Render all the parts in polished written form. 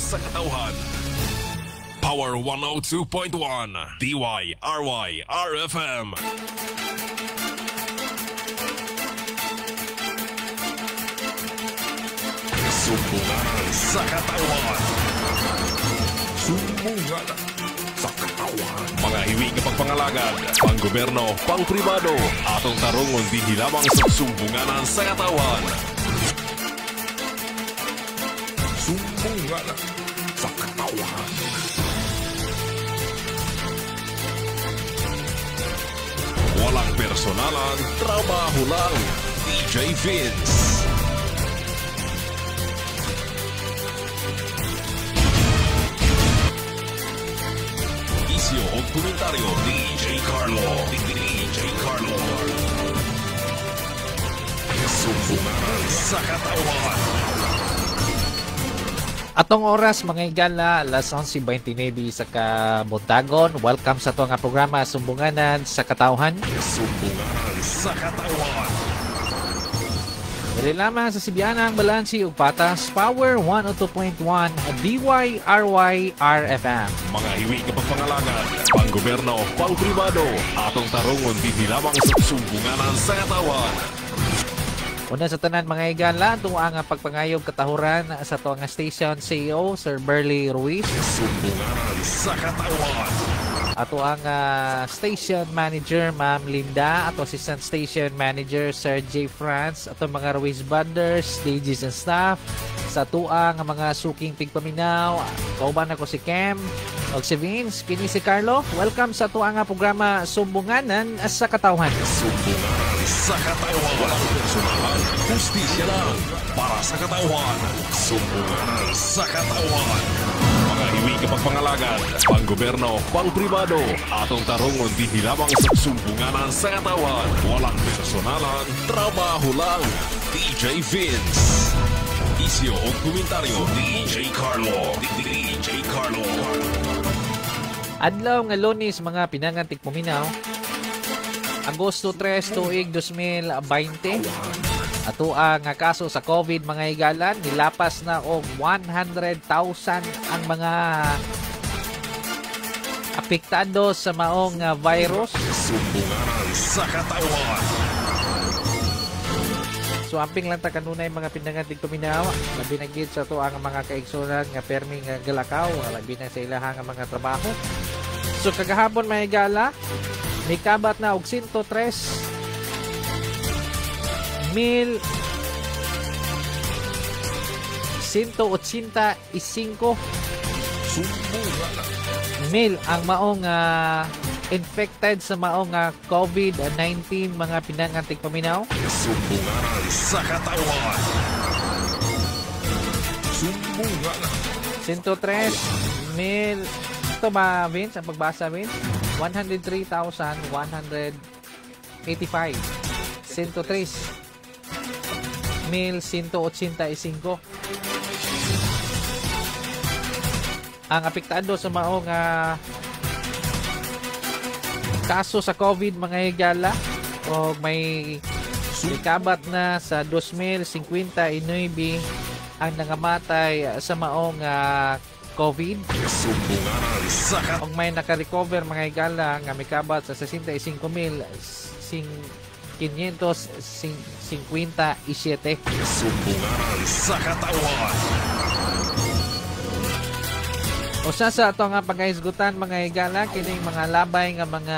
sa katawhan. Power 102.1 DYRY RFM. Sumbungan sa katawan. Sumbungan sa katawan. Mga hiwi nga pagpangalagad, panggobyerno, pangpribado, atong tarungon dinhi lamang sa Sumbunganan sa Katawan. Sumbungan sa Katawan. Walang personalan, trabaho lang. DJ Vince. Isyo o komentaryo, DJ Carlo. DJ Carlo. Sumbungan sa Katawan. Atong oras mga higala, alas 11:29 sa kabuntagon. Welcome sa ato nga programa Sumbunganan sa Katawhan. Sumbunganan sa Katawan. Dili lamang sa Sibyana ang balansi ug patas, Power 102.1 DYRY RFM. Mga hiwi nga pagpangalagad, panggobyerno, pangpribado, atong tarungon dinhi lamang sa Sumbunganan sa Katawan. Una sa tanan mga higala, ato ang pagpangayog katahuran sa ato nga station CEO Sir Burley Ruiz. Sumbunganan sa Katawan. Ato ang station manager Ma'am Linda, ato assistant station manager Sir J. Franz, ato mga Ruiz Brothers, DJs and staff, sa ato ang mga suking tigpaminaw, kauban ako si Kem og si Vince, kini si Carlo. Welcome sa ato ang programa Sumbunganan sa Katawhan. Sumbunganan sa Katawan. Walang personalan, hustisya lang para sa katawan. Sumbunganan sa Katawan. Mga hiwi nga pagpangalagad, panggobyerno, pangpribado, atong tarungon dinhi lamang sa Sumbunganan sa Katawan. Walang personalan, trabaho lang. DJ Vince. Isyo o komentaryo, DJ Carlo. DJ Carlo. Adlaw nga Lunes mga pinangan tigpaminaw, Agosto 3 tuig 2020. Ato ang kaso sa COVID mga higalan, nilapas na og 100,000 ang mga apektado sa maong virus. Sumbunganan sa Katawan. So amping lang ta kanunay mga pinangan tigpaminaw, labi na gid sa ato ang mga kaigsunan nga permi nga galakaw, labi na sa ilahang nga mga trabaho. So kagahapon mga higala, mikabat na og 103,185 mil ang maong infected sa maong COVID-19 mga pinangan tigpaminaw. Sumbunganan sa Katawan. Sumbunganan. 103 mil. Ito ba, Vince? Ang pagbasa, Vince? 103,185. 103,185. Ang apektado sa maong kaso sa COVID mga higala, o may kabat na sa 2059 ang nangamatay sa maong COVID. Og may naka-recover mga higala nga mikabat sa 65,557. Sumbunganan sa Katawan. Usa sa ato nga pagkahisgutan mga higala, kining mga labay nga mga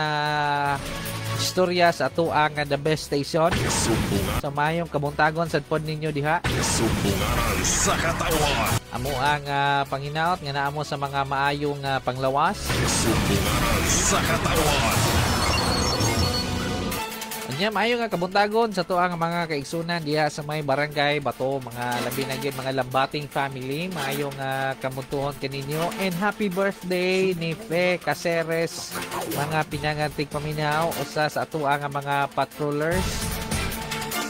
istorya sa ato ang The Best Station. Sa mayong kabuntagon sad pod ninyo diha. Sumbunganan sa Katawan. Amo ang panginaot nga naamo sa mga maayong panglawas. Sumbunganan sa Katawan. Anya maayo nga kabuntagon sa tuang mga kaigsunan diha sa may barangay Bato, mga labi na gyud mga lambating family, maayong kamuntuhon kaninyo and happy birthday ni Fe Caceres, mga pinangantig paminaw, usa sa atuang mga patrollers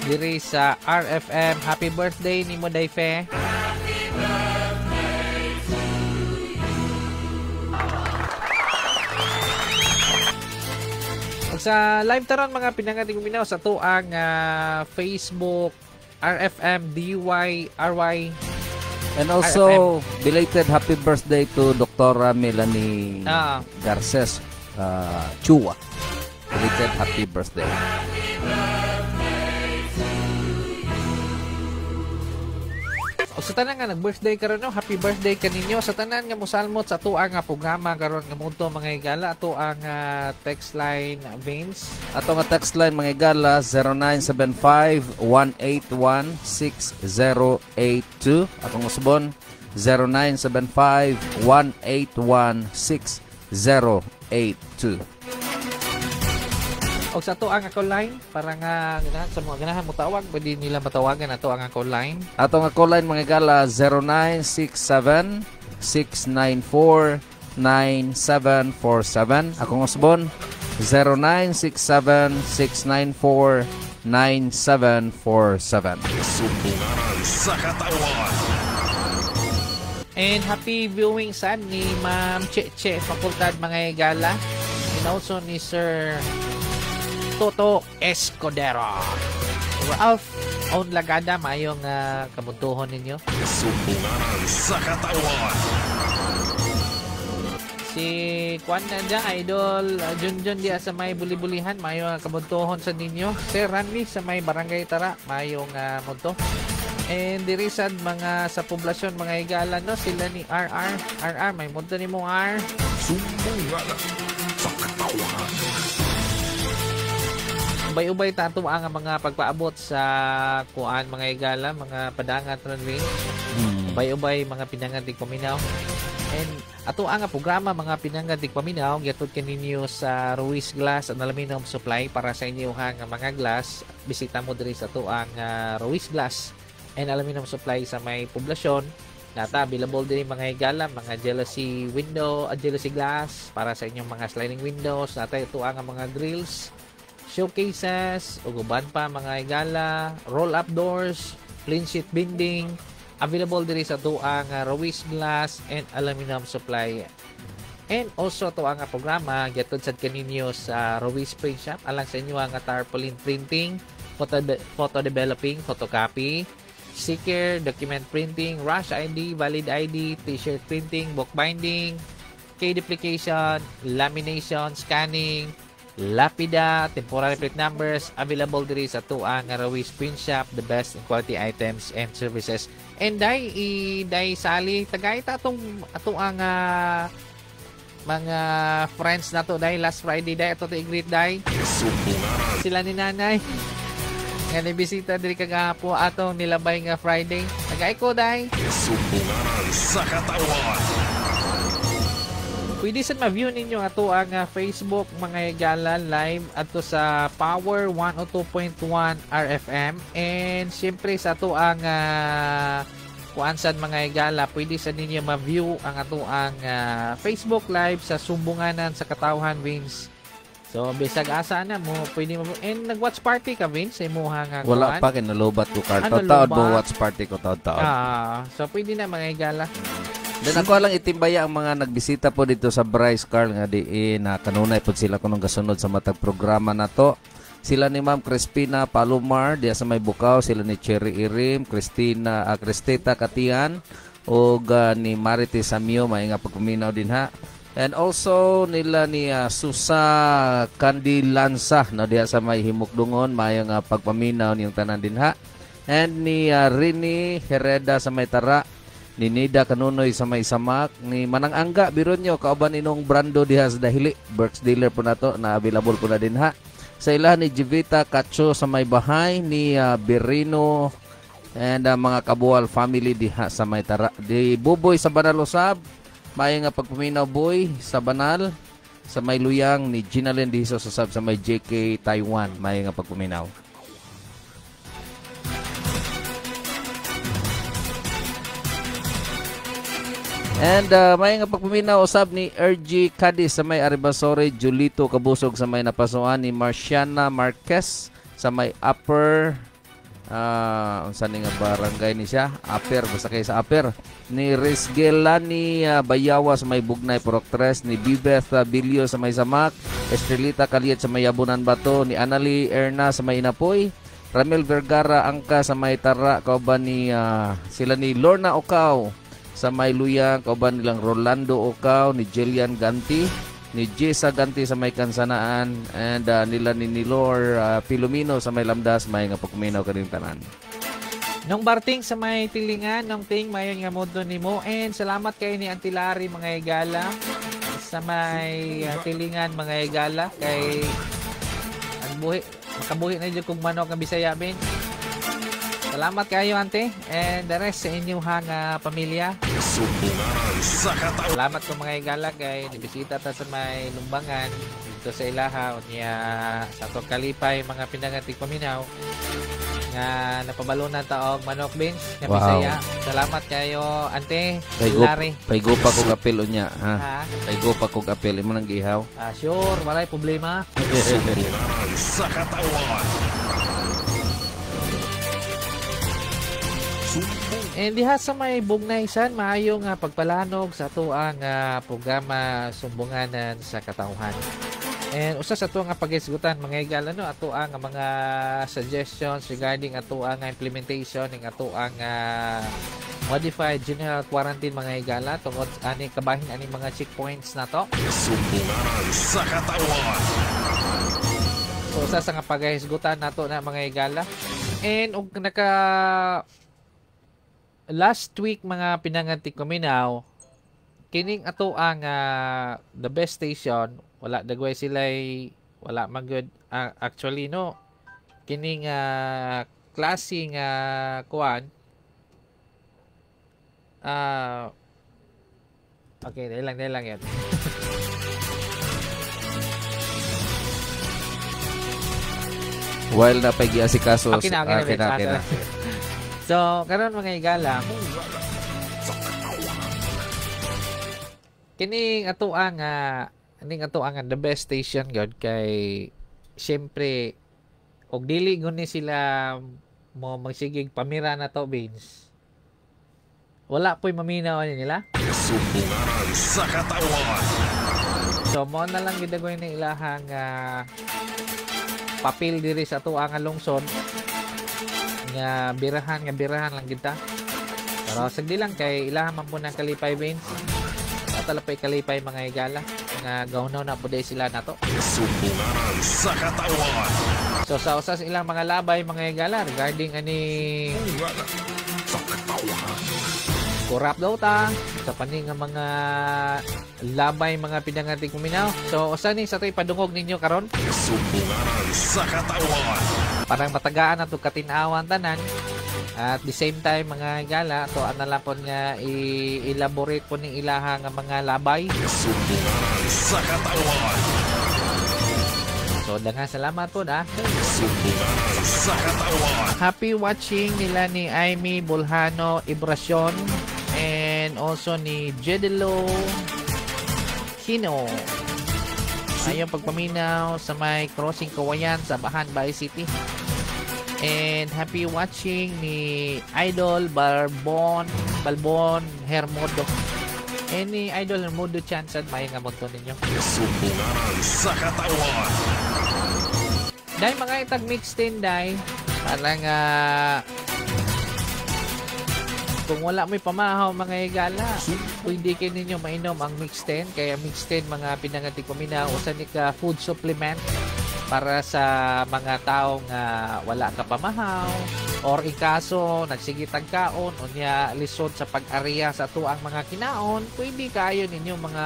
diri sa RFM. Happy birthday nimo day Fe. Happy birthday to you. Sa live taron mga pinangating uminaw sa tuang Facebook RFM DYRY And also, RFM. Belated happy birthday to Dr. Melanie Garces Chua. Belated happy birthday. O sa tanan nga nag-birthday karon no, happy birthday kaninyo. Sa tanan nga mosalmot sa atuang nga programa karon nga munto mga higala, ato ang text line, Vince. Ato nga text line mga higala 0975-181-6082. Akong usbon 0975-181-6082. Og sa ato ang call line para nga ganahan sa mga ganahan mo tawag, pwede nila matawagan ato ang call line. Ato nga call line mga higala 0967-694-9747. Akong usbon 0967-694-9747. Sumbunganan sa katawan. And happy viewing sad ni Ma'am Che Che Fakultad mga higala. And also ni Sir Toto Escudero. Ralph On Lagada, mayong kabuntuhon ninyo. Sumbunganan sa katawan. Si Kwan na dyan, Idol Junjun diya sa may buli-bulihan, mayong kabuntuhon sa ninyo. Sir Randy sa may Barangay Tara, mayong munto. And diri sad mga sa poblasyon mga higala no, sila ni RR. RR, may munto ni mo R. Sumbunganan sa katawan. Ubay-ubay tato ang mga pagpaabot sa kuan mga higala, mga padangat ron rin. Ubay-ubay mga pinangat di paminaw. And ato ang programa mga pinangat di paminaw giatod kaninyo sa Ruiz Glass and Aluminum Supply para sa inyo nga mga glass. Bisita mo diri sa ato ang Ruiz Glass and Aluminum Supply sa may poblasyon. Nata available diri mga higala, mga jealousy window, jealousy glass para sa inyong mga sliding windows. Nata ito ang mga grills, showcases, ug uban pa mga higala, roll-up doors, plain sheet binding, available diri sa tuang Ruiz Glass and Aluminum Supply. And also ato ang programa giatod sad kaninyo sa Ruiz Print Shop alang sa inyo ang tarpaulin printing, photo developing, photocopy, sticker, document printing, rush ID, valid ID, t-shirt printing, book binding, K-duplication, lamination, scanning, lapida, temporary plate numbers, available diri sa tuang nga Ruiz Print Shop, the best in quality items and services. And day sali tagay ta atong atuang mga friends nato day last Friday day ato i-greet day. Sila ni nanay nga nibisita diri kagapo atong nilabay nga Friday. Tagay ko day. Sumbunganan sa katawan. Pwede sa ma-view ninyo ato ang Facebook mga higala live ato sa Power 102.1 RFM. And siyempre sa ato ang kuan sad mga higala, pwede sa ninyo ma-view ang ato ang Facebook live sa Sumbunganan sa Katawhan, Vince. So bisag asa na mo pwede mo. And nag-watch party ka, Vince, sa imuha nga kuan? Wala pa kay nalubat ko Carl. Ano, taod mo watch party ko taod-taod. So pwede na mga higala. Then ako lang itimbaya ang mga nagbisita po dito sa Bryce Carl nga diin na kanunay po sila kunong gasunod sa matag programa na to. Sila ni Ma'am Crispina Palomar diya sa may Bukaw, sila ni Cherry Irim, Christina Cristeta Katian ug ni Marites Samio, may nga pagpaminaw din ha. And also nila ni Susa Candilansa no diya sa may Himukdungon, may nga pagpaminaw niyong tanan din ha. And ni Rini Hereda sa may Tara, ni Nida Kanunoy sa may Samak, ni Manang Angga Bironyo kauban inong Brando diha sa Dahili, Berks dealer po nato na available po na din ha. Sa ila ni Jivita Cacho sa may Bahay, ni Berino and mga Kabual family diha sa may Tara. Di Buboy sa Banal usab, may nga pagpaminaw boy sa Banal, sa may Luyang, ni Ginalyn Dihiso usab sa may JK Taiwan, may nga pagpaminaw. And may nga pagpaminaw usab ni RG Cadiz sa may Aribasore, Julito Kabusog sa may Napasuan, ni Marciana Marquez sa may Upper unsa ni nga barangay ni siya, Upper, basta kay sa Upper, ni Rizgelani Bayawa sa may Bugnay Purok 3, ni Bibeth Bilio sa may Samak, Estrelita Caliet sa may Yabunan Bato, ni Anali Erna sa may Inapoy, Ramil Vergara angka sa may Tara, kauban ni sila ni Lorna Okaw sa may Luyang, kauban nilang Rolando Okaw, ni Jillian Ganti, ni Jessa Ganti sa may Kansanaan, and nila ni Nilor Filomeno sa may Lamdas. May nga pagkuminaw kaning tanan. Nung Barting sa may Tilingan, nung ting mayon nga mundo nimo, and salamat kay ni Auntie Larry mga higala sa may Tilingan mga higala kay ang buhi makabuhi na jud kung manok ang Bisaya bin. Salamat kayo ante and the rest sa inyong nga pamilya. Salamat ko mga higala kay nibisita ta sa may Lumbangan dito sa Ilaha unya sa atong kalipay mga pinangatig paminaw nga napabalunan ta og manok beans nga wow. Bisaya. Salamat kayo ante Larry. Paygo pa kog apel unya ha. Paygo pa kog apel imo nang gihaw. Sure, walay problema. Sa katawan. And diha sa may Bugnaysan, maayo nga pagpalanog sa atuang programa Sumbunganan sa Katawhan. And usa sa atuang nga pagisgutan mga higala no, atuang nga mga suggestions regarding atuang nga implementation ning atuang modified general quarantine mga higala tungod ani kabahin ani mga checkpoints nato. Sumbunganan sa Katawhan. So usa sa nga paghisgutan nato na mga higala. And og naka last week mga pinangantik kuminaw kining ato ang the best station, wala dagway sila'y wala man good actually no kining klase nga kuan okay dahil lang yan. While na pag-iasikaso okay na. So, karon mga higala, kining atoang the best station god kay syempre og dili guni sila mo magsigig pamira na to beans. Wala po'y maminaw ani nila. Sumbunganan sa Katawan. So mo na lang gidagoy ni ilahang papel diri sa atoang lungsod nga birahan lang kita. Pero sagdi lang kay ilahan man po ng kalipay beans. Atalapay kalipay mga higala nga gawnaw na po sila nato. Sumbunganan sa Katawan. So sa usas ilang mga labay mga higala regarding ani korap daw ta sa paning nga mga labay mga pinangatig kuminaw. So usa ni sa to'y padungog ninyo karon. Sumbunganan sa Katawan. Parang matagaan na ito katinawan tanan. At the same time mga higala to analapon nga i-elaborate po ning ilaha nga mga labay. Sumbunganan sa Katawan. So daghang salamat po na. Sumbunganan sa Katawan. Happy watching nila ni Amy Bolhano Ibracion and also ni Jedelo Kino. Ayong pagpaminaw sa may crossing Kawayan sa Bahan, Bay City. And happy watching ni Idol Balbon Hermodo. And ni Idol Hermodo Chansan, may nga munto ninyo. Sumbunganan sa Katawan. Dahil mga itag mixed in, dahil parang kung wala mo'y pamahaw mga higala, pwede kayo ninyo mainom ang mixed 10. Kaya mixed 10 mga pinangatig kuminaw, usa ni ka food supplement para sa mga tao nga wala ka pamahaw or ikaso nagsigitag kaon unya lisod sa pag-area sa tuang mga kinaon, pwede kayo ninyo mga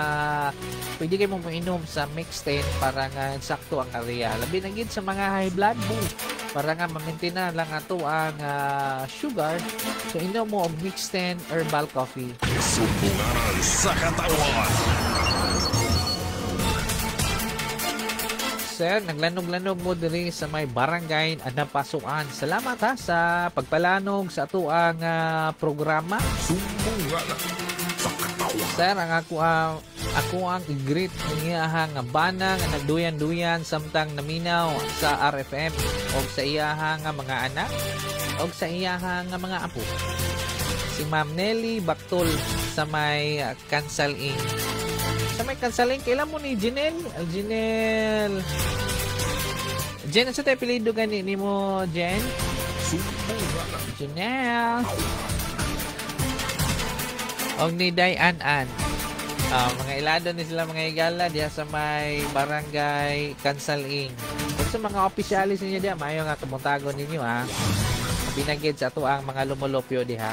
pwede kayo mong mainom sa mixed 10 para nga sakto ang area. Labi na gid sa mga high blood para nga ma-maintain na lang ato ang sugar. So inom mo og mixed 10 herbal coffee. Sumbunganan sa Katawan. Sir, naglanog-lanog mo diri sa may barangay Anapasuan. Salamat ha sa pagpalanog sa atuang programa. Sumbunganan sa Katawan. Sir, ang ako ang i-greet ang iyaha nga bana nga nagduyan-duyan samtang naminaw sa RFM og sa iyaha nga mga anak og sa iyaha nga mga apo. Si Ma'am Nelly Bactol sa may Kansaling. Sa may Kansaling, kailan mo ni Janelle? Jen, sa tayo apelyido gani nimo, Jen? Janelle. Og ni Day An-An. Mga ilado ni sila mga higala diha sa may barangay Kansaling. Kung sa mga opisyalis ninyo diha, maayo nga kamuntagon ninyo ha. Binagid sa ato ang mga lumulupyo diha.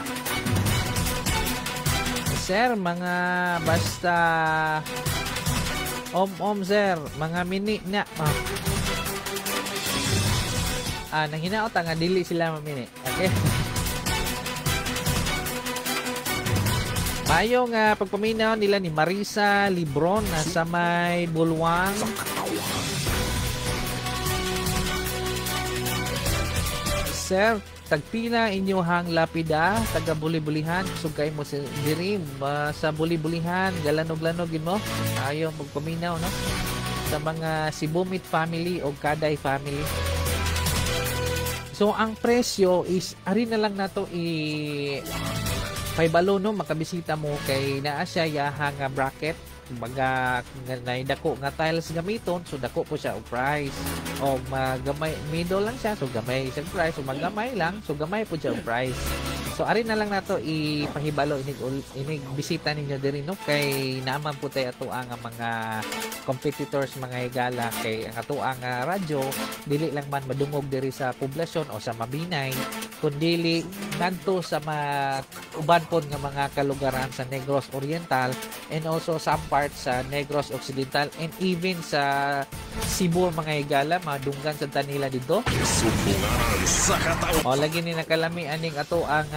Sir, mga basta om-om sir, mga mini na. Nanghinaot nga dili sila mamini. Okay. Mayo nga pagpaminaw nila ni Marisa Libron na sa may Bulwang. Sir, tagpila inyohang lapida, taga Buli-Bulihan, sugkay mo sa diri sa Buli-Bulihan, galanog-lanog mo. Ayo pagpaminaw no sa mga Sibumit family o Kaday family. So ang presyo is ari na lang nato i paibalo no, makabisita mo kay naa siya yaha nga bracket, kumbaga naidako nga tiles gamiton, so dako po siya og price. O magamay middle lang siya, so gamay siya price, o magamay lang, so gamay po siya og price. So ari na lang nato ipahibalo inig bisita ninyo diri no, kay naaman po tay ato ang mga competitors mga higala, kay ang ato ang radyo dili lang man madungog diri sa poblasyon o sa Mabinay, kundili ngadto sa uban pod nga mga kalugaran sa Negros Oriental and also some parts sa Negros Occidental and even sa Cebu mga higala, madunggan sa tanila dito. O lagi ni nakalami aning ato ang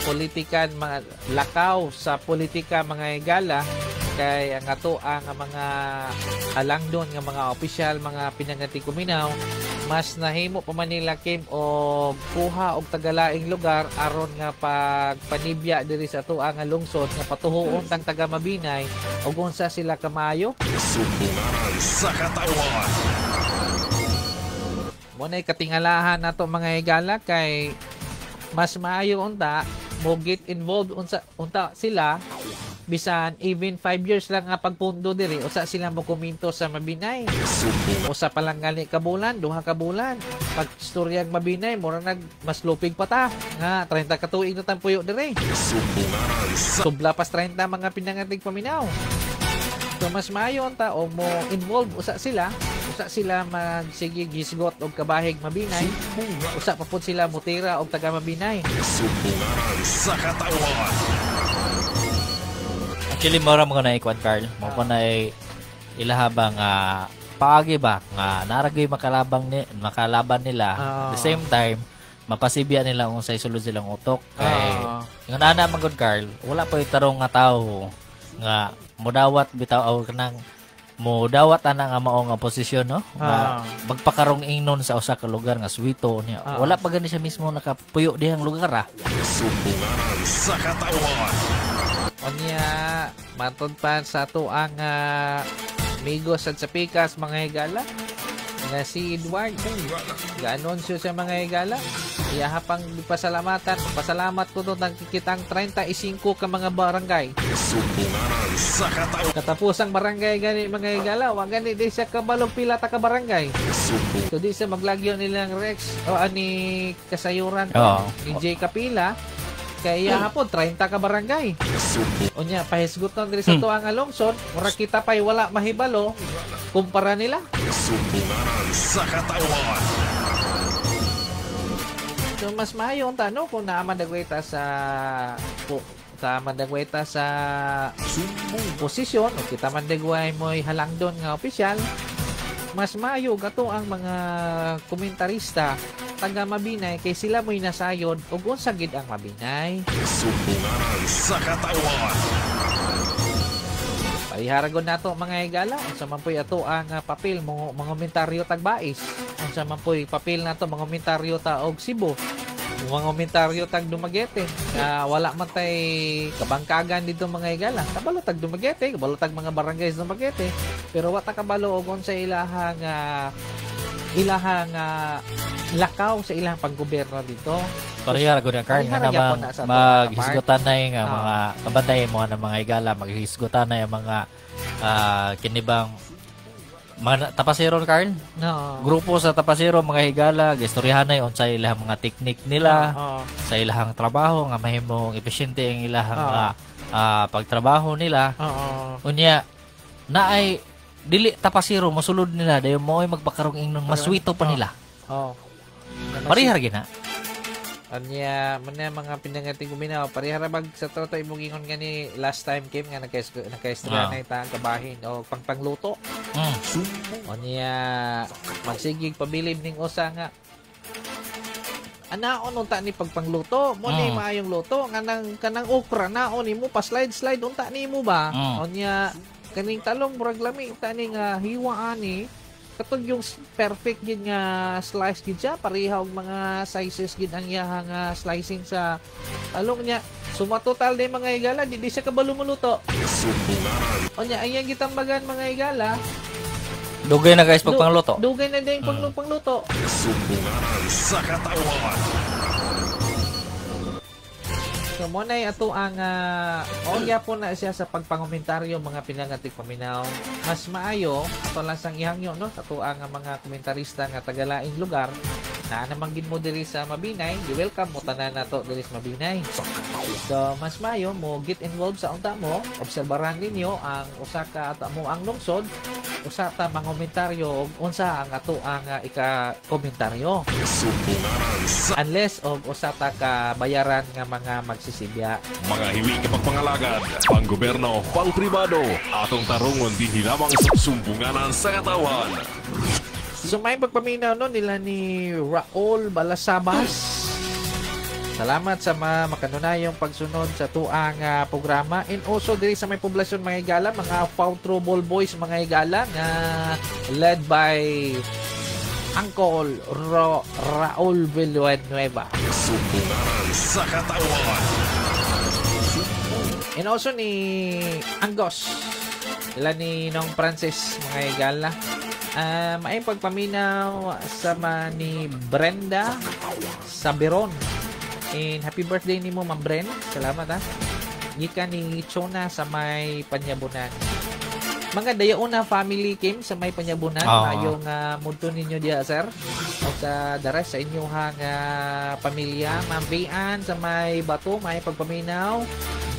politikan, mga lakaw sa politika mga higala, kay ang ato ang mga alangdon nga mga opisyal, mga pinangati kuminaw, mas nahimo pa man nila Kim og kuha og tagalaing lugar aron nga pagpanibya diri sa ato ang lungsod nga patuhoon tang taga Mabinay og unsa sila kamayo. Sumbunganan sa katawhan. Mo nay katingalahan nato mga higala, kay mas maayo unta mo get involved unta sila bisan even 5 years lang nga pagpundo diri, usa sila mo kominto sa Mabinay. Usa pa lang gali ka bulan, duha ka bulan. Pag istoryang Mabinay, mura nag mas lupig pa ta nga 30 ka tuig na tan puyo diri. Subla pas 30 mga pinangatig paminaw. So mas maayo unta o mo involve usa sila magsige gisgot og kabahig Mabinay, usa pa pud sila mutira og taga Mabinay. Sumbunganan sa katawhan. Actually, mora mo na ikuan, Carl. Mo ko na ilaha ba nga paagi ba nga naragay makalaban nila. At the same time, mapasibya nila kung sa isulod silang utok. Kay yung nana man gud, Carl, wala pa tarong nga tawo nga mudawat bitaw aw kanang mudawat ana nga mao nga posisyon, no? Nga magpakarong ingnon sa usa ka lugar nga swito niya. Wala pa gani siya mismo nakapuyo dihang lugar ah. Sumbunganan sa katawhan. Onya, matod pa sa ato ang Migos at sa Pikas mga higala nga si Edward. Gaanunsyo sa mga higala. Iyaha pang pasalamatan. Pasalamat ko to nagkikitang 35 ka mga barangay. Katapusang barangay gani mga higala, wa gani di siya kabalog pila ta ka barangay. So di siya maglagyo nilang Rex o ani kasayuran ni J. Kapila. Kaya hapon 30 ka barangay. Unya pahisguton diri sa tuang lungsod, mura kita pay wala mahibalo kumpara nila. Sumbunganan sa katawhan. So mas maayo unta no kung naa man dagweta sa posisyon o kita man dagway mo'y halangdon nga opisyal, mas maayo gato ang mga komentarista taga Mabinay kay sila mo'y nasayod ug unsa gid ang Mabinay. Sumbunganan sa katawhan. Pariharagon nato mga higala, unsa man po'y ato ang papel mo mga komentaryo tag Bais, unsa man po'y papel nato mga komentaryo ta og Cebu, mga komentaryo tag Dumaguete. Wala man tay kabangkagan dito mga higala. Kabalo tag Dumaguete, kabalo tag mga barangay sa Dumaguete, pero wa ta kabalo og unsa ilahang ilahang lakaw sa ilang paggobyerno dito. Pareha ra gud na, Carl, nga namang maghisgutan na nga mga kabantay mo na mga higala, maghisgutan na yung mga kinibang mga tapasero, Carl. No. Grupo sa tapasero mga higala, gistoryahan na unsay ilahang mga teknik nila sa ilahang trabaho nga mahimong epesyente ang ilahang pagtrabaho nila. Unya naay dili tapasero mosulod nila dayon mo ay magpakarong ingnon maswito pa nila. Pareha ra gyud na. Anya, man mga pinangating kuminaw, pareha ra bag sa toto imong ingon gani last time Kim nga nakaistorya na ita ang kabahin o pangpangluto. Anya, magsigig pabilib ning usa nga anaon unta ni pagpangluto, mo ni maayong luto nganang kanang okra naon nimo pa slide slide unta nimo ba? Anya kaning talong murag lami unta ni nga hiwa ani. Katong yung perfect gid nga slice gid siya, pareha og mga sizes gid ang iyaha nga slicing sa talong niya. Suma total day mga higala, di siya kabalo moluto. Unya ang iyang gitambagan mga higala. Dugay na guys pagpangluto. Dugay na din pagpangluto. Sumbunganan sa katawan. So mo nay ato ang po na siya sa pagpangomentaryo mga pinangatik paminaw. Mas maayo ato lang sang ihangyo no ato ang mga komentarista nga tagalaing lugar na namang gid mo diri sa Mabinay, di-welcome mo tanan nato diri sa Mabinay. So mas maayo mo get involved sa unta mo, obserbaran ninyo ang usa ka ato mo ang lungsod, usa ta mangomentaryo og unsa ang ato ang ika-komentaryo. Unless og usa ta ka bayaran nga mga magsisibya. Mga hiwi kapagpangalagad, panggobyerno, pangpribado, atong tarungon dinhi lamang sa Sumbunganan sa Katawan. So may pagpaminaw no nila ni Raul Balasabas. Salamat sa mga makanunayong pagsunod sa tuang programa. And also diri sa may poblasyon mga higala, mga Foul Trouble Boys mga higala nga led by Uncle Raul Villanueva. Sumbunganan sa Katawan. And also ni Anggos, nila ni Nong Francis mga higala. May pagpaminaw sama ni Brenda Sabiron. And happy birthday nimo Ma'am Bren. Salamat ha. Gikan ni Chona sa may Panyabunan. Mga Dayauna family Kim sa may Panyabunan. Mayong mudto ninyo diya sir. O sa the rest sa inyong pamilya. Ma'am Vian sa may Bato, may pagpaminaw.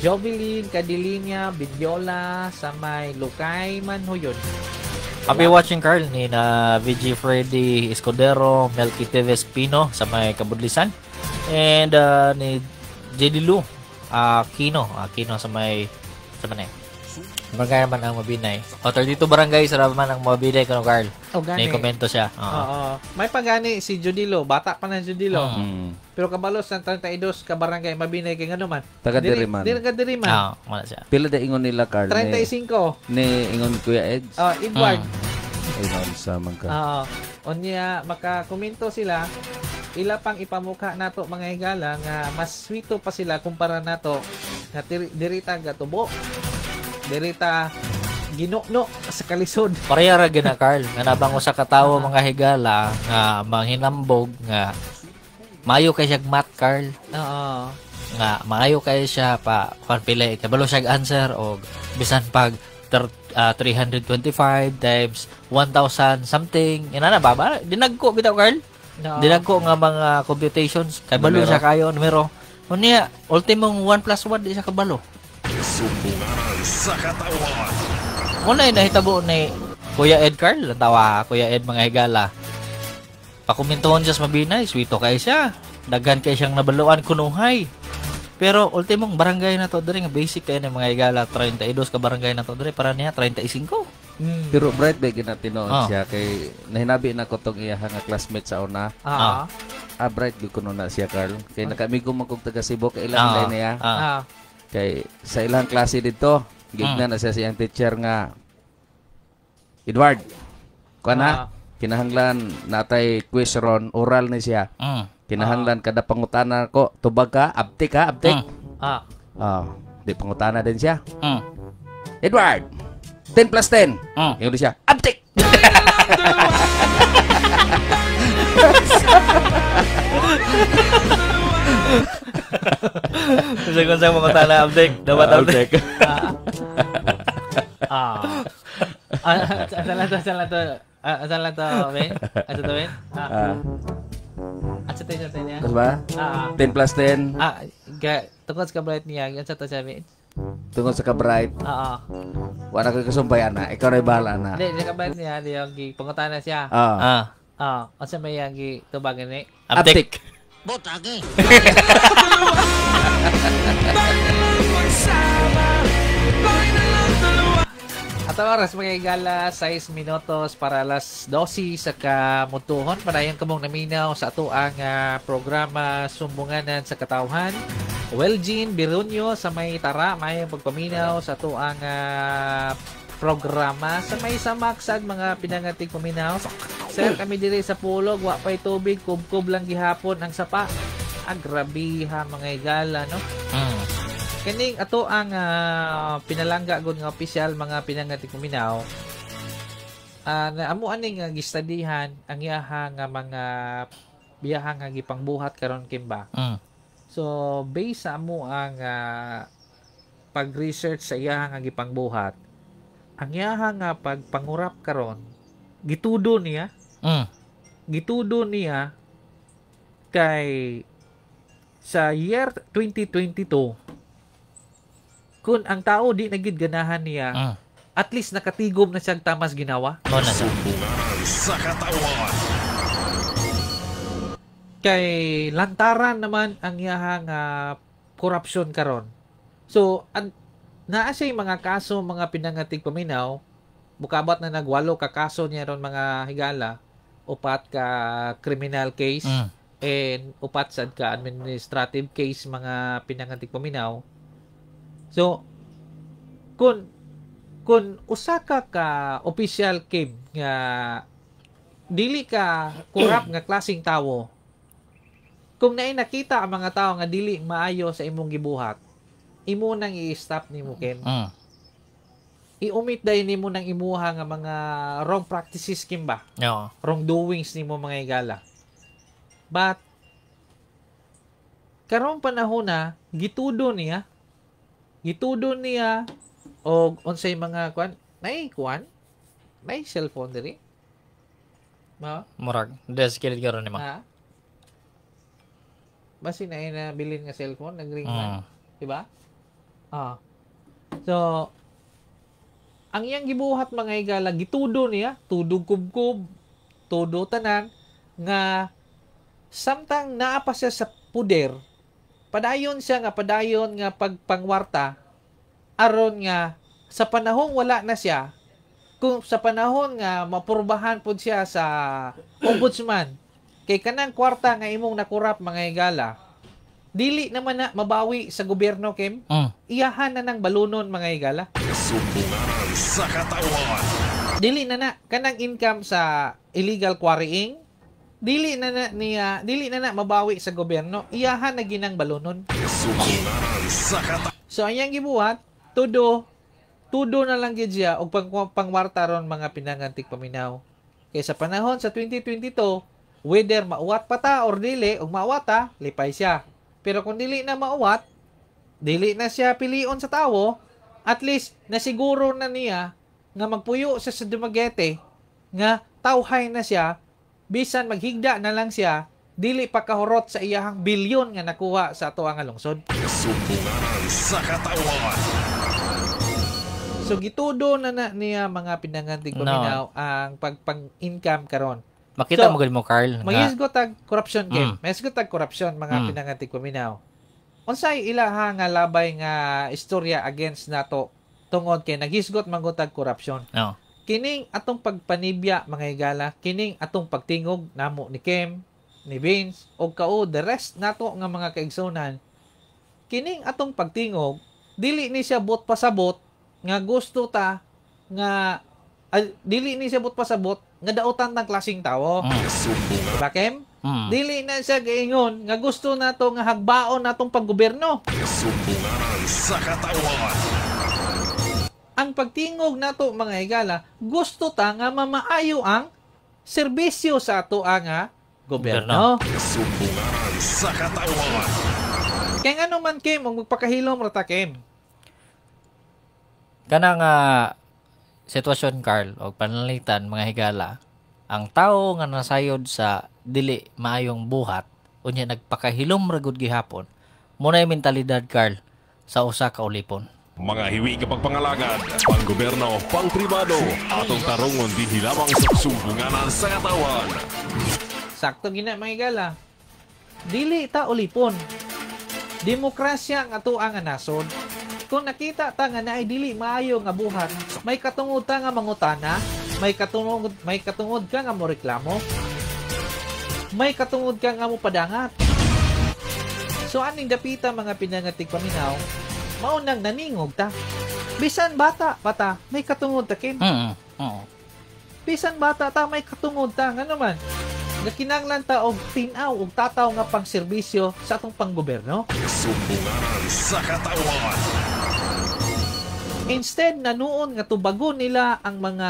Jovelyn Cadilinia Bidyola sa may Lukay Manhuyon. Happy watching, Carl, ni na VG Freddy Escudero, Melky Teves Pino sa may Kabudlisan, and ni JD Lu Aquino, Aquino sa may sa manay. Barangay man ang Mabinay. O 32 barangay sa man ang Mabinay kuno, Carl. Oh, gani. May komento siya. Oo. May pagani si Judilo, bata pa na Judilo. Pero kabalos ng 32 ka barangay Mabinay kay ngano man. Taga diri man. Diri ka diri man. Wala siya. Pila da ingon nila, Carl? 35. Ni ingon Kuya Eds. Edward. Ingon sa man ka. Unya makakomento sila, ila pang ipamukha nato mga higala nga mas swito pa sila kumpara nato nga dirita gatubo. Dirita ginukno sa kalisod. Pareha ra gyud na, Carl, nga nabang usa ka tawo mga higala nga manghinambog nga maayo kay siya math, Carl. Oo. Nga maayo kay siya pa kung pila kabalo siya answer og bisan pag 325 times 1,000 something inana ba ba dinagko bitaw, Carl. No. Dinagko nga mga computations kay balo siya kayo numero. Unya ultimong 1 plus 1 di siya kabalo. Sumbunganan sa Katawan. Muna yung nahitabo ni Kuya Ed, Carl. Ang tawa, Kuya Ed mga higala. Pakomentohon siya sa Mabinay, sweeto kay siya. Daghan kay siyang nabaluan kunuhay. Pero ultimong barangay na to diri nga basic kay ng mga higala, 32 ka barangay na to diri para niya 35. Pero bright ba ginatinuod siya kay nahinabi na ko tong iya nga classmate sa una. Bright gyud kuno na siya, Carl. Kay nakaamigo man kog taga Cebu kay ilang niya. Kay sa ilang klase dito, gigna na siya siyang teacher nga Edward. Kuan na kinahanglan natay quiz ron, oral ni siya. Kinahanglan kada pangutana ko, tubag ka, abtik ka, abtik. Di pangutana din siya. Edward, 10 plus 10. Ingon siya, abtik. Kasi kung saan mga tala, Abdek. Dapat Abdek. Ah. Asa lang to, asa lang to. Asa lang to, Ben? Asa to, Ben? Asa to, asa to niya? Tapos ba? 10 plus 10. Tungkol sa kabright niya, asa to siya, Ben? Tungkol sa kabright. Oo. Wala ko kasumpay, ana. Ikaw na bahala, ana. Hindi, sa kabright niya, di yung pangutana siya. Asa may yung tubagan ni? Abdek. Botagi. At ang oras mga higala, 6 minutos para alas 12 sa kamutuhon. Padayon kamong naminaw sa ato ang programa Sumbunganan sa Katawhan. Weljin Birunyo sa may tara, may pagpaminaw sa ato ang programa. Sa may samaksad mga pinangatig paminaw. Sir, kami diri sa pulog, wa pa'y tubig, kubkob lang gihapon ang sapa. Agrabiha mga higala, no? Kaning ato ang pinalangga gud nga opisyal mga pinangatig paminaw. Na amo aning gistadihan ang iyaha nga mga biyaha nga gipangbuhat karon Kimba. So based sa amo ang pag-research sa iyaha nga gipangbuhat, ang iyaha nga pagpangurap karon gitudo niya. Gitudo niya kay sa year 2022 kung ang tao di na gid ganahan niya, at least nakatigom na siyang tamas ginawa. Sumbunganan sa katawan. Kay lantaran naman ang iyahang corruption karon. So, naa siya'y mga kaso, mga pinangatig paminaw, bukabat na nagwalo ka kaso niya ron mga higala, upat ka criminal case, and upat sad ka administrative case mga pinangatig paminaw. So, kung usa ka official Kim nga dili ka corrupt nga klaseng tawo, kung naay nakita ang mga tao nga dili maayo sa imong gibuhat, imo nang i-stop nimo Kim. I-omit dayon nimo nang imuha nga mga wrong practices Kim ba? No. Wrong doings nimo mga higala. But karong panahon na gitudo niya og unsay mga kuan, nay kuan, nay cellphone diri. Ma? Murag, des kilid karon ni ma. Ha? Basi na nabilin nga cellphone, nagring man, di ba? So ang iyang gibuhat mga higala, gitudo niya, tudog kubkob, tudo tanan nga samtang naa pa siya sa puder, padayon siya nga padayon nga pagpangwarta aron nga sa panahong wala na siya, kung sa panahon nga mapurbahan pud siya sa ombudsman kay kanang kwarta nga imong nakurap mga higala, dili naman na mabawi sa gobyerno Kim. Iyahan na ng balunon mga higala. Sumbunganan sa katawan. Dili na na kanang income sa illegal quarrying, dili na na niya, dili na na mabawi sa gobyerno, iyahan na ginang balunon. Sumbunganan sa katawan. So ang iyang gibuhat, tudo na lang gid siya og pangwarta ron mga pinangantik paminaw. Kay sa panahon sa 2022, whether mauwat pa ta or dili, og mauwat ta, lipay siya. Pero kung dili na mauwat, dili na siya pilion sa tawo, at least nasiguro na niya nga magpuyo siya sa Dumaguete, nga tawhay na siya, bisan maghigda na lang siya, dili pa kahurot sa iyahang bilyon nga nakuha sa ato ang lungsod. Sumbunganan sa katawan. So gitudo na niya mga pinangantig paminaw ang pagpang-income karon. Makita so, mo gud mo Carl. Magisgot tag corruption game. Magisgot tag corruption mga pinangantig paminaw. Unsay ilaha nga labay nga istorya against nato tungod kay naghisgot man gud tag corruption. No. Kining atong pagpanibya mga higala, kining atong pagtingog namo ni Kim, ni Vince og kao the rest nato nga mga kaigsunan. Kining atong pagtingog dili ni siya bot pasabot nga gusto ta nga dili ni siya bot pasabot nga dautan tang klaseng tawo. Diba, Kim? Dili na siya gaingon nga gusto nato nga hagbaon natong paggobyerno. Sumbunganan sa katawan. Ang pagtingog nato mga higala, gusto ta nga mamaayo ang serbisyo sa ato nga gobyerno. Sumbunganan sa katawan. Kaya nga man, Kim, ang magpakahilom rata, Kim. Kana nga sitwasyon, Carl, og pananglitan mga higala, ang tao nga nasayod sa dili maayong buhat unya nagpakahilom ra gud gihapon, mo na mentalidad, Carl, sa usa ka ulipon. Mga hiwi kapag pangalagad, panggobyerno, pangpribado, atong tarungon dinhi lamang sa sumbunganan sa katawan. Sakto gina mga higala. Dili ta ulipon. Demokrasya ang ato ang nasod. Kung nakita ta nga naay dili maayo nga buhat, may katungod ta nga mangutana, may katungod ka nga moreklamo, may katungod ka nga mopadangat. So aning dapita mga pinangatig paminaw, maunang naningog ta. Bisan bata pata, may katungod ta, Kim. Bisan bata ta, may katungod ta. Ngano man, nakinanglan ta og tin-aw og tataw nga pangserbisyo sa atong panggobyerno. Sumbunganan sa katawan. Instead na noon nga tubagon nila ang mga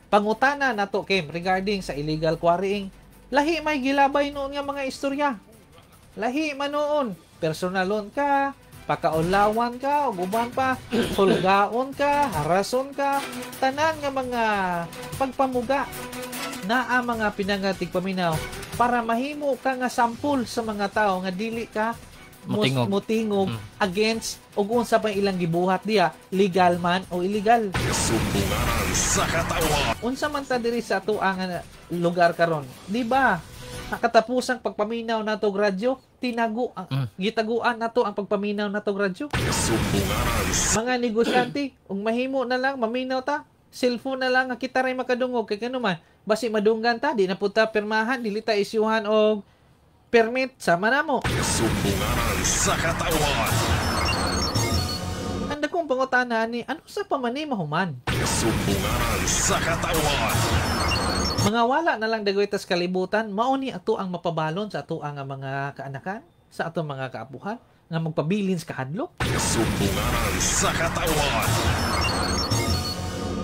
pangutana nato, Kim, regarding sa illegal quarrying, lahi may gilabay noon nga mga istorya. Lahi man noon, personalon ka, pakaulawan ka, ug uban pa, hulgaon ka, harason ka, tanan nga mga pagpamuga naa mga pinangatig paminaw para mahimo ka nga sampol sa mga tao nga dili ka mutingog against og unsa pa ilang gibuhat diya, legal man o illegal. Sumbunganan sa katawan. Unsa man ta diri sa ato ang lugar karon, di ba? Nakatapusang pagpaminaw nato og radyo, tinago ang gitaguan nato ang pagpaminaw nato og radyo. Sumbunganan. Mga negosyante, ug mahimo na lang maminaw ta, cellphone na lang nga kita ray makadungog kay kanuman basi madunggan ta, di na pud ta pirmahan, dili ta isyuhan og permit sama namo. Sumbunganan sa katawan. Ang dakong pangutana ni, ano sa pamani mahuman? Sumbunganan sa katawan. Mga wala na lang dagoy tas kalibutan, mao ni ato ang mapabalon sa ato ang mga kaanakan, sa ato mga kaapuhan, nga magpabilin sa kahadlok. Sumbunganan sa katawan.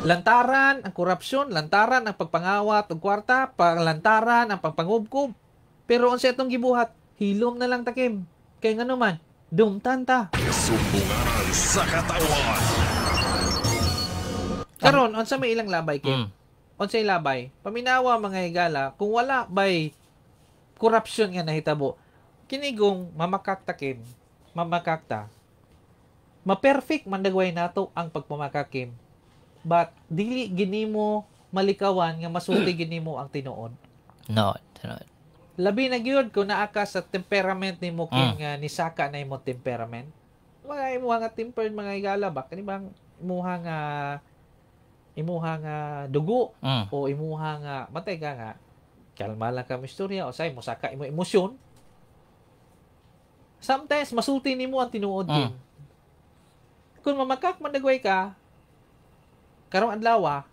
Lantaran ang korupsyon, lantaran ang pagpangawat og kwarta, lantaran ang pagpangubkob. Pero unsa itong gibuhat, hilom na lang takim. Kay ngano man, dumtan ta. Sumbunganan sa katawan. Karon unsa may ilang labay, Kim? Unsay labay? Paminawa mga higala, kung wala bay corruption nga nahitabo, kinigong mamakakta, Kim, mamakakta. Ma-perfect man dagway nato ang pagpamakak, Kim. But dili ginimo malikawan nga masulti ginimo ang tinuod. No, tinuod. Labi na gyud kung naa ka sa temperament nimo, Kim, nga nisaka na imo temperament. Mga imuha nga tempered mga higala ba? Kani bang imuha nga dugo o imuha nga matay ka nga kalma lang ka mo istorya o say mosaka imo emosyon. Sometimes masulti nimo ang tinuod, Kim. Kung mamakak man dagway ka karong adlaw,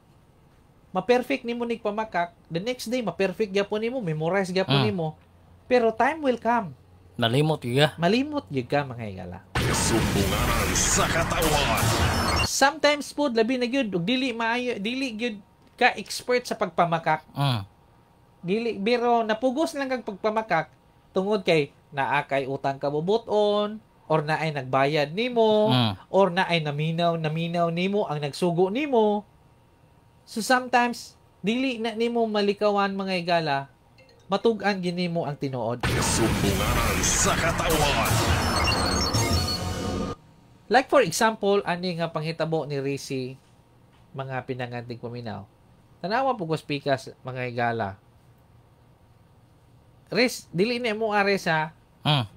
ma-perfect nimo nig pamakak, the next day ma-perfect gyapon nimo, memorize gyapon nimo, pero time will come. Malimot gyud ka. Malimot gyud ka mga higala. Sumbunganan sa katawan. Sometimes po labi na gyud og dili maayo, dili gyud ka expert sa pagpamakak. Dili pero napugos lang kag pagpamakak tungod kay naa kay utang ka bubuton, or naay nagbayad nimo, or naay naminaw nimo ang nagsugo nimo. So sometimes dili na nimo malikawan mga higala, matug-an ginimo ang tinuod. Sumbunganan sa katawan. Like for example, ani nga panghitabo ni Risi mga pinangantig paminaw. Tanawa po ko speakers mga higala. Riz, dili na mo ares ha.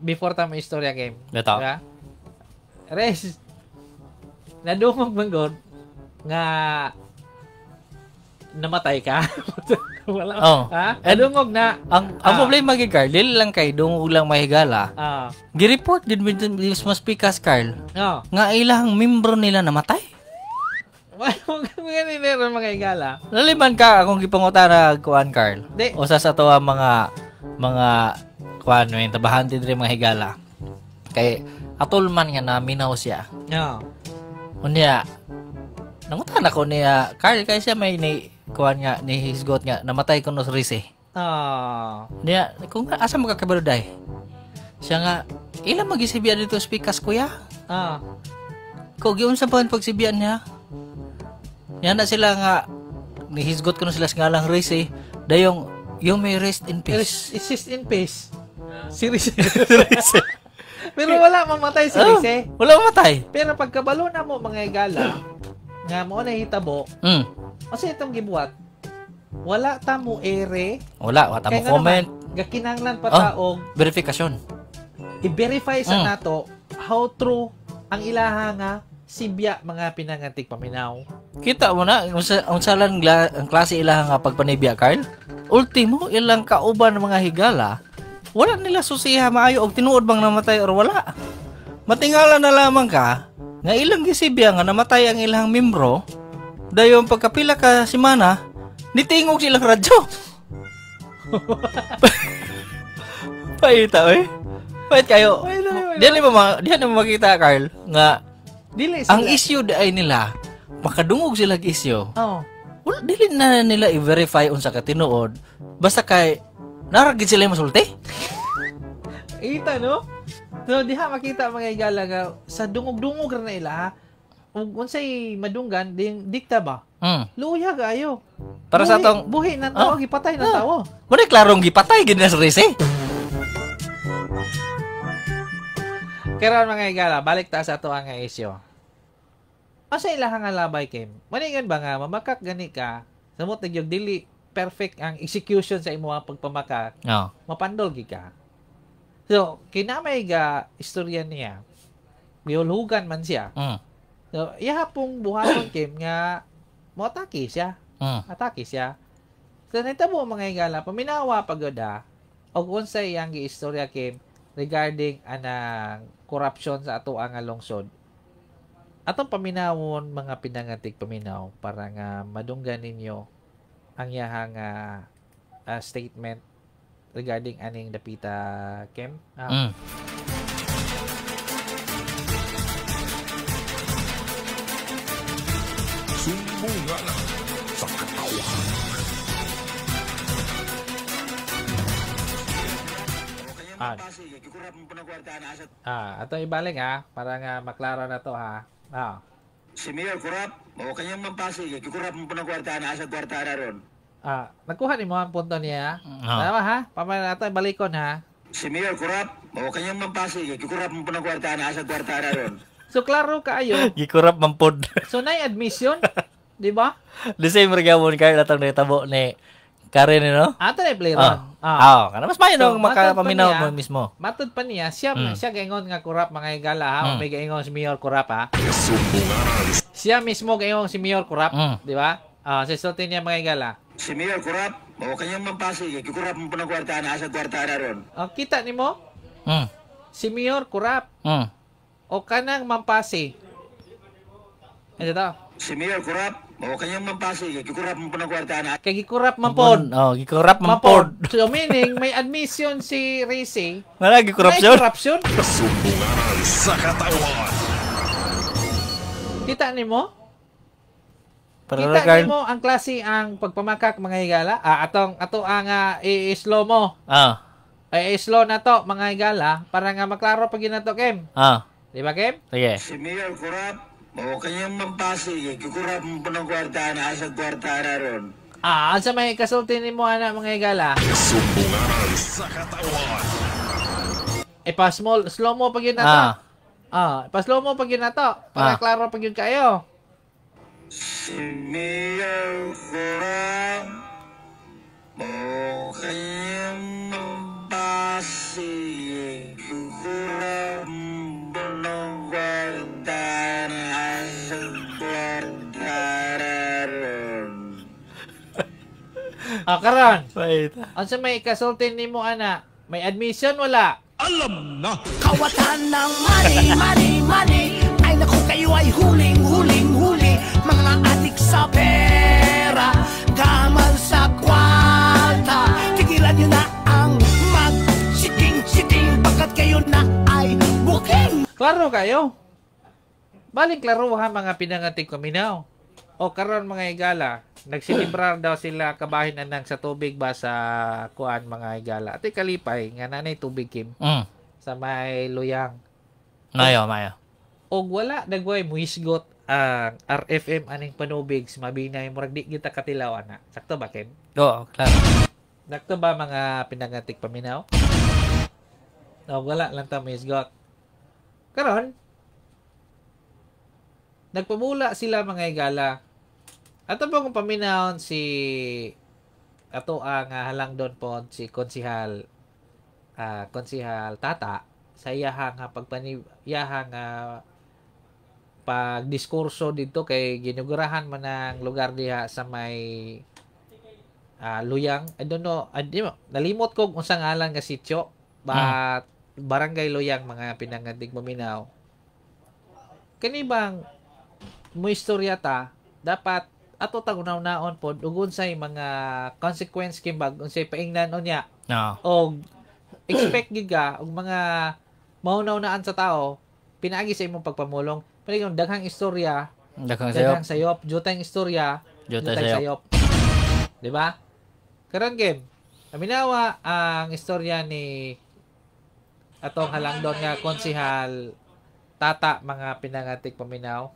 Before ta mo istorya game. Beto. Diba? Riz, nadungog man god nga namatay ka. Wala. Oh. Ha? Nadungog na. Ang problema gyud, Carl, dili lang kay dungog lang mahigala. Gi-report din mismo speakers, Carl. Nga ilang membro nila namatay. Mga meron mga higala. Laliman ka akong gipangutana kuan, Carl. Di. Usa sa ato ang mga kuan may tabahante diri mga higala. Kay atol man nga naminaw siya. Unya nangutan ako niya, Carl, kay siya may ni kuan nga ni hisgot nga namatay kuno si Rizzy. Niya kung asa makakabalo day. Siya nga, ilang magisibian dito speakers kuya? Ah. Ko giunsa pa ang pagsibian niya? Yan na sila nga nihisgot ko na sila sa ngalang race eh. Dayong you may rest in peace. Rest in peace. Si Rize. Pero wala mamatay si Rize. Wala mamatay. Pero pagkabalo na mo mga igala nga mo na hitabo, kasi itong gibuhat, wala ta mo ere. Wala, wala ta mo comment. Gakinanglan pa taog verification. I-verify sa nato how true ang ilaha nga sibya mga pinangantig paminaw. Kita mo na unsa lang ang klase ilaha nga pagpanibya, Carl. Ultimo ilang kauban ng mga higala, wala nila susiha maayo og tinuod bang namatay or wala. Matingala na lamang ka nga ilang gisibya nga namatay ang ilang membro, dayon pagkapila ka semana nitingog silang radyo. Paita oy. Pait kayo. Diyan mo makita, Carl, nga dili sila. Ang issue di ay nila, makadungog sila og issue. Oh. Wala, dili na nila i-verify unsa ka tinuod. Basta kay naragid sila yung masulti. Ita no? So diha makita mga igala nga sa dungog-dungog ra na ila. Ug unsay madunggan ding dikta ba? Luya kaayo. Para sa atong buhi ng tao, gipatay ng tao. Wala klarong gipatay gid na sa Rize. Karon mga igala, balik ta sa ato ang issue. Asa ilaha nga labay, Kim? Maningan ba nga mamakak gani ka samot na gyud dili perfect ang execution sa imong pagpamakak? Oh. Mapandol gi ka. So, kinamay ga istorya niya. Giulhugan man siya. So, iya pong buhaton, Kim, nga mo-atake siya. Atake siya. So, nahitabo mga higala, paminawa pagoda og unsay iyang giistorya, Kim, regarding anang corruption sa ato ang lungsod. Atong paminawon mga pinangatig paminaw para nga madunggan ninyo ang iyahang statement regarding aning dapita, Kim. Sumbungan sa katawhan. Ato ibalik ha, para nga maklaro na to ha. Si Mayor kurap, o kanyang mampasig, gikurap mo pa ng kwarta na asa kwarta na ron. Nagkuha ni mo ang punto niya. Tama ha? Pamana nato ibalikon ha. Si Mayor kurap, o kanyang mampasig, gikurap mo pa ng kwarta na asa kwarta na ron. So klaro kaayo. Gikurap mampod. So nay admission, di ba? The same regawon kayo natang nitabo ni Karen, no? Ato na play ron. Kana mas maayo So, nung makapaminaw mo mismo. Matod pa niya, siya siya gaingon nga kurap mga higala ha. May gaingon si Mayor kurap ha. Siya mismo gaingon si Mayor kurap, di ba? Sa sulti niya mga higala. Si Mayor kurap, o kanyang mampasig, gikurap mo pa ng kwarta na asa kwarta na ron. Kita nimo? Si Mayor kurap. O kanang mampasi. Ano to? Si Mayor kurap, o kanyang mampasig, gikurap mo pa ng kwarta na. Kay gikurap mampod. Oh, gikurap mampod. So meaning may admission si Rize. Wala gikurapsyon. May corruption. Sumbungan sa katawhan. Kita nimo? Para Kita Carl. nimo ang klase ang pagpamakak mga higala. Atong ato ang i-slow mo. I-slow na to mga higala para nga maklaro pag yun na to, Kim. Di ba, Kim? Sige. Si Mayor kurap, o kanyang mampasig, gikurap mo pa ng kwarta na asa kwarta na ron. Ansa may kasulti nimo ana mga higala? Sumbungan sa katawhan. Pa-small slow mo pag yun na to. Pa-slow mo pag yun na to. Para klaro pag yun kayo. Si Mayor kurap, o kanyang mampasig, gikurap mo pa ng kwarta na asa kwarta na ron. Karon. Wait. Unsa may kasulti nimo ana? May admission wala? Alam na. Kawatan ng money, money, money. Ay naku, kayo ay huling, huling, huli. Mga adik sa pera, gamal sa kwarta. Tigilan nyo na ang mag-siting-siting pagkat kayo na ay booking. Klaro kayo. Baling klaro ha mga pinangatig kuminaw. O karon mga higala, nagsilibrar daw sila kabahin anang sa tubig ba sa kuan mga higala. Ati kalipay nga nanay tubig, Kim. Sa may Luyang. Mayo, mayo. Og wala dagway muhisgot ang RFM aning panubig sa Mabinay, murag di kita katilaw ana. Sakto ba, Ken? Oo, klaro. Sakto ba mga pinangatik paminaw? O wala lang ta muhisgot. Karon, nagpamula sila mga higala. Ato pa kung paminawon si ato ang halangdon po si Konsihal Konsihal Tata sa iyahang iyahang pagdiskurso dito kay ginugurahan man ang lugar diha sa may Luyang. I don't know, nalimot ko kung unsang ngalan nga sitio, but Barangay Luyang mga pinangatig maminaw. Kani bang mo istorya ta, dapat ato tag unaw-naon pod ug unsay mga consequence kimbag unsay paingnan unya. No. Og expect gid ka og mga maunaw-naan sa tao pinaagi sa imong pagpamulong. Pinaagi daghang istorya, daghang sayop, daghang sayop, jutang istorya, jutang sayop. Di ba? Karon game, aminawa ang istorya ni atong halangdon nga Konsihal Tata mga pinangatik paminaw.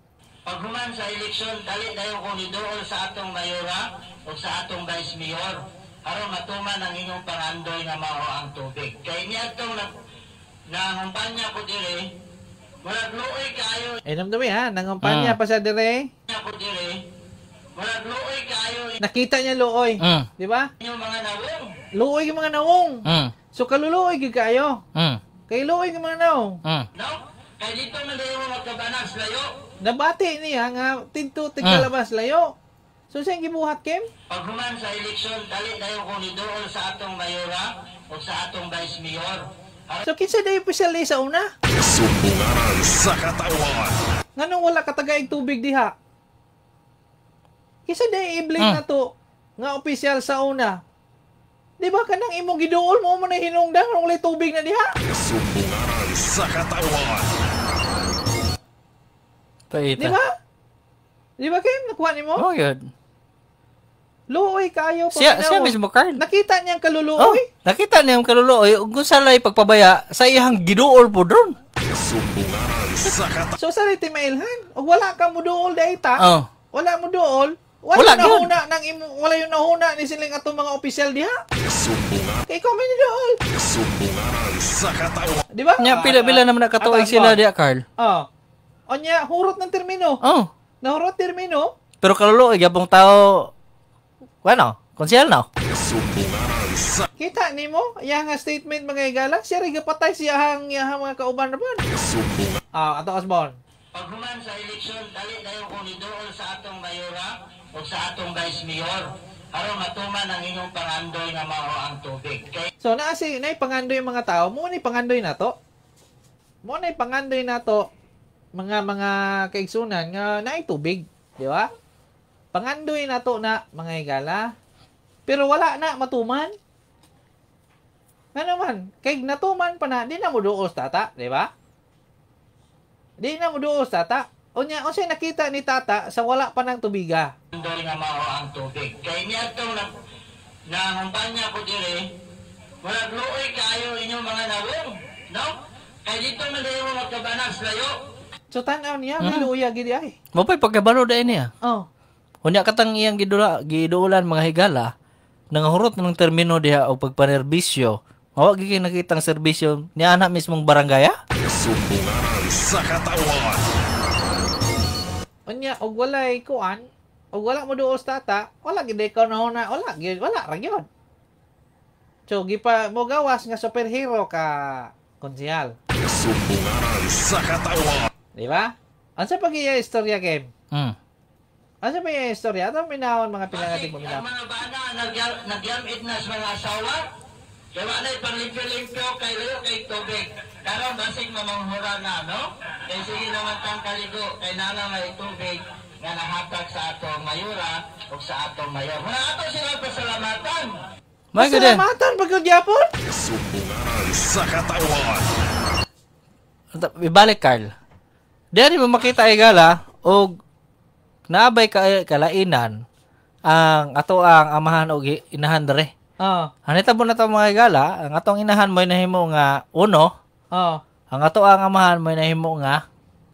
Paghuman sa eleksyon, dali dayon ko niduol sa atong mayora o sa atong vice mayor aron matuman ang inyong pangandoy nga mao ang tubig. Kay niadtong nangumpanya ko dire, murag luoy kaayo. Eh namdumi ha, nangumpanya pa siya dire. Ko dire, murag luoy kaayo. Nakita niya luoy. Di ba? Inyong mga nawong. Luoy yung mga nawong. So kaluluoy gyud kaayo. Kay luoy yung mga nawong. No? Kay dito man dayon mo magkabanas layo. Nabati niya nga tinto tigkalabas layo. So siyang gibuhat Kim? Paghuman sa eleksyon, dali dayon ko niduol sa atong mayora o sa atong vice mayor. So kinsa dayon opisyal sa una? Sumbunganan sa katawhan. Nganong wala katagaig tubig diha? Kinsa dayon i-blame na to nga opisyal sa una? Di ba kanang imong giduol mo man hinungdan nganong walay tubig na diha? Sumbunganan sa katawhan. Paita. Di ba? Di ba Kim? Nakuha nimo? Oh, yun. Luoy kayo. Siya mismo, Carl. Nakita niyang kaluluoy. Oh, nakita niyang kaluluoy. Kung salay pagpabaya, sa iyang giduol po doon. So, sa rin timailhan. O wala ka mo duol dahita. Oh. Wala mo duol. Wala nahuna ng imo, wala yung nahuna ni siling atong mga opisyal diha. Kay ikaw may niduol. Di ba? Nya, pila-pila naman nakatuig sila diha, Carl. Oh. Onya, hurot ng termino. Oh. Nahurot termino. Pero kaluluoy, gabong tao, bueno, konsihal na. Kita nimo, iyang statement mga igala, siya rin gapatay siya ang mga kauban na bon. Ah, ato Osborne. Paghuman sa eleksyon, dali dayon ko niduol sa atong mayora o sa atong vice mayor aron matuman ang inyong pangandoy nga mao ang tubig. Kay so naa si nay pangandoy ang mga tao, mo ni pangandoy nato. Mo ni pangandoy nato mga kaigsunan nga naay tubig, di ba? Pangandoy nato na mga higala, pero wala na matuman. Nga naman, kay natuman pa na, di na mo duos tata, di ba? Di na mo duos tata. Unya, unsay nakita ni tata sa wala pa ng tubiga? Pangandoy nga mao ang tubig. Kay niadtong nangumpanya ko dire, murag luoy kaayo inyong mga nawong, no? Kay dito man dayon mo magkabanas layo. So tan-aw niya, may luya gid ay. Mo pa'y pagkabalo dahil niya. Oh. Unya katang iyang giduulan mga higala, nangahurot ng termino diha o pagpanerbisyo. Mawa gid kay nakitang serbisyo niya anak mismong barangay. Sumbunganan sa katawan. Unya og walay kuan, og wala mo duol sa tata, wala gid ikaw nahuna, wala gid, wala ra gyud. So gipa mo gawas nga superhero ka konsihal. Sumbunganan sa katawan. Di ba? Ansa pag iya istorya game? Ansa pa iya istorya? Atong minahon mga pinangating paminaw. Ang mga bana nagyamit na sa mga asawa. Kaya wala panglimpyo-limpyo kay layo kay tubig. Karon basig mamanghura na, no? Kay sige naman tang kaligo kay nana may tubig nga nahatag sa atong mayora o sa atong mayor. Muna ato sila pasalamatan. Pasalamatan pagod gyapon? Sumbunganan sa katawan. Ibalik, Carl. Diyan mo makita ay gala og naabay ka kalainan ang ato ang amahan og inahan dere. Ah. Hanita mo na to mga higala, ang atong inahan mo nahimo nga uno. Oh, Ang ato ang amahan mo nahimo nga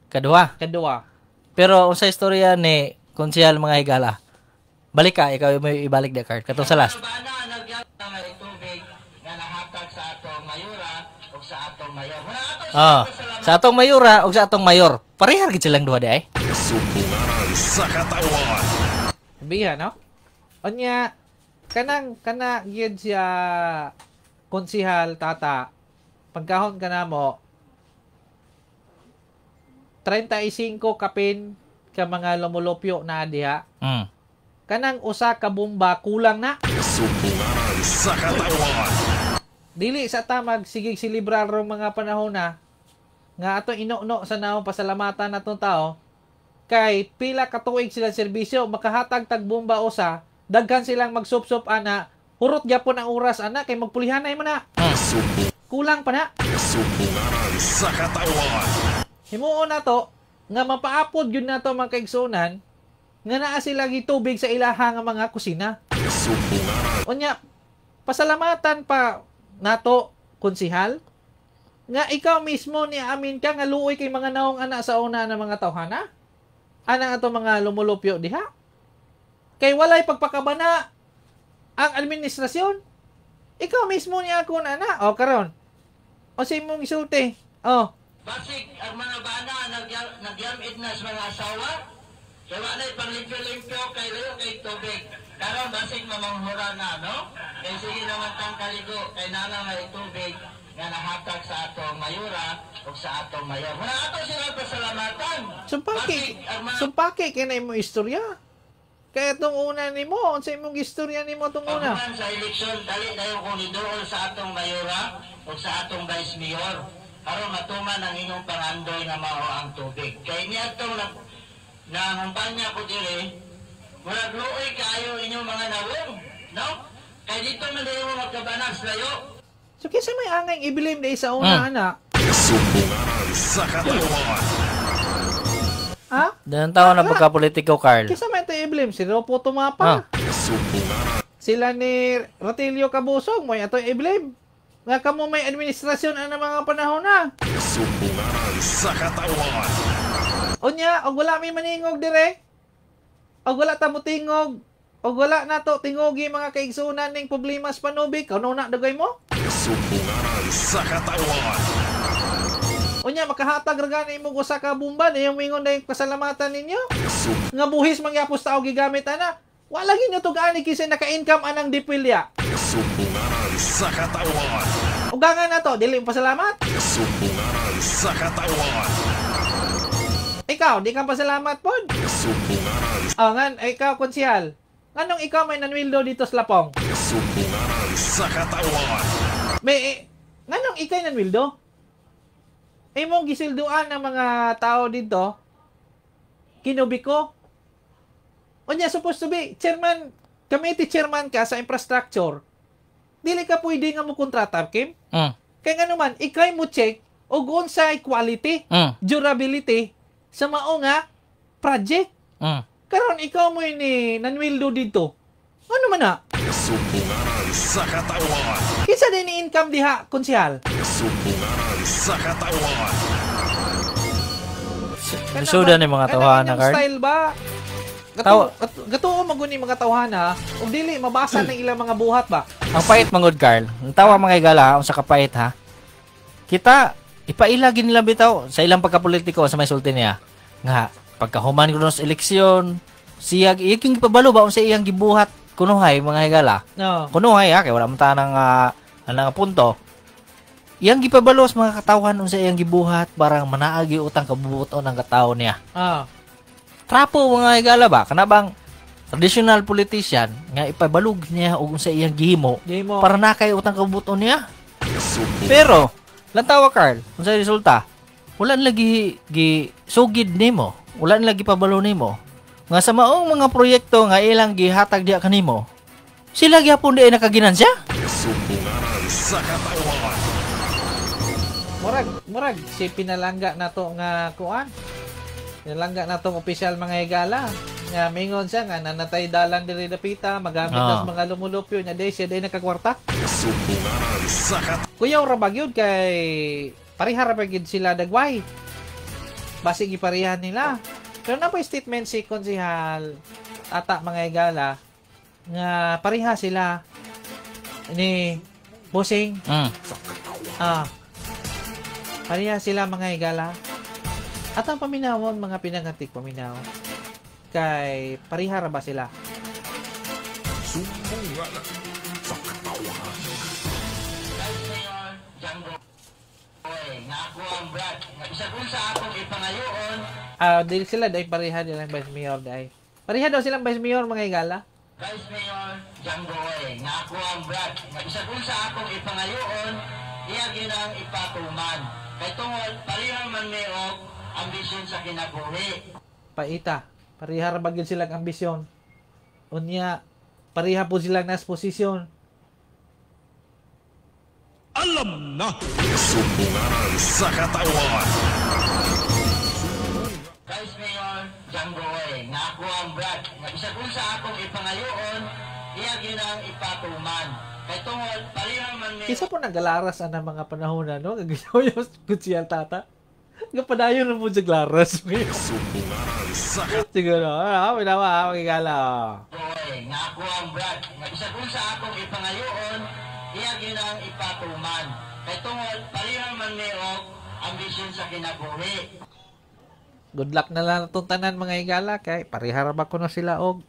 kaduha. Kaduha. Pero unsa istorya ni konsehal, mga higala? Balik ka, ikaw may ibalik di card katong sa last. Bana nagyam na may tubig nga nahatag sa atong mayora ug sa atong mayor. Muna ato Ah, sa atong mayora ug sa atong mayor. Parehar gid silang duha di ay. Sumbunganan sa katawhan. Biha, no? Unya, kanang, kana, gyud siya, konsihal, tata, pagkahon ka na mo, 35 kapin ka mga lumulupyo na diha. Kanang usa ka bomba kulang na. Sumbunganan sa katawhan. Dili sa tamag sigig silibrar rong mga panahon na nga atong inuno sa naong pasalamatan natong tao kay pila ka tuig sila serbisyo makahatag tag bomba usa, daghan silang magsupsup ana, hurot gyapon ang oras ana kay magpulihanay man na. Kulang pa na. Sumbunganan sa katawhan. Himuon nato nga mapaapod gyud nato mga kaigsuonan nga naa sila gitubig sa ilaha nga mga kusina. Sumbunganan Unya, pasalamatan pa nato, konsihal, nga ikaw mismo ni amin ka nga luoy kay mga naong ana sa una ng mga tawhana. Ana ato mga lumulupyo diha. Kay walay pagpakabana ang administrasyon. Ikaw mismo ni ako na ana. O karon. O sa imong isulti. O. Basig ang mga bana nagyamit na sa mga asawa. Kay wa na'y panglimpyo-limpyo kay layo kay tubig. Karon basig mamanghura na, no? Kay sige naman tang kaligo kay nana may tubig nga nahatag sa atong mayora ug sa atong mayor. Muna ato sila pasalamatan. Sumpaki, Basig ang mga sumpaki kay na imong istorya. Kaya itong una nimo, unsa imong istorya nimo itong una? Paghuman sa eleksyon, dali dayon kung niduol sa atong mayora o sa atong vice mayor aron matuman ang inyong pangandoy nga mao ang tubig. Kay niadtong na nangumpanya ko diri, murag luoy kaayo inyong mga nawong, no? Kay dito man dayon mo magkabanas layo. So kinsa may angay i-blame na sa una ana? Sumbunganan sa katawhan. Ha? Danang taon na pagka-politiko, Carl. Kinsa may ito i-blame? Si Ropo Tumapa. Sumbunganan Sila ni Ratilio Kabusong, may ato i-blame. Nga kamo may administrasyon ang mga panahon na. Sumbunganan sa katawhan. Unya, og wala may maningog dire. Og wala ta motingog. Og wala na to tingogi mga kaigsunan ning problema sa panubig, kuno na dagay mo. Sumbunganan sa katawhan. Unya makahatag ra gani imong usa ka bomba na mingon dayong pasalamatan ninyo. Nga buhis mangyapos tao gigamit ana. Wala gyud tugaan kinsa naka-income anang dipilya. Sumbunganan sa katawhan. Ugangan na to, dili mo pasalamat. Sumbunganan sa katawhan. Ikaw, di ka pasalamat pod. Sumbunganan Oh, ngan, ikaw konsihal. Nganong ikaw may nanwildo dito sa Lapong? Sumbunganan sa katawhan. May nganong ikay nanwildo? Imong gisilduan ng mga tao dito, kinubiko. Unya, supposed to be chairman, committee chairman ka sa infrastructure. Dili ka pwede nga mo kontrata, Kim. Kaya nga naman, ikay mo check og unsay quality, durability sa mao nga project. Karon ikaw mo ni nanwildo dito. Ano man na? Sumbunganan sa katawhan. Kinsa din ni income diha, konsihal? Sumbunganan sa katawhan. Suda ni mga tawhana, inyong Carl. style ba? Tawa. Gatuo maguni mga tawhana ug dili mabasa ng ilang mga buhat ba? Ang pait mangod, Carl. Ang tawa mga higala, ha, unsa kapait ha. Kita ipaila gid nila bitaw sa ilang pagkapolitiko sa may sulti niya. Nga pagkahuman kuno sa eleksyon, siya iyang gipabalo ba unsa iyang gibuhat kunuhay mga higala. No. Kunuhay ha kay wala man ta nang anang punto. Iyang gipabalo sa mga katawhan unsa iyang gibuhat parang manaagi utang kabubuton ang katao niya. Trapo mga higala ba kana bang traditional politician nga ipabalog niya og unsa iyang gihimo Gihimo. para na kay utang kabubuton niya. Sumbunganan Pero lantawa Carl, unsa resulta? Wala nila gi, gi sugid nimo, wala nila gipabalo nimo. Nga sa maong mga proyekto nga ilang gihatag diha kanimo, sila gyapon di ay nakaginansya. Sumbunganan sa katawhan. Murag murag si pinalangga nato nga kuan. Pinalangga natong opisyal mga higala. Nga mingon siya nga nanatay dalan diri dapita, magamit nas mga lumulupyo nya day siya day nakakwarta. Sumbunganan sa katawhan. Kuyaw ra ba gyud kay Pareha ra pa gid sila dagway. Basi giparehan nila. Pero na po statement si konsehal Tata mga higala nga pareha sila ni Bossing. Pareha sila mga higala. At ang paminawon mga pinangatik paminaw kay pareha ra ba sila? Sumbungan sa katawhan. Vice Mayor Django Oy, nga ako ang Brad. Nga bisag unsa akong ipangayoon, Dili sila dahil pareha nilang Vice Mayor dahil. Pareha daw silang Vice Mayor mga higala. Vice Mayor Django Oy, nga ako ang Brad. Nga bisag unsa akong ipangayoon, iya ginang ipatuman. Kay tungod pareha man mi og ambisyon sa kinabuhi. Paita. Pareha ra ba gyud silang ambisyon? Unya, pareha po silang nas posisyon. Alam na! Sumbungan sa katawhan. Vice Mayor Django Oy, nga ako ang Brad. Nga bisag unsa akong ipangayoon, iya ginang ipatuman. Kay tungod pareha man mi Kisa po nagalaras ang mga panahon na, no? Kaginawa yung kutsiyal tata. Nagpadayon na po sa glaras. Sumbungan sa Siguro, pinawa, magigala. Oy, nga ako ang Brad. Nga bisag unsa akong ipangayoon, iya ginang ipatuman. Kay tungod pareha man mi og ambisyon sa kinabuhi. Good luck na lang itong tanan mga higala kay pareha ra ba kuno sila og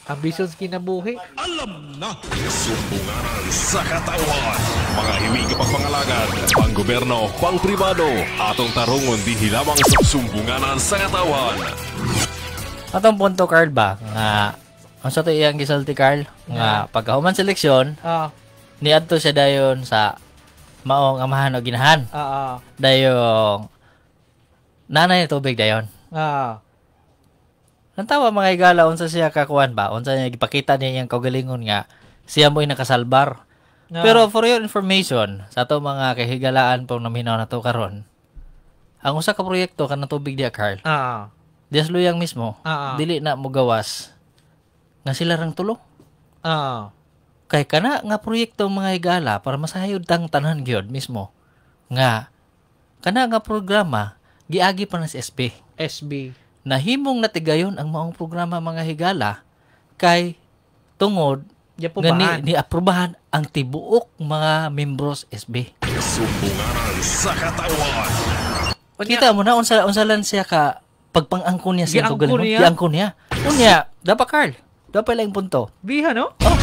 ambisyon sa kinabuhi. Alam na! Sumbungan sa katawhan. Mga hiwi kapag pangalagad, panggobyerno, pangpribado, atong tarungon dihi lamang sa Sumbunganan sa Katawhan. Atong punto, Carl, ba? Nga, ang sa to iyang gisulti, Carl, nga pagkahuman seleksyon, niadto siya dayon sa maong amahan o ginahan. Dayong nanay ni tubig dayon. Nantawa mga higala unsa siya kakuan ba? Unsa niya gipakita niya iyang kaugalingon nga siya mo'y nakasalbar. Pero for your information, sa ato mga kahigalaan pong naminaw na to karon, ang usa ka proyekto kanang tubig diya, Carl. Diya sa Luyang mismo, dili na mo gawas nga sila rang tulo. Kay kana nga proyekto mga higala para masayod tang tanan gyud mismo nga kana nga programa giagi pa na sa SB. SB. Nahimong natigayon ang maong programa mga higala kay tungod Di nga aprobahan. ni aprobahan ang tibuok mga membros SB. Sumbunganan sa katawhan. Kita mo na unsa lang siya ka pagpangangkon niya sa Giangkon kaugalingon. niya? Giangkon niya. Unya, dapat Carl, dapat lang punto. Biha no? Oh.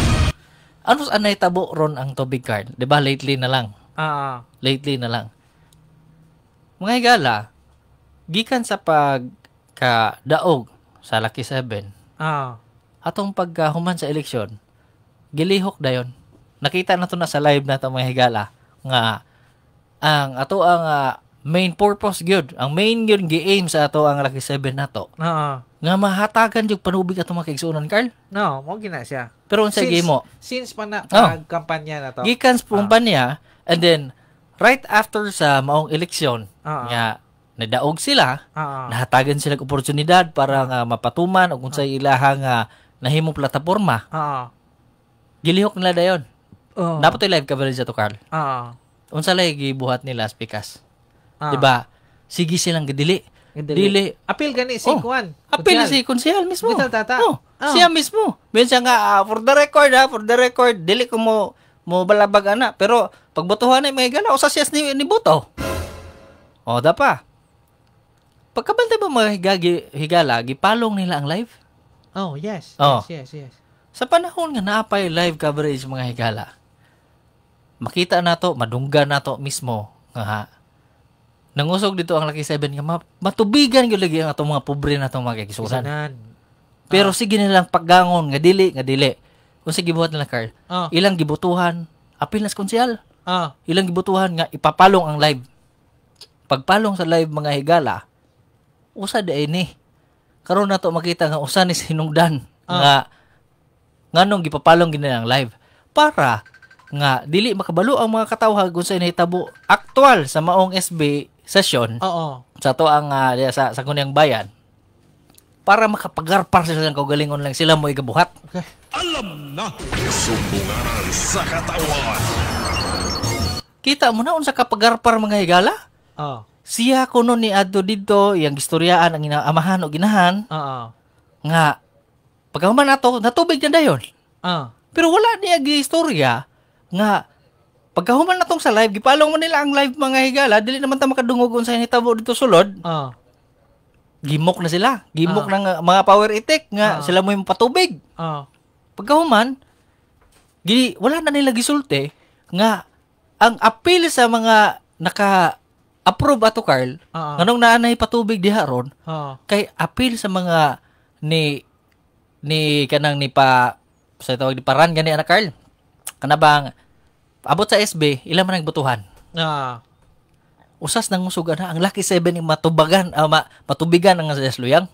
Ano sa anay tabo ron ang tubig, Carl? 'Di ba lately na lang? Lately na lang. Mga higala, gikan sa pagkadaog sa Lucky 7, atong pagkahuman sa eleksyon, gilihok dayon. Nakita na to na sa live na to mga higala nga ang ato ang main purpose gyud, ang main gyud gi-aim sa ato ang Lucky 7 nato. Nga mahatagan gyud panubig ato mga kaigsuonan, Carl. No, mo gina siya. Pero unsa gimo? Since pa na pagkampanya na to. Gikan sa kumpanya, and then right after sa maong eleksyon nga nadaog sila, nahatagan sila og oportunidad para nga mapatuman og unsay ilaha nga nahimong plataporma. Gilihok nila dayon. Dapat live coverage ato, Carl. Unsa lay gibuhat nila speakers? Diba? Sige silang gidili. Gidili. Dili. Apil gani si Kuan. Apil Kunsyal. si Kunsyal mismo. Kunsyal tata. Oh, siya mismo. Minsan nga for the record for the record, dili ko mo balabag ana, pero pagbotohan ay mga gala usa siya ni boto. O dapa. Pagkabantay ba mga higala, gipalong nila ang live? Oh, yes. Oh. Yes, yes, yes. Sa panahon nga naapay live coverage mga higala, makita nato, madungga nato mismo nga nangusog dito ang Lucky 7 nga matubigan gyud lagi ang atong mga pobre na atong mga kaigsuonan. Pero sige nilang paggangon nga dili, nga dili. Kung sige gibuhat nila, Carl, ilang gibutuhan, apil na sa konsyal. Ilang gibutuhan nga ipapalong ang live. Pagpalong sa live mga higala, usa di ni. Karon nato makita nga usa ni sinungdan nga nganong gipapalong gid nila ang live para nga dili makabalo ang mga katawhan kung sa nahitabo aktual sa maong SB session. Sa to ang sa kunyang bayan para makapagarpar sila ng kaugalingon lang sila mo igabuhat. Okay. Alam na. Sumbunganan sa katawan. Kita mo na unsa kapagarpar mga higala? Oh. Siya kuno ni adto didto iyang gistoryaan ang amahan o ginahan. Oo. Nga pagkahuman nato natubig na dayon. Pero wala niya giistorya nga pagkahuman natong sa live, gipalong man nila ang live mga higala, dili naman ta makadungog unsay nitabo dito sulod. Gimok na sila. Gimok ng mga power itik nga sila mo yung patubig. Pagkahuman, wala na nila gisulti nga ang appeal sa mga naka-approve ato Carl, nganong naanay patubig diha ron, kay appeal sa mga ni kanang ni pa sa tawag ni paran gani ana Carl. Kana bang abot sa SB ila man ang butuhan. Usas nang usugan na ang Lucky 7 yung matubagan matubigan ang sa Luyang.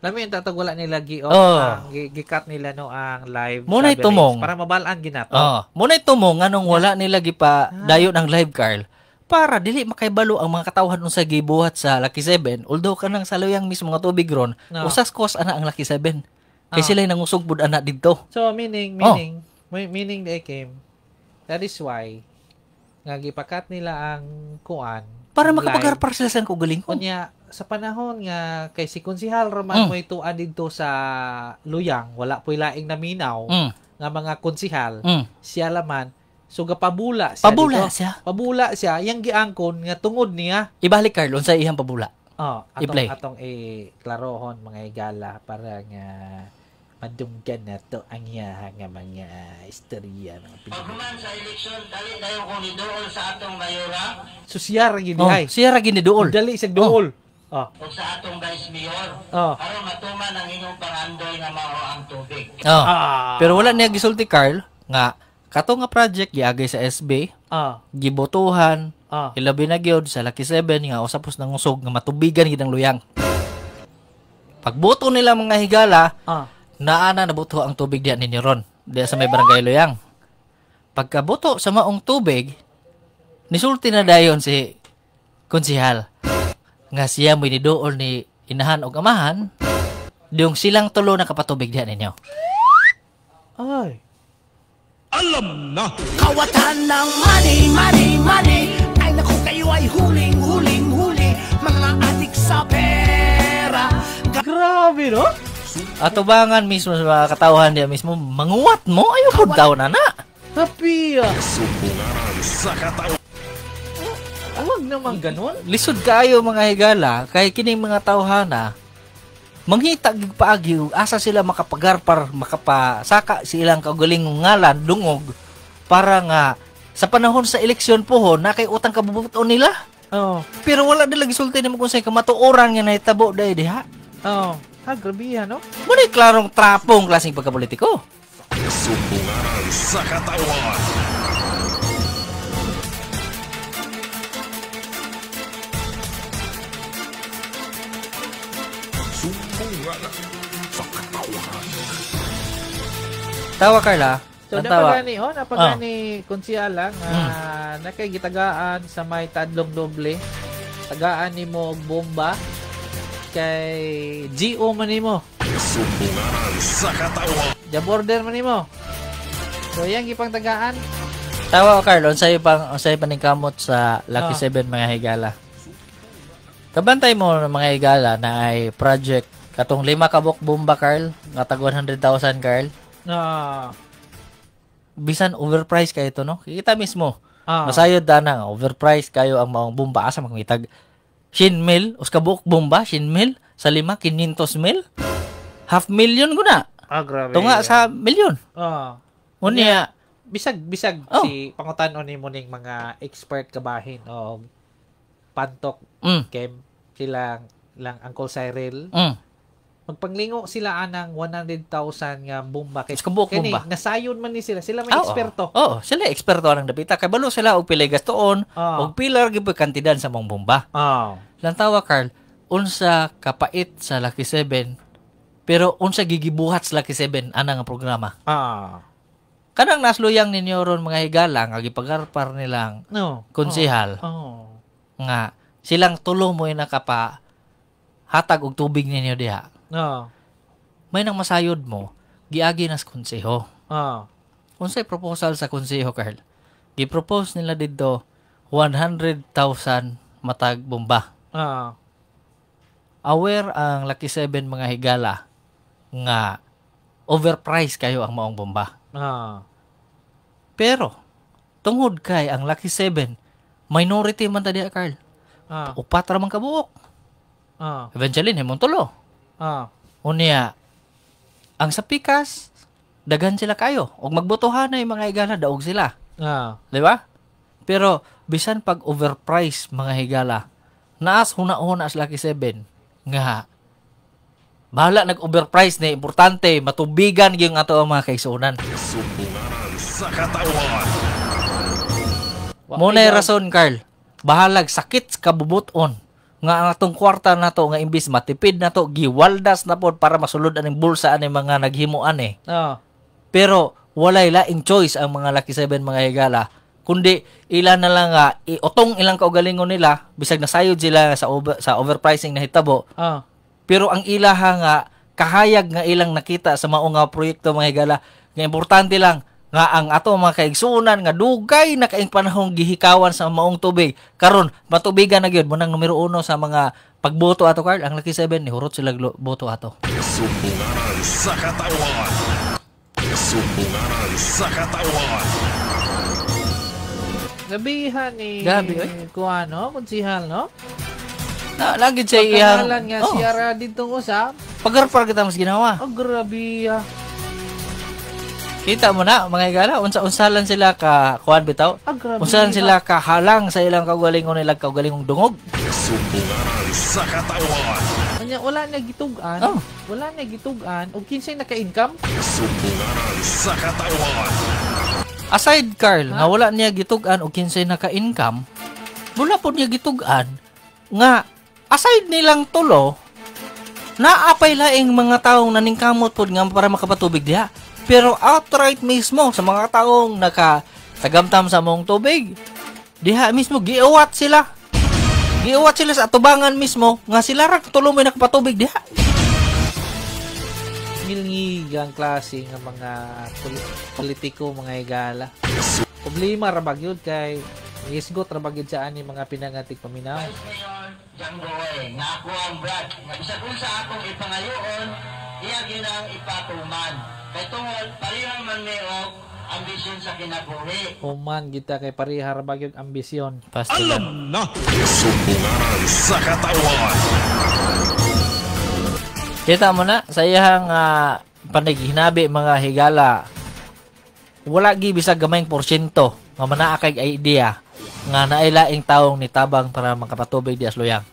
Lami ang tatag wala nila gi-off ang gi-cut nila no ang live. Muna'y tumong para mabalaan ginato. Muna'y tumong nganong wala nila gipa dayon ang live Carl para dili makaibalo ang mga katawhan unsa gibuhat sa Lucky 7, although kanang sa Luyang mismo nga tubig ron, usas kos ana ang Lucky 7. Kay sila nangusog pud ana didto. So meaning they came. That is why nga gipakat nila ang kuan para makapagarpar sila sa kaugalingon. Kunya sa panahon nga kay si Konsihal Roman mo'y tuan didto sa Luyang, wala po'y laing naminaw nga mga konsihal, siya laman so gapabula siya. Pabula dito. Siya. Pabula siya yang giangkon nga tungod niya. Ibalik Carl unsa iyang pabula. Atong i-klarohon mga higala para nga madunggan na to ang iya nga mga istorya mga Pinoy. Paghuman sa eleksyon, dali tayo kung niduol sa atong mayora. So siya ra gid ay. Siya ra gid niduol. Dali sa duol. O sa atong vice mayor. Aron matuman ang inyong pangandoy nga mao ang tubig. Pero wala niya gisulti Carl nga kato nga project giagay sa SB. Gibotohan. Ilabi na gyud sa Lucky 7 nga usapos nangusog nga matubigan gid ang Luyang. Pagboto nila mga higala, naana nabuto ang tubig diya ninyo ron, diya sa may barangay Luyang. Pagkabuto sa maong tubig, nisulti na dayon si konsihal nga siya mo'y niduol ni inahan og amahan, diyong silang tulo nakapatubig diya ninyo. Ay. Alam na! Kawatan ng money, money, money. Ay naku, kayo ay huling, huling, huli. Mga adik sa pera. Grabe, no? Atubangan mismo sa mga katawhan diya mismo, manguwat mo, ayaw po daw na na. Happy! Sumbungan sa katawan. Huwag naman ganun. Lisod kayo mga higala, kay kining mga tawhana, manghita gig paagi, asa sila makapagarpar, makapasaka silang kaugalingong ngalan, dungog, para nga sa panahon sa eleksyon pohon, na kay utang kabubuton nila. Oh. Pero wala nila gisulti nimo kung say kamatuoran nga nahitabo dahil diha. Oh. Ha, grabe yan, no? Muna klarong trapong klaseng pagkapolitiko. Sumbungan sa katawan. Sumbungan sa katawan. Tawa, Carla. So, napagani, napagani, konsiya lang, nakagitagaan sa may tadlong doble. Tagaan ni mo bomba. Kay GO man nimo. Sumbungan sa katawan. The border man nimo. So yang gipang tagaan. Tawa Carl, unsay pang unsay paningkamot sa Lucky 7 mga higala. Kabantay mo mga higala na ay project katong 5 ka buok bomba Carl, nga tag 100,000 Carl. Bisan overpriced kayo to no. Kita mismo. Masayod dana nga overpriced kayo ang maong bomba asa magmitag 100 mil, us ka buok bomba, 100 mil, sa 5, 500 mil, half million ko na. Grabe. Tunga sa milyon. Unya, bisag si pangutan-on nimo ning mga expert kabahin o pantok kem silang lang Uncle Cyril. Magpanglingo sila anang 100,000 nga bomba kay kabuok bomba. Nasayon man ni sila, sila may eksperto. Oo, sila eksperto anang dapita kay balo sila og pilay gastoon, og pilar gyud kantidad sa mong bomba. Lantawa Carl, unsa kapait sa Lucky 7 pero unsa gigibuhat sa Lucky 7 ana nga programa. Kanang nasluyang ninyo ron mga higala nga gipagarpar nilang konsehal. Nga silang tulo mo'y nakapa hatag og tubig ninyo diha. May nang masayod mo, giagi na sa konseho. Unsay proposal sa konseho, Carl? Gi-propose nila didto 100,000 matag bomba. Aware ang Lucky 7 mga higala nga overpriced kayo ang maong bomba. Pero tungod kay ang Lucky 7 minority man ta diha, Carl. Upat ra man kabuok. Eventually himong tulo. Unya ang sa pikas daghan sila kayo og magbotohan na yung mga higala daog sila. Di ba? Pero bisan pag overpriced mga higala, naas huna-huna sa Lucky 7 nga bahala nag-overprice ni importante matubigan gyud ato ang mga kaigsuonan. Sumbunganan sa katawhan. Mo na rason, Carl. Bahalag sakit kabubuton nga ang atong kwarta nato nga imbis matipid nato giwaldas na pod para masulod aning bulsa ani mga naghimuan eh. Pero walay laing choice ang mga Lucky 7 mga higala kundi ila na lang nga iutong ilang kaugalingon nila bisag nasayod sila sa sa overpricing na hitabo. Pero ang ilaha nga kahayag nga ilang nakita sa mao nga proyekto mga higala nga importante lang nga ang ato mga kaigsuonan nga dugay na kaing panahong gihikawan sa maong tubig karon matubigan na gyud mo nang numero 1 sa mga pagboto ato, Carl. Ang Lucky 7 ni hurot sila boto ato. Sumbunganan sa katawhan. Sumbunganan sa katawhan. Gabihan ni Gabi, oy. Kuan, no? Konsihal, no? Na lagi siya iyang Pagkangalan nga siya ra ditong usap. Pagarpar kita mas ginawa. Oh, grabe ah. Kita mo na mga higala unsa-unsalan sila ka kuan bitaw. Ah, grabe. Unsalan sila ka halang sa ilang kaugalingon nilang kaugalingong dungog. Sumbunganan sa katawhan. Anya, wala na gitug-an. Oh. Wala na gitug-an. Og kinsay naka-income? Sumbunganan sa katawhan. Aside, Carl, nga wala niya gitug-an og kinsay naka-income, wala po niya gitug-an nga aside nilang tulo, naapay laing mga taong naningkamot pod nga para makapatubig diha. Pero outright mismo sa mga taong nakatagamtam sa mong tubig, diha mismo giuwat sila. Giuwat sila sa atubangan mismo nga sila ra tulo may nakapatubig diha. Milngigang klase nga mga politiko mga higala. Problema ra ba gyud kay isgot ra ba gyud sa ani mga pinangatik paminaw. Mayor Django eh, nga ako ang Brad. Nga bisag unsa akong ipangayoon, iya ginang ipatuman. Kay tungod pareha man mi og ambisyon sa kinabuhi. Human kita kay pareha ra ba gyud ambisyon. Alam na. Sumbunganan sa katawhan. Kita mo na sa iyang panighinabi mga higala, wala gi bisag gamayng porsyento nga manaa kay idea nga naay laing taong nitabang para makapatubig di asluyang.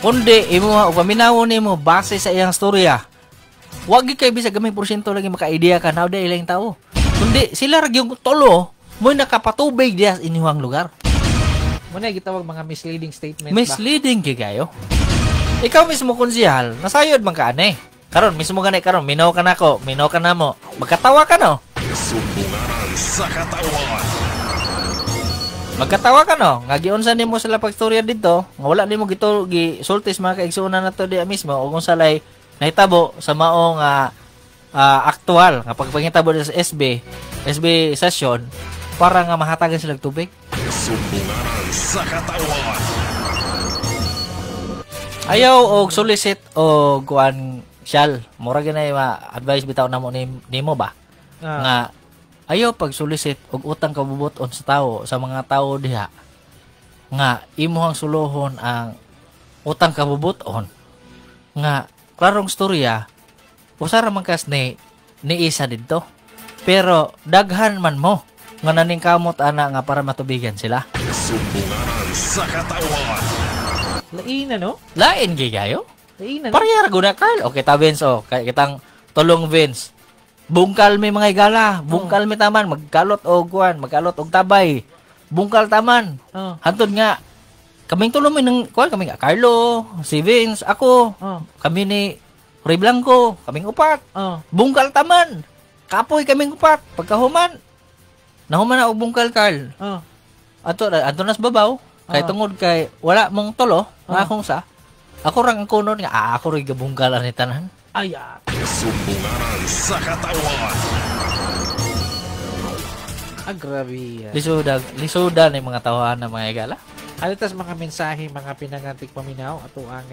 Kundi imo og paminawon nimo base sa iyang storya. Wa gi kay bisag gamayng porsyento lagi maka-idea ka na day laing tao. Kundi sila ra gyud tulo mo'y nakapatubig diha sa inyong lugar. Mo na gitawag mga misleading statement ba? Misleading kay kayo. Ikaw mismo konsihal, nasayod man ka ane. Karon mismo gani karon minaw ka nako, minaw ka namo. Magkatawa ka no? Sumbunganan sa katawhan. Magkatawa ka no? Nga giunsa nimo sila pagstorya didto, nga wala nimo gito gisultis mga kaigsuonan nato diha mismo og unsa lay nahitabo sa maong aktual nga pagpangitabo sa SB session para nga mahatagan sila og tubig. Sumbunganan sa katawhan. Ayaw og solicit og kuan syal. Mura gyud ma-advise bitaw namo nimo ba? Nga ayaw pag solicit og utang kabubuton sa tao sa mga tao diha nga imuhang suluhon ang utang kabubuton nga klarong storya usa ra man kas ni isa didto pero daghan man mo nga naningkamot ana nga para matubigan sila. Sumbunganan sa katawhan. Lain na, no? Lain gyud kayo. Lain na, no? Pareha ra gud na, Carl. Okay ta Vince, oh. Kay kitang tulong Vince. Bungkal mi mga higala, bungkal mi taman, magkalot og kuan, magkalot og tabay. Bungkal taman. Oh. Hantod nga kaming tulong mi ng kuan, kaming Carlo, si Vince, ako, kami ni Ray Blanco, kaming upat. Oh. Bungkal taman. Kapoy kaming upat. Pagkahuman, nahuman na og bungkal, Carl. Oh. Ato ato nas babaw. Kay tungod kay wala mong tulo, nga akong sa. Ako rang ang kunon nga ako ray gabungkal ani tanan. Ay, ah. Sumbunganan sa katawhan. Ah, grabe. Lisuda, lisuda ni mga tawahan na mga higala. Alitas mga mensahe, mga pinangantik paminaw ato ang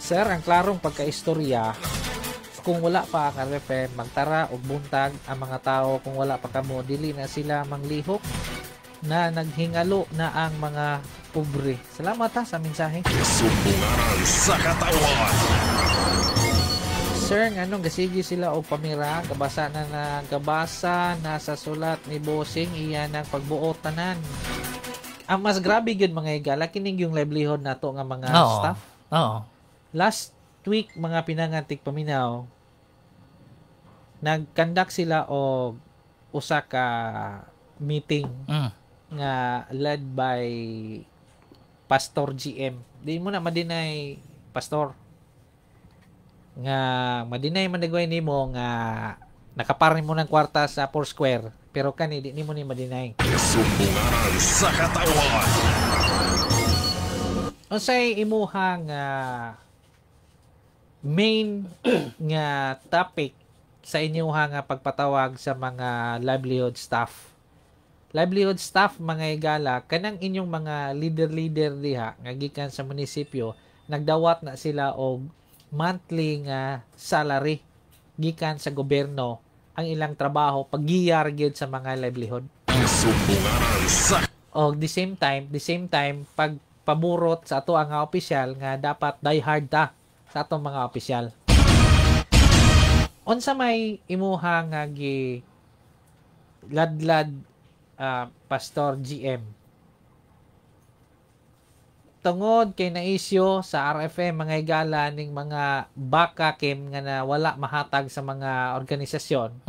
sir, ang klarong pagkaistorya, kung wala pa ang RFM, magtara og buntag ang mga tao. Kung wala pa kamo, dili na sila manglihok na naghingalo na ang mga pobre. Salamat ha sa mensahe. Sumbunganan sa katawhan. Sir, nganong gasigi sila og pamira, gabasa na gabasa na sa sulat ni Bossing iya ng pagbuot tanan. Ang mas grabe gyud mga higala kining yung livelihood nato nga mga staff. Oo. Last week mga pinangantik paminaw, nag-conduct sila og usa ka meeting nga led by Pastor GM. Di mo na madinay pastor nga madinay man nimo nga nakapar nimo ng kwarta sa Foursquare, pero kani di nimo ni madinay. Sumbunganan sa katawhan. Unsay imuhang main nga topic sa inyuhang nga pagpatawag sa mga livelihood staff? Livelihood staff mga higala, kanang inyong mga leader-leader diha nga gikan sa munisipyo, nagdawat na sila og monthly nga salary gikan sa gobyerno ang ilang trabaho paggiyar gyud sa mga livelihood. Sumbunganan sa Og the same time pagpaburot sa ato ang opisyal nga dapat die hard ta sa atong mga opisyal. Unsa may imuha nga gi ladlad Pastor GM? Tungod kay na-issue sa RFM mga higala ning mga baka kim nga na wala mahatag sa mga organisasyon,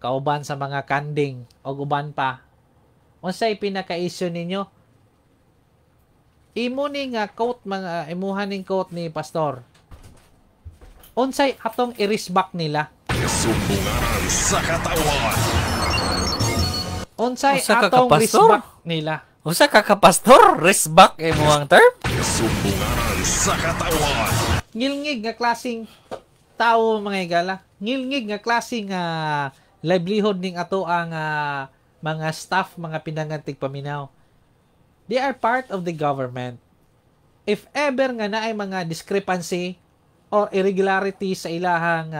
kauban sa mga kanding o uban pa. Unsay pinaka-issue ninyo? Imo ni nga quote mga imuha ning quote ni Pastor. Unsay atong i-resback nila? Sumbunganan sa katawhan. Unsay Usa ka atong ka-pastor? resback nila? Usa ka ka-pastor, resback imo ang term? Sumbunganan sa katawhan. Ngilngig nga klaseng tao mga higala. Ngilngig nga klaseng livelihood ning ato ang mga staff, mga pinangantig paminaw. They are part of the government. If ever nga naay mga discrepancy or irregularity sa ilahang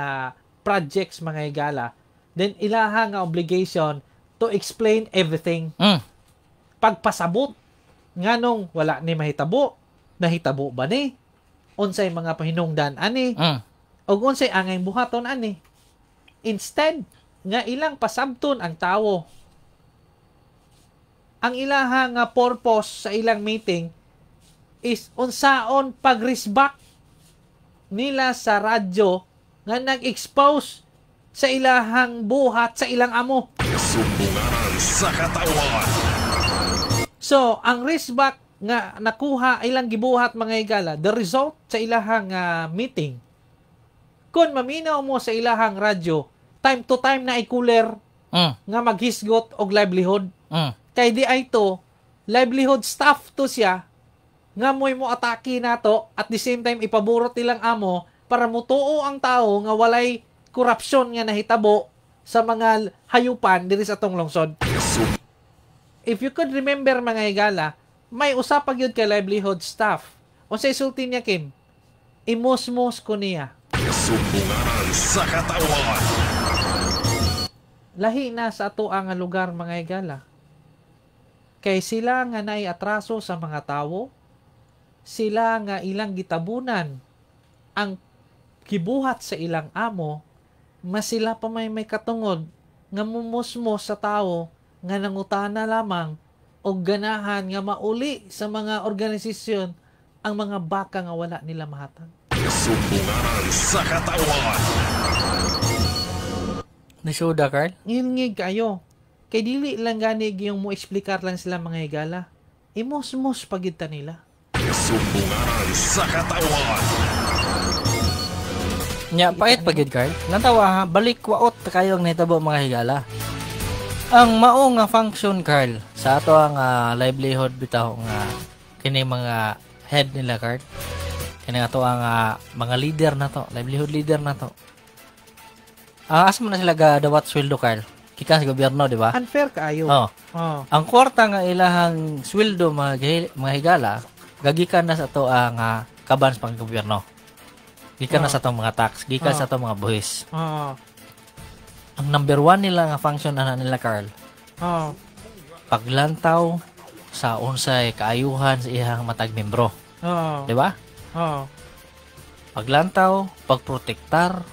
projects mga higala, then ilahang obligation to explain everything. Pagpasabot nganong wala ni mahitabo, nahitabo ba ni? Unsay mga pahinungdan ani? Og unsay angay buhaton ani? Instead nga ilang pasabton ang tawo, ang ilaha nga purpose sa ilang meeting is unsaon pag-resback nila sa radyo nga nag-expose sa ilahang buhat sa ilang amo. Sumbunganan sa katawhan. So, ang resback nga nakuha ilang gibuhat mga higala, the result sa ilahang meeting, kung maminaw mo sa ilahang radyo, time to time na i-cooler nga maghisgot og livelihood. Kay di ay to, livelihood staff to siya, nga mo'y mo atake nato, at the same time ipaburot nilang amo para mutuo ang tao nga walay korupsyon nga nahitabo sa mga hayupan diri sa atong lungsod. If you could remember mga higala, may usa pa gyud kay livelihood staff. Unsay sulti niya Kim? Imusmos ko niya. Sumbunganan sa katawhan. Lahi na sa ato ang lugar mga higala. Kay sila nga naay atraso sa mga tawo, sila nga ilang gitabunan ang gibuhat sa ilang amo, mas sila pa may katungod nga mumusmos sa tawo nga nangutana lamang o ganahan nga mauli sa mga organisasyon ang mga baka nga wala nila mahatag. Sumbunganan sa katawhan. Nisuda, Carl? Ngilngig kayo. Kay dili lang gani yung mo eksplikar lang sila mga higala. Imosmos pagid ta nila. Sumbunganan sa katawhan. Nya, pait pagid, Carl. Nantawa ha, balik waot kayo ang nahitabo mga higala. Ang mao nga function, Carl, sa ato ang livelihood bitaw nga kini mga head nila, Carl. Kini ato ang mga leader na to, livelihood leader na to. Asa man na sila gadawat sweldo, Carl? Gikan sa gobyerno, di ba? Unfair kaayo. Oh. Oh. Ang kwarta nga ilahang sweldo mga higala, gagikan na sa ato ang kaban sa panggobyerno. Gikan na sa atong mga tax, gikan sa atong mga buhis. Oh. Ang number one nila nga function ana nila, Carl, Oh. paglantaw sa unsay kaayuhan sa iyang matag membro, Oh. di ba? Oh. Paglantaw, pagprotektar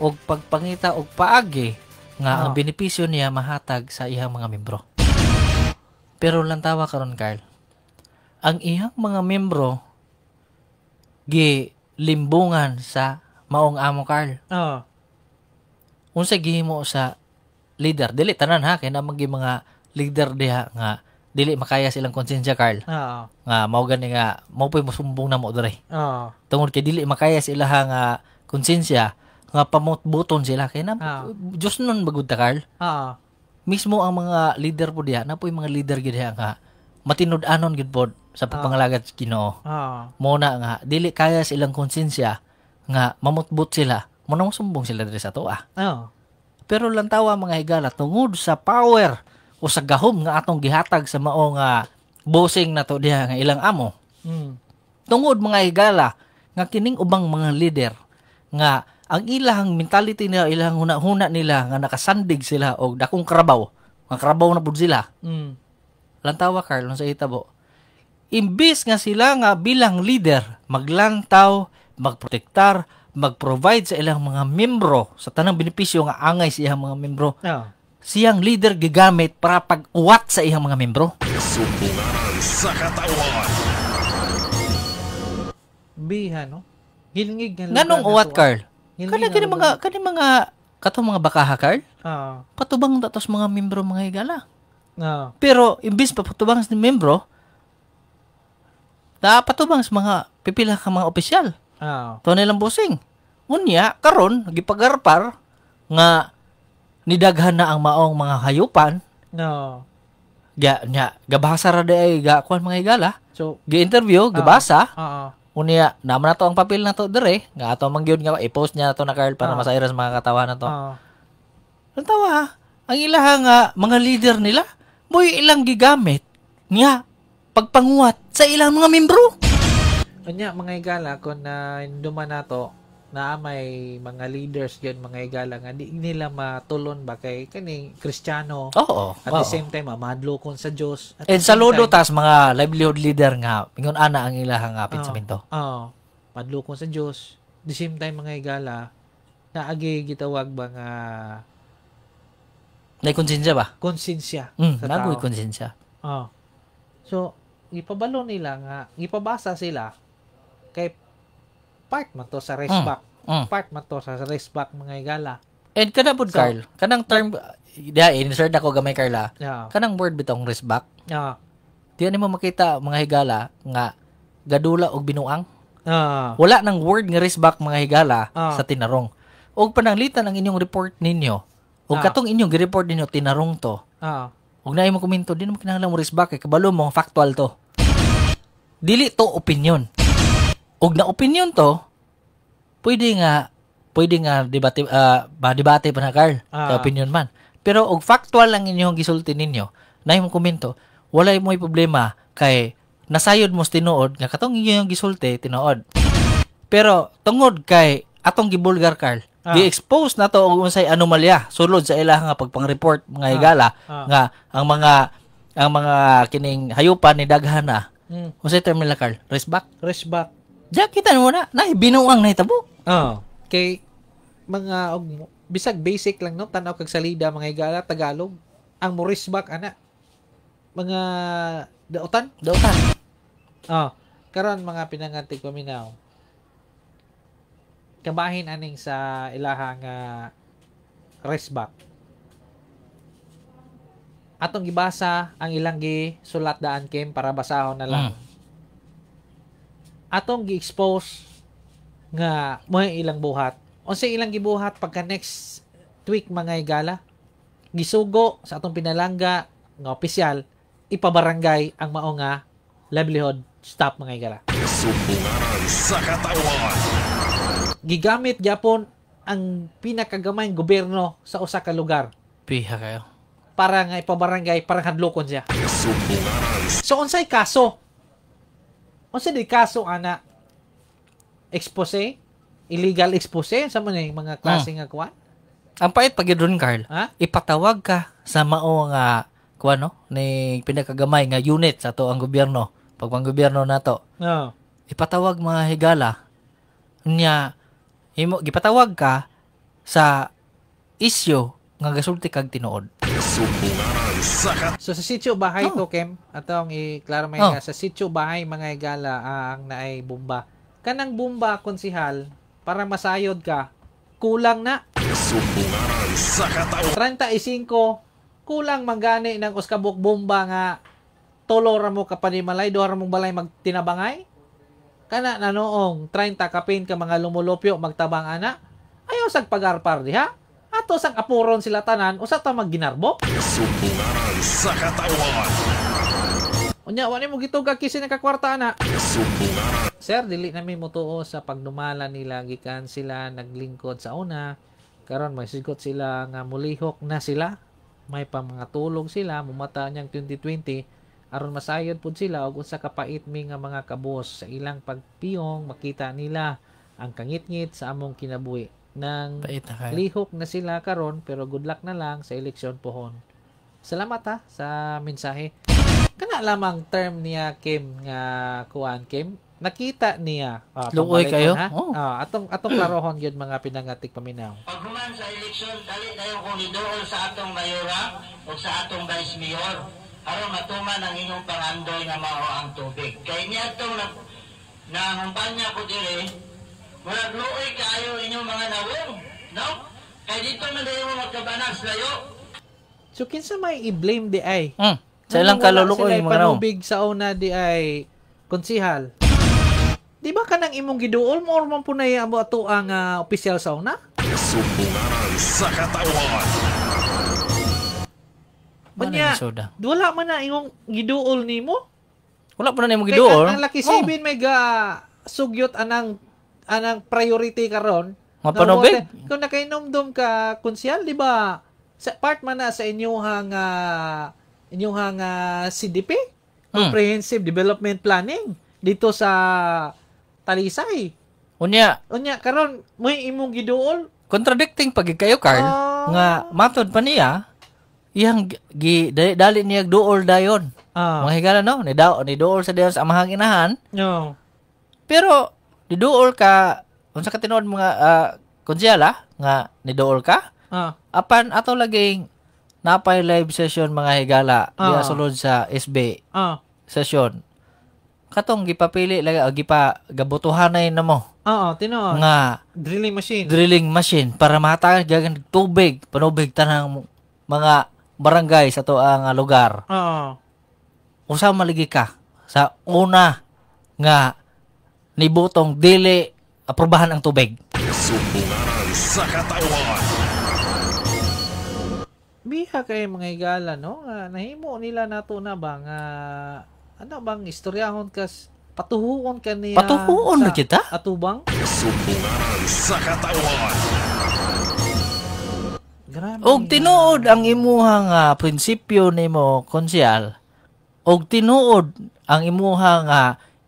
og pagpangita og paagi nga ang benepisyo niya mahatag sa iyang mga membro. Pero lantawa karon, Carl, ang iyang mga membro gi limbungan sa maong amo, Carl. Oh. Unsa gihimo sa leader? Dili tanan ha, kay naa man gyud mga leader diha nga dili makaya silang konsensya, Carl. Oh. Nga mao gani nga mao po'y mosumbong na mo dere. Oh. Tungod kay dili makaya sa ilaha nga konsensya nga pamutbuton sila kay na Diyos nun bagud ta, Carl. Oh. Mismo ang mga leader po diha, na po'y mga leader gid diha nga matinud-anon gid pod sa pagpangalagad sa Ginoo. Oh. Mo na nga dili kaya sa ilang konsensya nga mamutbot sila, mo na sumbong sila diri sa atoa. Oh. Pero lantawa mga higala, tungod sa power o sa gahom nga atong gihatag sa mao nga bossing nato diha nga ilang amo. Tungod mga higala nga kining ubang mga leader nga ang ilang mentality nila, ilang huna-huna nila nga nakasandig sila og dakong karabaw, nga karabaw na pud sila. Lantawa, Carl, sa itabo. Imbis nga sila nga bilang leader maglantaw, magprotektar, mag-provide sa ilang mga membro sa tanang benepisyo nga angay sa iyang mga membro. Oh. Siyang leader gigamit para pag-uwat sa iyang mga membro. Sumbunganan sa katawan. Biha, no? Gilngig nga lugar Nganong na uwat, to, ah. Carl? Gilngig Kana nga kini lugar. mga kani mga katong mga bakaha, Carl? Oo. Patubang tatos mga membro mga higala. Oo. Pero imbis pa patubang sa membro, patubang sa mga pipila ka mga opisyal. Oo. To nilang busing. Unya karon gipagarpar nga nidaghan na ang maong mga hayupan. No. Ga nya gabasa ra di ay ga kuan mga higala. So, Gi-interview, gabasa. Oo. Unya, naman na to ang papel na to dire. Nga ato man gyud nga i-post niya to na Carl para masayra sa mga katawa na to. Oo. Ang tawa ha. Ang ilaha nga mga leader nila, mo'y ilang gigamit nga pagpanguwat sa ilang mga membro. Unya mga higala kung na duman nato na may mga leaders gyud mga higala nga di nila matulon ba kay kaning Kristiyano. Oo. At the same time mahadlokon sa Dios. At And the same saludo time, tas mga livelihood leader nga ingon ana ang ilahang nga pensamento. Oo. Mahadlokon sa Dios. The same time mga higala naagi gitawag ba nga Nay konsensya ba? Konsensya sa Nagoy tao. konsensya. Oo. So, gipabalo nila nga gipabasa sila kay part man to sa resback. Part man to sa resback mga higala. And kana pud So, Carl, kanang term diha insert ako gamay Carl ah. Yeah. Kanang word bitong resback. Yeah. Diyan nimo makita mga higala nga gadula og binuang. Ah. Wala nang word nga resback mga higala Ah. sa tinarong. Og pananglitan ang inyong report ninyo. Og Ah. katong inyong gi-report ninyo tinarong to. Ah. Og naay mo komento, di naman kinahanglan mo resback kay kabalo mo ang factual to. Dili to opinion. Og na opinion to, pwede nga debate debate pa na Carl, Ah. kay opinion man. Pero og factual lang inyong gisulti ninyo, naay mo komento, walay mo'y problema kay nasayod mo sa tinuod nga katong inyong gisulti tinuod. Pero tungod kay atong gibulgar Carl, gi-expose na to og unsay anomalya sulod sa ilahang nga pagpang-report mga higala nga ang mga kining hayupan ni daghan na. Unsay term nila Carl? Resback? Resback. Diya kita mo na, na binuang na hitabo. Oh. Kay mga og bisag basic lang no tan-aw kag salida mga higala Tagalog ang mo resback ana mga dautan. Dautan. Oh, karon mga pinangantig paminaw. Kabahin aning sa ilaha nga resback. Atong gibasa ang ilang gi sulat daan Kim para basahon na lang. Atong gi-expose nga mo ilang buhat. Unsay ilang gibuhat pagka next week mga higala? Gisugo sa atong pinalangga nga opisyal ipabarangay ang mao nga livelihood stop mga higala. Sumbunganan sa katawan. Gigamit gyapon ang pinakagamayng gobyerno sa usa ka lugar. Piha kayo. Para nga ipabarangay, parang hadlokon siya. So, unsay kaso? Unsay di kaso, ana? Expose? Illegal expose? Sa mga yung mga klase nga kuwan? Ang pait pag yun, Carl. Ha? Ipatawag ka sa mao nga kuan no ni pinakagamay nga unit sa ato ang gobyerno. Pag panggobyerno nato. No. Ipatawag mga higala nya himo gipatawag ka sa isyu nga gasulti kag tinuod. So sa sitio bahay to, Kem, atong i-klaro may nga, sa sitio bahay mga higala ang naay bomba. Kanang bomba konsihal para masayod ka, kulang na. 35 kulang manggani ng uskabok bomba nga tulo ra mo kapanimalay, duha ra mong balay magtinabangay. Kana na noong 30 kapin ka mga lumulupyo magtabang ana. Ayaw sag pagarpar diha. Ato sang apuron sila tanan, usa ta magginarbo. Unya wa nimo gitugag kisi nakakwarta ana. Sir, dili nami motuo sa pagdumala nila gikan sila naglingkod sa una. Karon may sigot sila nga mulihok na sila. May pamangatulog sila mumata niyang 2020 aron masayod pud sila og unsa kapait mi nga mga kabos sa ilang pagpiyong makita nila ang kangitngit sa among kinabuhi. Nang Pait na kayo. lihok na sila karon pero good luck na lang sa eleksyon pohon. Salamat ha sa mensahe. Kana lamang term niya Kim nga kuan Kim nakita niya. Luoy pangbalikon, kayo? ha? Oh. Atong klarohon gyud mga pinangatik paminaw. Paghuman sa eleksyon, dali tayo kung nidool sa atong mayora o sa atong vice mayor aron matuman ang inyong pangandoy nga mao ang tubig. Kay niadtong nahumpanya ko diri, murag luoy kaayo inyong mga nawong, no? Kay dito man dayon mo magkabanas layo. So kinsa may i-blame di ay? Sa ilang Nung wala kaluluoy sila mga nawong. panubig sa una di ay konsihal. Di ba kanang imong giduol mo or man punay amo ato ang opisyal sa una? Unya, Ano soda? wala man na imong giduol nimo. Wala pa na imong Kay giduol. ang laki Oh. sibin may ga sugyot anang anang priority karon. Nga Nga panubig. water. Kung nakainomdom ka konsyal, di ba? Sa part man na sa inyuhang inyuhang CDP, Comprehensive Development Planning dito sa Talisay. Unya, Unya karon may imong giduol. Contradicting pag kayo Carl nga matod pa niya iyang gi dali niya duol dayon. Mga higala no, ni daw ni duol sa dayon sa amahang inahan. No. Pero ni duol ka unsa ka tinuod mga konsyala nga ni duol ka? Apan ato laging napay live session mga higala diha sulod sa SB. Session. Katong gipapili lagi o gipa gabutuhanay na mo. Oo, tinuod. Nga drilling machine. Drilling machine para matagal gagan tubig, panubig tanang mga barangay sa to ang lugar. Oo. Usa maligi ka sa una nga nibutong dili aprobahan ang tubig. Sa katawan. Biha kay mga higala no, nahimo nila nato na ba nga ano bang istoryahon kas patuhuon ka niya. Patuhuon sa na kita? Atubang? Sa katawan. Grabe. Og tinuod ang imuha nga prinsipyo nimo konsyal. Og tinuod ang imuha nga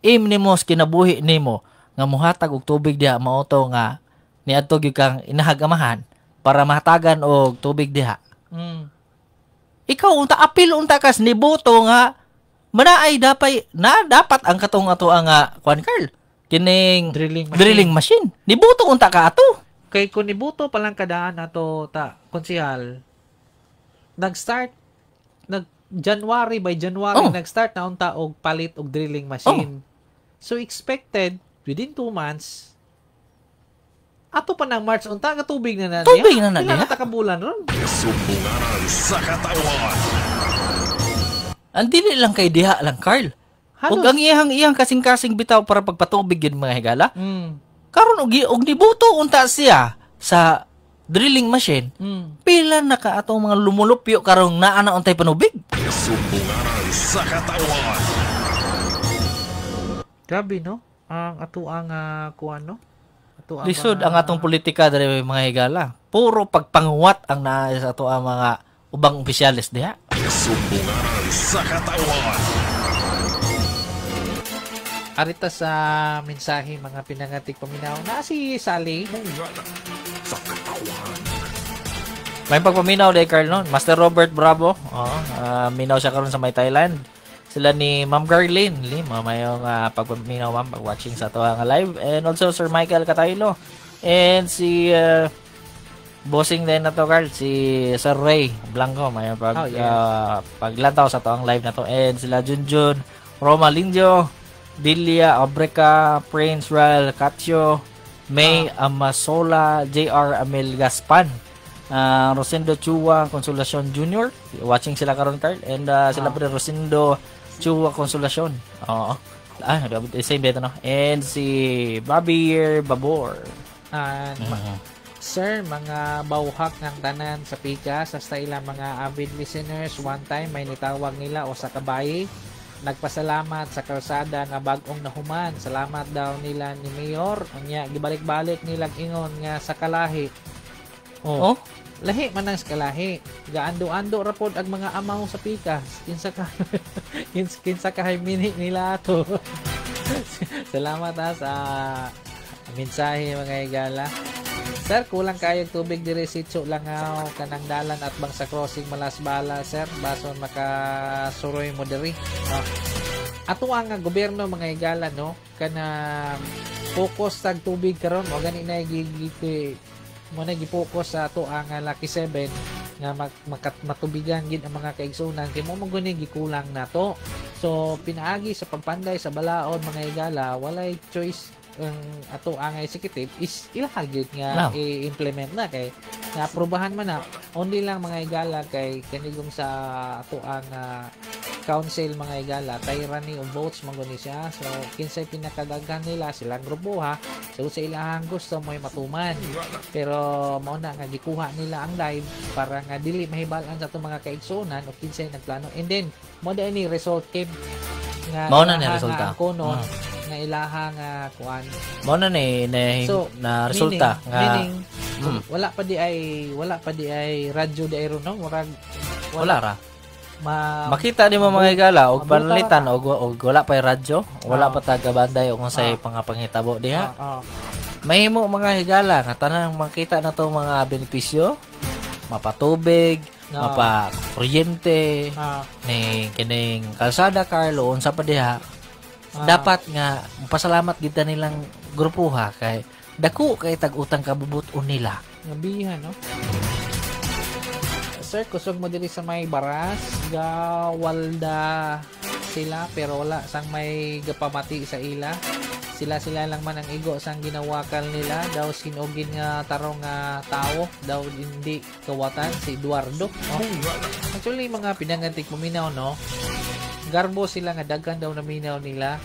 aim nimo sa kinabuhi nimo nga muhatag og tubig diha mao to nga niadto gyud kang inahag-amahan para mahatagan og tubig diha. Ikaw unta apil unta kas niboto nga manaay dapay na dapat ang katong ato ang kuan Carl kining drilling machine. Drilling machine. Niboto unta ka ato. Kay kun nibuto pa lang kadaan ato ta konsihal nag-start nag January by January nag-start na unta og palit og drilling machine. So expected within 2 months ato pa ng March unta nga tubig na na niya. Tubig na na Pila niya. na ta ka bulan ron. Sa katawan. Ang dili lang kay diha lang Carl. Halos. Ug ang iyang kasing-kasing bitaw para pagpatubig yun mga higala. Karon og nibuto unta siya sa drilling machine. Pila na ka atong mga lumulupyo karong naa na untay panubig. Sa katawan. Grabe no. Ang ato ang kuan no. Ato ang Lisod ang atong politika diri mga higala. Puro pagpanguwat ang naa sa ato ang mga ubang opisyales diha. Sumbunganan sa katawhan. Arita sa mensahe mga pinangatik paminaw na si Sally. Sa katawhan. May pagpaminaw day Carl no? Master Robert Bravo. Oo, minaw siya karon sa may Thailand. Sila ni Ma'am Garlene Lima, mayong pagpaminaw ma'am pag watching sa ato nga live, and also Sir Michael Cataylo and si bossing din na to Carl, si Sir Ray Blanco, mayong pag Oh, yes. paglantaw sa ato ang live na to, and sila Junjun Roma Lindio, Delia Obreca, Prince Ral Catio, May Amasola, JR Amel Gaspan, Rosendo Chua Consolacion Jr. Watching sila karon Carl, and sila pa rin Rosendo Chua Consolacion. Oo. Same dito no. And si Bobby Babor. And sir, mga bawhak ng tanan sa pikas, hasta ilang mga avid listeners, one time may nitawag nila o sa kabayi, nagpasalamat sa kalsada nga bag-ong nahuman. Salamat daw nila ni Mayor. Unya, gibalik-balik nilang ingon nga sa kalahi. Oh? Lahi man ang sa kalahi. Gaando-ando ra pod ang mga amaw sa pikas. Kinsa ka kinsa ka mini nila ato. Salamat ha sa mensahe mga higala. Sir, kulang kayong tubig diri sitio Langaw kanang dalan at bang sa crossing Malasbala, sir. Bason makasuroy mo diri. No? Ato ang gobyerno mga higala no, kana focus tag tubig karon mo gani na gigi mo na gi-focus sa ato ang Lucky 7 nga matubigan gid ang mga kaigsunan kay mo man guni gikulang nato. So pinaagi sa pagpanday sa balaod mga higala, walay choice ang ato ang executive is ilaha gyud nga No. i-implement na kay naaprubahan man na. Only lang mga higala kay kanigong sa ato ang council mga higala, tyranny of votes man guni siya. So kinsay pinakadaghan nila silang grupo ha. So sa ilahang gusto mo'y matuman. Pero mao na nga gikuha nila ang live para nga dili mahibal-an sa atong mga kaigsuonan o kinsay nagplano. And then mo ni result came nga Mao na ni ilaha resulta. nga ang konon, nga ilaha nga kuan. Mao na ni So, na resulta meaning, nga meaning, wala pa di ay radyo di ay ron, no? Murag wala ra. Makita Makita nimo mga higala og mabuta panalitan og wala pa radyo, wala pa taga-banday og unsay pangapangitabo diha. Mahimo mga higala nga tanang makita na to mga benepisyo, mapatubig, mapa kuryente, ni kining kalsada Carlo unsa pa diha. Dapat nga pasalamat gid ta nilang grupo ha kay dako kay tag-utang kabubut-on nila. Ngabihan no. Sir, kusog mo diri sa may baras, gawalda sila pero wala sang may gapamati sa ila. Sila lang man ang igo sang ginawakal nila daw sinugin nga tarong nga tao daw hindi kawatan si Eduardo. Oh. Actually mga pinangantik paminaw no. Garbo sila nga daghan daw naminaw nila.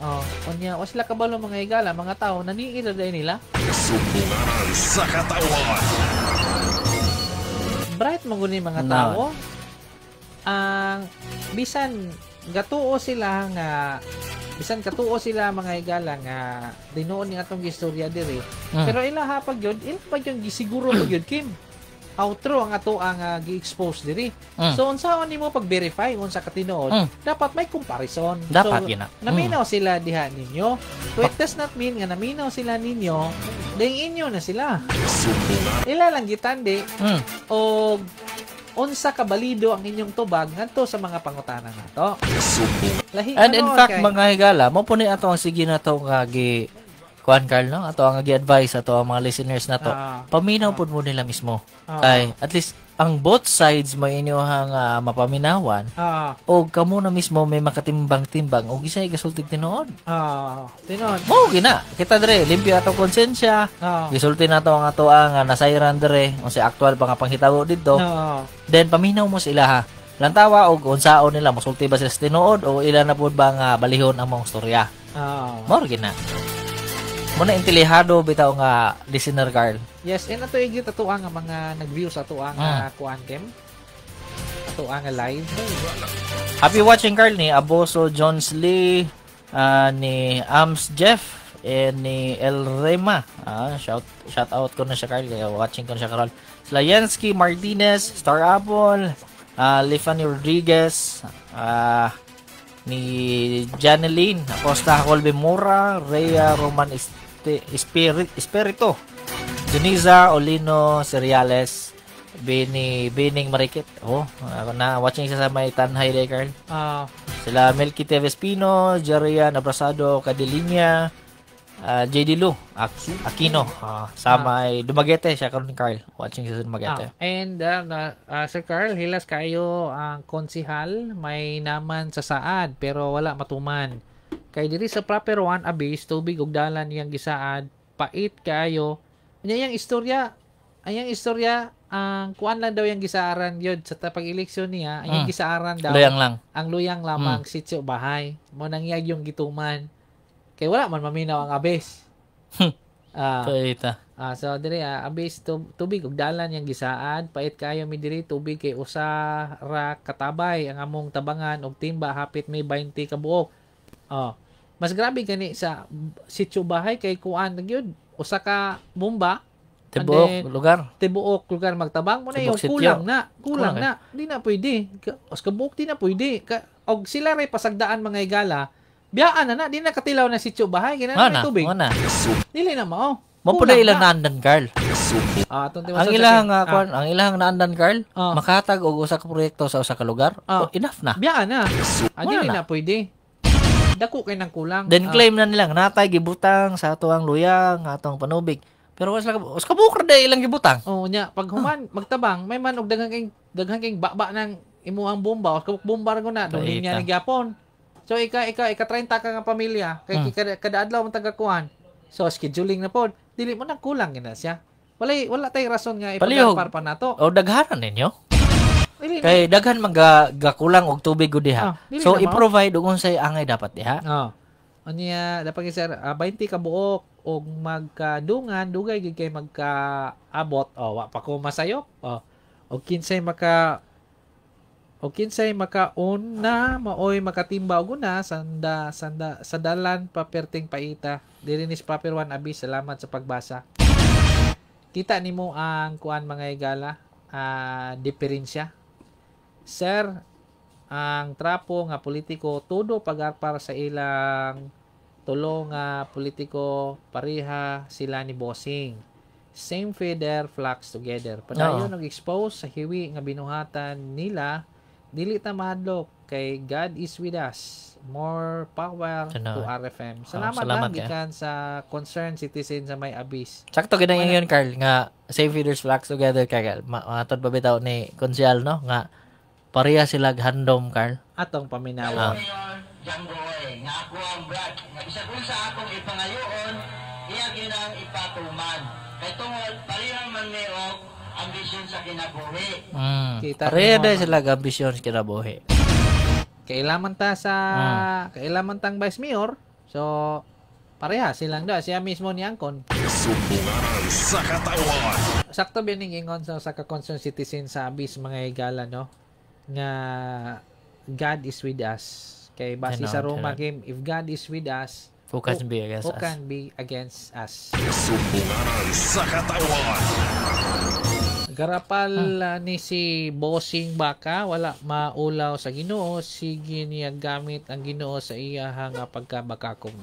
Oh, unya wa sila kabalo mga higala, mga tao naniira day nila. Sumbunganan sa katawhan. Bright man gud ni mga tao. Ang bisan gatuo sila nga bisan katuo sila mga higala nga tinuon ni atong istorya diri. Pero ilaha pag yun, ila pag yun gisiguro pag yun Kim. Outro ang ato ang gi-expose diri. So unsaon nimo pag-verify unsa ka tinuod, dapat may comparison. Dapat so, gina. Naminaw sila diha ninyo. So it does not mean nga naminaw sila ninyo, dahil inyo na sila. Ila lang gitandi og unsa ka balido ang inyong tubag ngadto sa mga pangutana nato. Lahi And in fact kay, mga higala, mo po ni ato ang sige na to nga gi kuan Carl no, ato ang gi-advise ato ang mga listeners nato. Paminaw pud mo nila mismo. Kay at least ang both sides may inyohang mapaminawan o kamo na mismo may makatimbang-timbang og isay gasultig tinuod. Tinuod. Mo gina. Kita dire limpyo atong konsensya. Gisulti nato ang ato ang nasayran dire unsay aktual pa nga panghitabo didto. Then paminaw mo sila ha. Lantawa og unsaon nila mosulti ba sila sa tinuod o ila na pud ba nga balihon ang mga storya. Mo gina. Muna intilihado bitaw nga listener Carl. Yes, and ato igit ato ang mga nag-view sa ato ang kuan Kim. Ato ang live. Happy watching Carl ni Aboso Jones Lee, ni Ams Jeff, And ni El Rema. Shout shout out ko na siya, Carl. Kaya watching ko na siya karon. Sila Yensky Martinez, Star Apple, Lifany Rodriguez, ni Janeline Acosta, Colby Mura, Rhea Roman Espirito, Juniza Olino Seriales, Bini Bining Marikit. Oh, na watching siya sa may Tanhay day, Carl. Sila Melky Tevespino, Jerian Abrasado Cadelinia, JD Lu Aquino, sa may Dumaguete siya karon, Carl. Watching siya sa Dumaguete. And Sir Carl, hilas kayo ang konsihal, may naman sa saad pero wala matuman. Kay diri sa Proper One Abis, tubig ug dalan niyang gisaad, pait kayo. Nya yang istorya, ang istorya ang kuan lang daw yung gisaaran yun sa pag-eleksyon niya, ang gisaaran daw. Luyang lang. Ang luyang lamang sitio bahay. Mo nangyag yung gituman. Kay wala man maminaw ang abis. So diri abis tubig ug dalan yang gisaad, pait kayo mi diri tubig kay usa ra katabay ang among tabangan og timba hapit may 20 ka buok. Oh. Mas grabe gani sa sitio bahay kay kuan gyud usa ka bomba. Tibuok lugar. Tibuok lugar magtabang mo na yung kulang na. Kulang na. Di na pwede. Os kabuok di na pwede. Og sila ray pasagdaan mga igala, biyaan na na. Di na katilaw na sitio bahay. Gina na tubig. Dili na mao. Mo po na ilang naandan, Carl. Ang ilang ang ilang naandan, Carl, makatag og usa ka proyekto sa usa ka lugar, enough na. Biyaan na. Dili na pwede. Dako kay nang kulang. Then claim na nilang natay gibutang sa ato ang luyang, atong panubig. Pero was kabukar day ilang gibutang. Oh, nya pag human magtabang may man og daghan kay baba ng imuhang bomba, os kabuk bomba ra na do linya ni gyapon. So ika 30 ka nga pamilya kay kada adlaw man tagakuan. So scheduling na pod, dili mo nang kulang gina siya. Wala tay rason nga ipagarpar pa nato. O daghanan ninyo. Kay daghan man gakulang og tubig gud diha. So i-provide og unsay angay dapat diha. Oh. Unya dapat sir 20 ka buok og magkadungan dugay gid kay magkaabot. Oh, wa pa ko masayop. Oh, og kinsay makauna maoy makatimba og una sanda sanda sa dalan pa perting paita. Diri ni Proper One Abis, salamat sa pagbasa. Kita nimo ang kuan mga igala, diferensya. Sir, ang trapo nga politiko todo pagarpar sa ilang tulo nga politiko pareha sila ni Bossing. Same feather flocks together. Padayon nag-expose sa hiwi nga binuhatan nila, dili ta mahadlok kay God is with us. More power to RFM. Salamat gikan sa concerned citizen sa may abis. Sakto gid ang ingon, Carl, nga same feathers flocks together kay matod pa bitaw ni Konsyal, no, nga pareha sila handom, Carl. Atong paminawan. Janggoy, nga ako ang brad, nga bisag unsa akong ipangayoon, iya ginang ipatuman. Kay tungod pareha man mi og ambisyon sa kinabuhi. Pareha dai sila og ambisyon sa kinabuhi. Kailaman ta sa kailaman tang vice mayor. So pareha silang da siya mismo ni angkon. Sumbunganan sa katawhan. Sakto bining ingon sa ka concerned citizen sa abis mga higala, no, nga God is with us. Kay base sa Roma game, if God is with us, who can be against us? Who us? can be against us? Sumbunganan sa katawan. Garapal ni si Bossing Baka, wala maulaw sa Ginoo, sige niya gamit ang Ginoo sa iya nga pagkabakakom.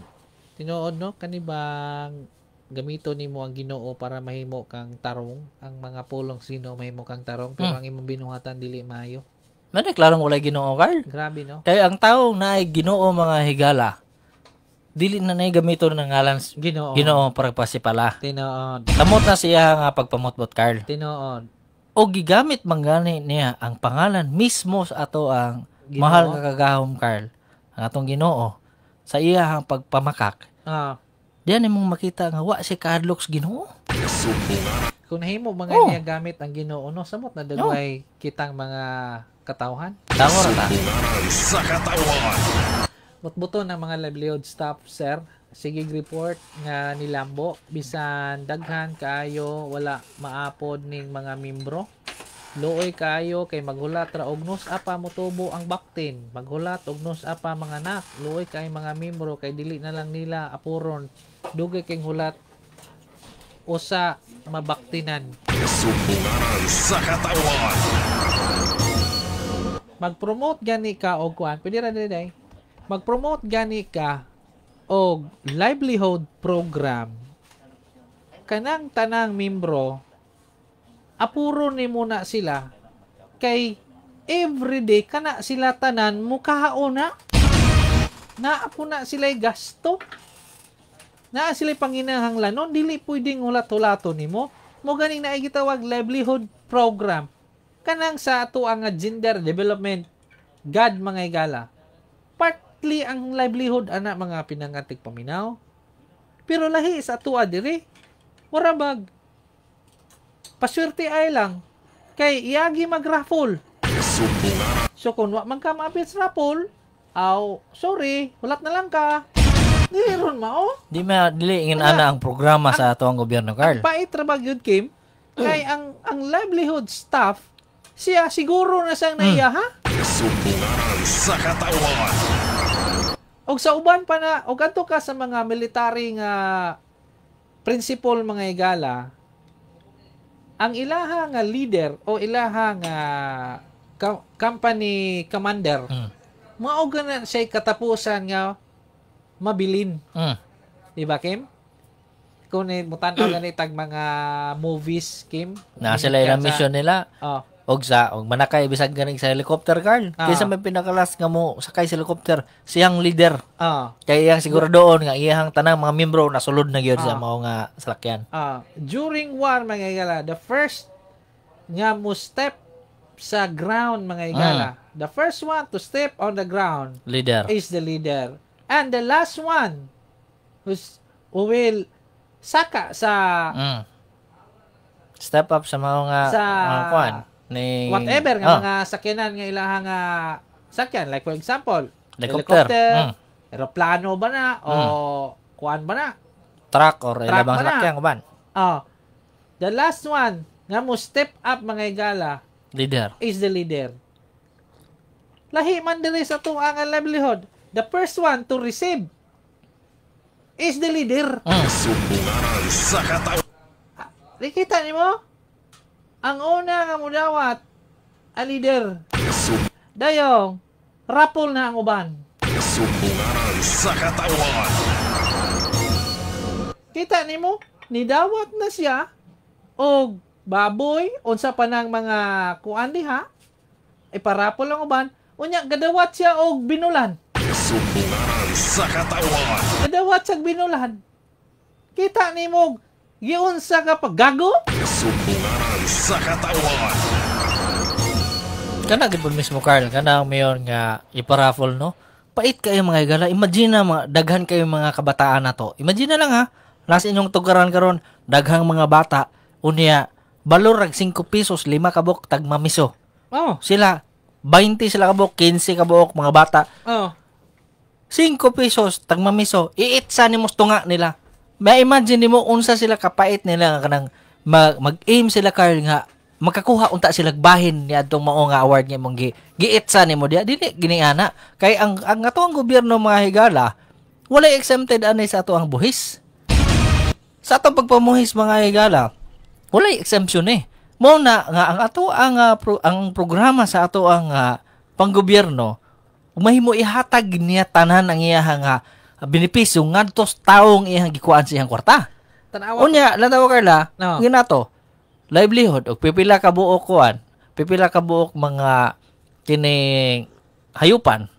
Tinuod, no, kanibang gamito nimo ang Ginoo para mahimo kang tarong, ang mga pulong sino mahimo kang tarong, pero ang imong binuhatan dili maayo. Man, klarong walay Ginoo, Carl. Grabe, no? Kaya ang taong naay Ginoo mga higala, dili na naay gamiton ng ngalan Ginoo. Ginoo para pasipala. Tinuod. Kamot na siya nga pagpamotbot, Carl. Tinuod. O gigamit man gani niya ang pangalan mismo sa ato ang Ginoo. Mahal nga kagahom, Carl, ang atong Ginoo sa iya ang pagpamakak. Diyan imong makita nga wa si kahadlok sa Ginoo. Kung nahimo mga niya gamit ang Ginoo, no, samot na dagway kitang mga katawhan. Tama ra ta. Sa katawan. Butbuto ng mga livelihood staff, sir. Sige report nga nilambo bisan daghan kaayo wala maapod ning mga membro. Luoy kaayo kay maghulat ra og nus apa motubo ang baktin. Maghulat og nus apa mga anak. Luoy kay mga membro kay dili na lang nila apuron. Dugay kay hulat usa mabaktinan. Sumbunganan sa katawhan. Mag-promote gani ka og kuan, pwede ra dili. Mag-promote gani ka og livelihood program. Kanang tanang membro apuro ni muna sila kay everyday kana sila tanan mukahaon na. Naa po na sila'y gasto. Naa sila'y panginahanglanon, dili pwedeng hulat-hulaton nimo. Mo ganing naay gitawag livelihood program. Kanang sa ato ang gender development God, mga higala. Partly ang livelihood ana mga pinangatig paminaw. Pero lahi sa ato diri. Mura bag paswerte ay lang kay iagi mag-raffle. Sumbunganan So kung wa man ka maapil sa raffle, aw sorry, hulat na lang ka. Dili ron mao. Di ma dili ingin ana ang programa sa ato ang gobyerno, Carl. Ang pait ra ba gyud, Kim? Kay ang livelihood staff siya siguro na siyang naiya, ha? Sumbunganan sa katawhan. Og sa uban pa na og adto ka sa mga military nga principle, mga higala, ang ilaha nga leader o ilaha nga company commander, mao gana siya katapusan nga mabilin. Di ba, Kim? Kung ni mutan-aw gani tag mga movies, Kim. Na sila ilang mission nila. Oh. Og sa og manakay bisag ganing sa helicopter, Carl. Kaysa may pinakalas nga mo sakay sa helicopter, siyang leader. Kay iyang siguro doon nga iyang tanang mga membro nasulod na gyud sa mao nga salakyan. During war, mga higala, the first nga mo step sa ground, mga higala, the first one to step on the ground leader is the leader. And the last one who will saka sa Step up sa mao nga sa mga kuan ni whatever nga mga sakyanan nga ilaha nga sakyan, like for example helicopter, eroplano ba na o kuan ba na, truck or truck ilabang ba na? salakyan uban. Oh. The last one nga mo step up, mga higala, leader is the leader. Lahi man diri sa tuang ang livelihood. The first one to receive is the leader. Sumbunganan sa katawhan. Nakita nimo? Ang una nga mudawat ang leader. Dayong rapol na ang uban. Sumbunganan sa katawhan. Kita nimo, nidawat na siya og baboy unsa pa nang mga kuan diha. Iparapol ang uban. Unya gadawat siya og binulan. Sumbunganan sa katawhan. Gadawat siya og binulan. Kita nimo giunsa ka paggago? Sumbunganan sa katawhan. Kana gid mismo, Carl, kana ang mayon nga iparaffle, no. Pait kayo, mga higala. Imagine na mga daghan kayo mga kabataan nato. Imagine na lang ha. Nasa inyong tugaran karon daghang mga bata unya balor rag 5 pesos, 5 kabok tagmamiso. Oh. Sila 20 sila kabok, 15 kabok mga bata. Oh. 5 pesos tagmamiso. Iitsa nimo tunga nila. Ma-imagine nimo unsa sila kapait nila nga kanang mag-aim sila, Carl, nga makakuha unta sila bahin ni adtong mao nga award nga imong giitsa nimo diha. Dili gini ana kay ang ato ang gobyerno, mga higala, wala exempted ani sa ato ang buhis. Sa atong pagpamuhis, mga higala, wala exemption eh. Mo na nga ang ato ang ang programa sa ato ang panggobyerno mahimo ihatag niya tanan ang iyahang benepisyo ngadto sa taong iyang gikuan sa iyang kwarta. Tanawa. Unya, lantawa, Carla, No. ginato. Livelihood og pipila ka buok kuan, pipila ka buok mga kining hayupan.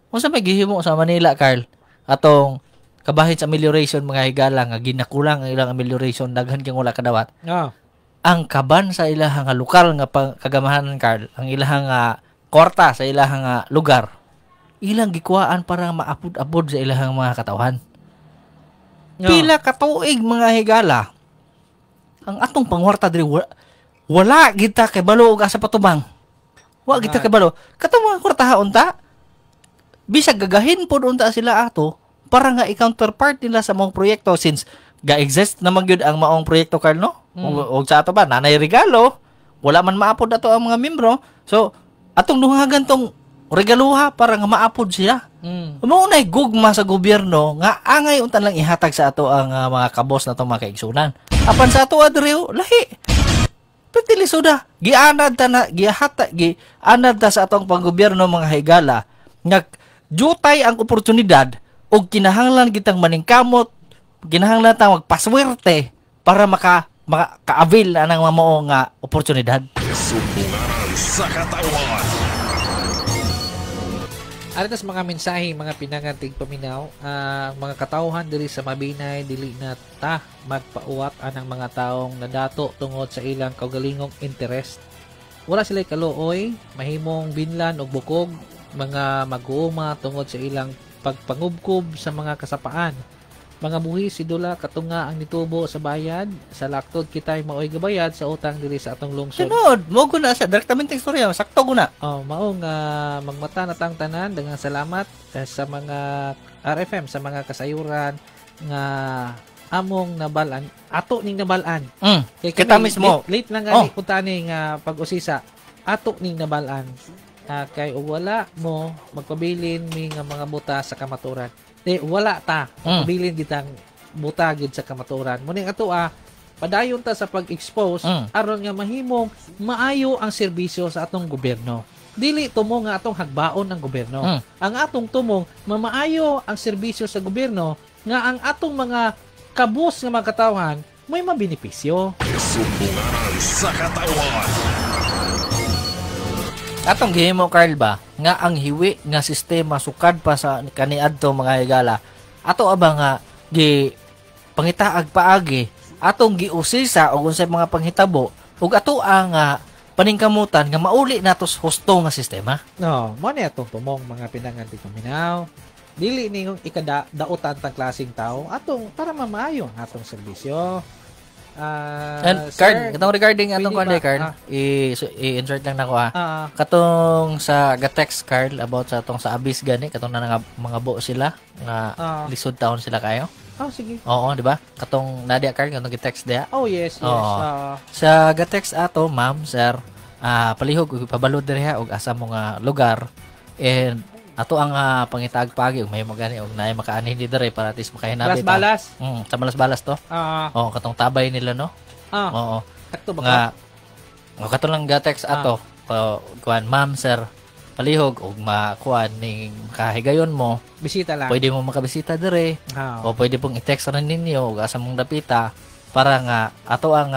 Unsa may gihimo sa Manila, Carl? Atong kabahin sa amelioration, mga higala, nga ginakulang ang ilang amelioration, daghan kang wala kadawat. No. Ang kaban sa ilahang nga lokal nga kagamahanan, Carl, ang ilahang nga kwarta sa ilahang nga lugar, ilang gikuhaan para maapod-apod sa ilahang mga katawhan. No. Pila ka tuig, mga higala, ang atong pangwarta diri wala kita kay balo og asa patubang. Wa kita kay balo. Katong mga kwartaha unta, bisag gagahin pod unta sila ato para nga i-counterpart nila sa maong proyekto since ga-exist naman gyud ang maong proyekto, Carl, no? Og sa ato ba nanay regalo, Wala man maapod ato ang mga membro. So atong dungagan tong regaluha para nga maapod sila. Mao nay gugma sa gobyerno nga angay unta lang ihatag sa ato ang mga kabos na itong mga kaigsunan. Apan sa ato diri lahi. Pwede lisuda. Gianad ta na gihata gianad ta sa atong panggobyerno, mga higala, nga jutay ang oportunidad ug kinahanglan kitang maningkamot, kinahanglan ta magpaswerte para maka maka-avail na ng mao nga oportunidad. Sumbunganan sa katawhan. Ari tas mga mensahe, mga pinangantig paminaw, ang mga katawhan diri sa Mabinay, dili na ta magpauwat anang mga taong nadato tungod sa ilang kaugalingong interest. Wala sila kaluoy, mahimong binlan og bukog, mga mag-uuma tungod sa ilang pagpangubkob sa mga kasapaan. Mga buhi sidula katunga ang nitubo sa bayad, sa laktod kita'y maoy gabayad sa utang diri sa atong lungsod. Sunod, mo na siya direktamente istorya, sakto guna. Oh, mao nga magmata na tang tanan, daghang salamat sa mga RFM, sa mga kasayuran nga among nabalan, ato ning nabalan. Kay Kita kami, mismo. Late lang gani punta ni nga pag-usisa, ato ning nabalan. Kay og wala mo magpabilin mi nga mga buta sa kamaturan. Di wala ta magpabilin kitang buta gid sa kamaturan. Muning ato padayon ta sa pag-expose aron nga mahimong maayo ang serbisyo sa atong gobyerno. Dili tumong nga atong hagbaon ang gobyerno. Ang atong tumong mamaayo ang serbisyo sa gobyerno nga ang atong mga kabus nga mga katawhan may mabenepisyo. Sumbunganan sa katawhan. Atong gihimo, Carl, ba nga ang hiwi nga sistema sukad pa sa kaniadto, mga higala, ato aba nga gi pangitaag paagi atong giusisa og unsay mga panghitabo ug ato ang paningkamutan nga mauli nato sa husto nga sistema. No, mo ni atong tumong, mga pinanganti paminaw. Dili ni ikada dautan tang klaseng tao atong para mamaayo ang atong serbisyo. And Sir, Carl, katong regarding atong pwede kuan ba? Carl, i-insert lang nako ha. Katong sa ga-text, Carl, about sa atong sa Abis gani katong na nga, mga buo sila nga lisod taon sila kayo. Oh, sige. Oo, di ba? Katong nadia, Carl, katong gi-text diya. Oh, yes. Oo. Sa ga-text ato, ma'am, sir, palihog og pabalod diri ha og asa mo nga lugar and ato ang pangitaag pagi og may magani og naay makaanhin di diri para at least makahinabi ta. Balas-balas. Sa malas-balas to. Oo, katong tabay nila, no. Oo. Sakto ba Nga o kato lang ga-text ato. Kuan, ma'am, sir, palihog og makuan ning makahigayon mo, Bisita lang. pwede mo makabisita dire o pwede pong i-text rin ninyo og asa mong dapita para nga ato ang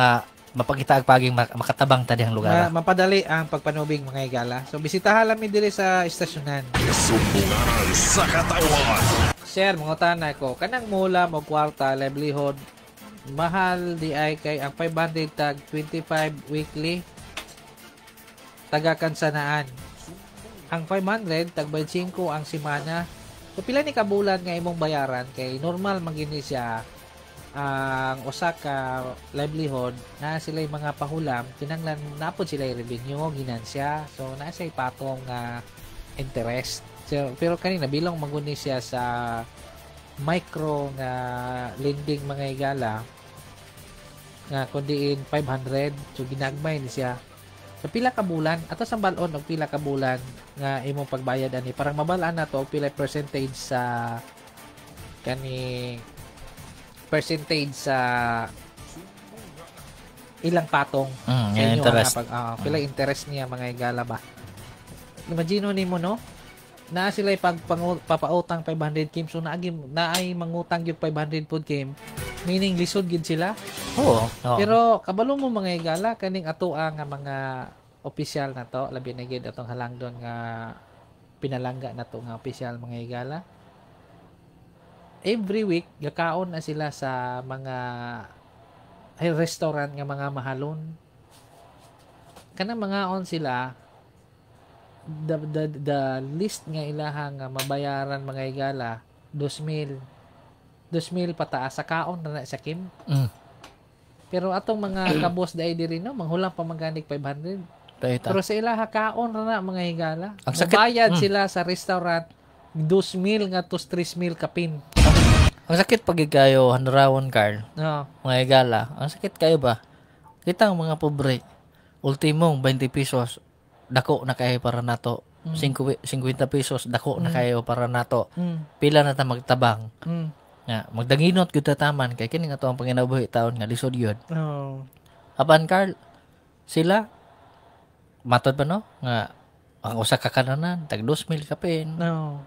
mapagitaag paging makatabang ta dihang lugar. Mapadali ang pagpanubig, mga higala. So bisitahan lang mi diri sa estasyonan. Sumbunganan sa katawhan. Sir, mangutana ko, kanang mula mo kwarta livelihood mahal di ay kay ang 500 tag 25 weekly taga kansanaan. Ang 500 tag 25 ang simana. So pila ni kabulan nga imong bayaran kay normal man gini siya ang usa ka livelihood na sila mga pahulam, kinahanglan napod sila revenue ginansya, so naa siya patong nga interest. So, pero kanina bilong maguni siya sa micro nga lending, mga higala, nga kundiin 500, so ginagmay ni siya. So pila ka bulan ato sa balon og pila ka bulan nga imong pagbayad ani parang mabalaan na to og pila percentage sa kani percentage sa ilang patong sa yung inyo interest. nga pila interest niya, mga higala ba. Imagine nimo, no, naa sila pag papautang 500, Kim, so naagi naay mangutang gyud 500 pod, Kim, meaning lisod gid sila. Oo. Oo. Pero kabalo mo, mga higala, kaning atoa nga mga opisyal na to, labi na gyud atong halangdon nga pinalangga na to nga opisyal, mga higala, every week gakaon na sila sa mga ay restaurant nga mga mahalon. Kanang mga on sila the list nga ilaha nga mabayaran, mga higala, 2,000 2,000 pataas sa kaon na na sa Kim. Pero atong mga kabos dai diri, no, manghulang pa maganig 500. Tayo. Pero sa ilaha kaon ra na, mga higala. Ang sakit. Mabayad sila sa restaurant 2,000 nga to 3,000 kapin. Ang sakit pag kayo hanrawon, Carl. No. Mga higala. Ang sakit kayo ba? Kita ang mga pobre. Ultimong 20 pesos dako na kayo para nato. 50 pesos dako na kayo para nato. Pila na ta magtabang. Nga magdanginot gyud ta taman kay kini nga to ang panginabuhi taon nga lisod gyud. Oh. Apan Carl, sila matod pa no nga ang usa ka kananan tag 2,000 kapin. No.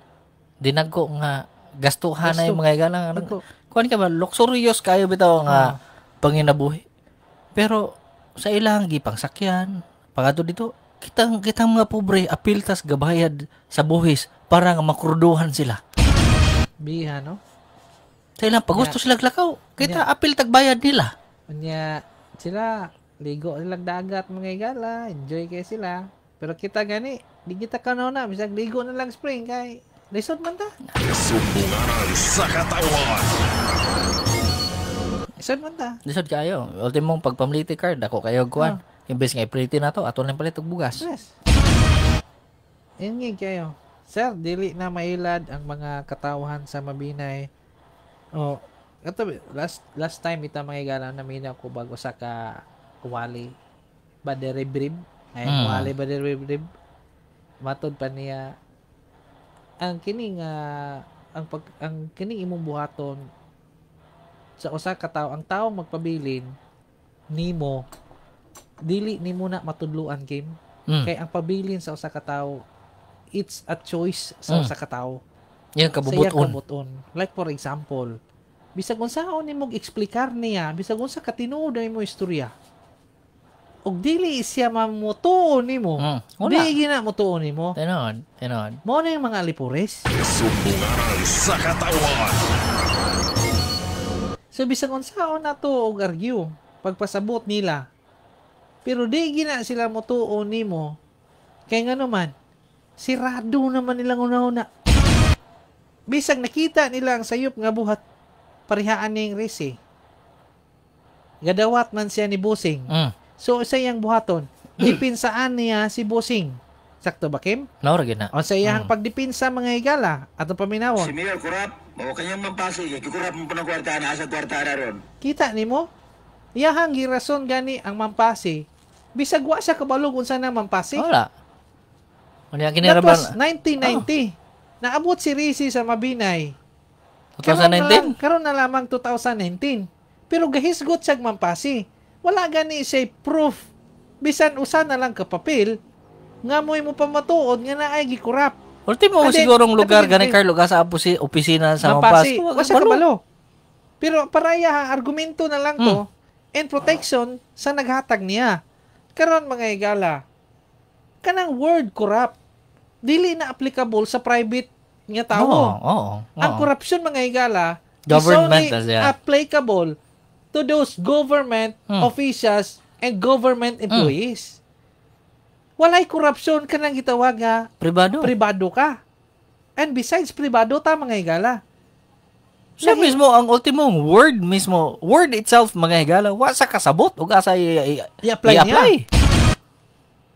Dinagko nga gastuhan na Gasto. yung mga igalang. Dagko. Kuan ka ba luxurious kayo bitaw nga panginabuhi. Pero sa ilang gipang sakyan, pangadto dito, kitang mga pobre apil tas gabayad sa buhis para nga makurduhan sila. Biha no. Sa ilang pagusto sila lakaw, kita apil tagbayad nila. Unya sila ligo silang dagat mga igala, enjoy kay sila. Pero kita gani, di kita kanaw na bisag ligo na lang spring kay lisod man ta. Sumbunganan sa katawhan. Lisod man ta. Lisod kayo. Ultimong pagpamliti card ako kayo kuan. Imbes nga ipliti na to, ato lang palit og bugas. Yes. Ingig kayo. Sir, dili na mailad ang mga katawhan sa Mabinay. Oh, kato last time ita mga igala naminaw ko bago sa ka wali baderibrib. Ay, wali baderibrib. Matod pa niya ang kini nga ang kining imong buhaton sa usa ka tawo, ang tawo magpabilin nimo dili nimo na matudluan Kim. Kay ang pabilin sa usa ka tawo, it's a choice sa usa ka tawo. Yung Sa kabubuton. iya kabubuton. Like for example, bisag unsaon nimo explicar niya, bisag unsa ka tinuod na imo istorya. Og dili siya mamutuo nimo. Wala. Dili gina mutuo nimo. Tinuod, tinuod. Mao na yung mga alipores. Sumbunganan sa katawhan. So bisag unsaon na to og argue pagpasabot nila. Pero di gina sila motuo nimo. Kay ngano man, sirado naman nilang una-una. Bisag nakita nila ang sayop nga buhat, parihaan ning resi. Gadawat man siya ni Busing. So sa iyang buhaton, dipinsaan niya si Busing. Sakto ba, Kim? Naura gyud na. O sa iyang pagdipinsa mga higala atong paminawon. Si Mayor kurap, mao kanyang mampasig, gikurap mo pa ng kwarta na asa kwarta na ron. Kita nimo? Iyahang girason gani ang mampasi. Bisag wa siya kabalog unsa na mampasi. Wala. Unya kini That ra ba? was 1990. Naabot si Rizzi sa Mabinay. 2019? Karon na lamang 2019. Pero gahisgot siyag mampasi. Wala gani siya proof. Bisan usa na lang ka papel nga mo'y mo pamatuod nga naay gikurap. Ultimo And then, sigurong lugar gani napigil- Carlo sa opisina sa Mampasi. Mampasi. Wa siya kabalo. Pero paraya argumento na lang to and protection sa naghatag niya. Karon mga higala, kanang word corrupt dili na applicable sa private nga tao. Oo, oo. Ang corruption mga higala Government is only na siya. applicable to those government officials and government employees. Walay corruption kanang gitawag nga Pribado. pribado ka. And besides pribado ta mga higala. Siya mismo ang ultimong word mismo, word itself mga higala, wa sa kasabot ug asa I-apply niya. i-apply.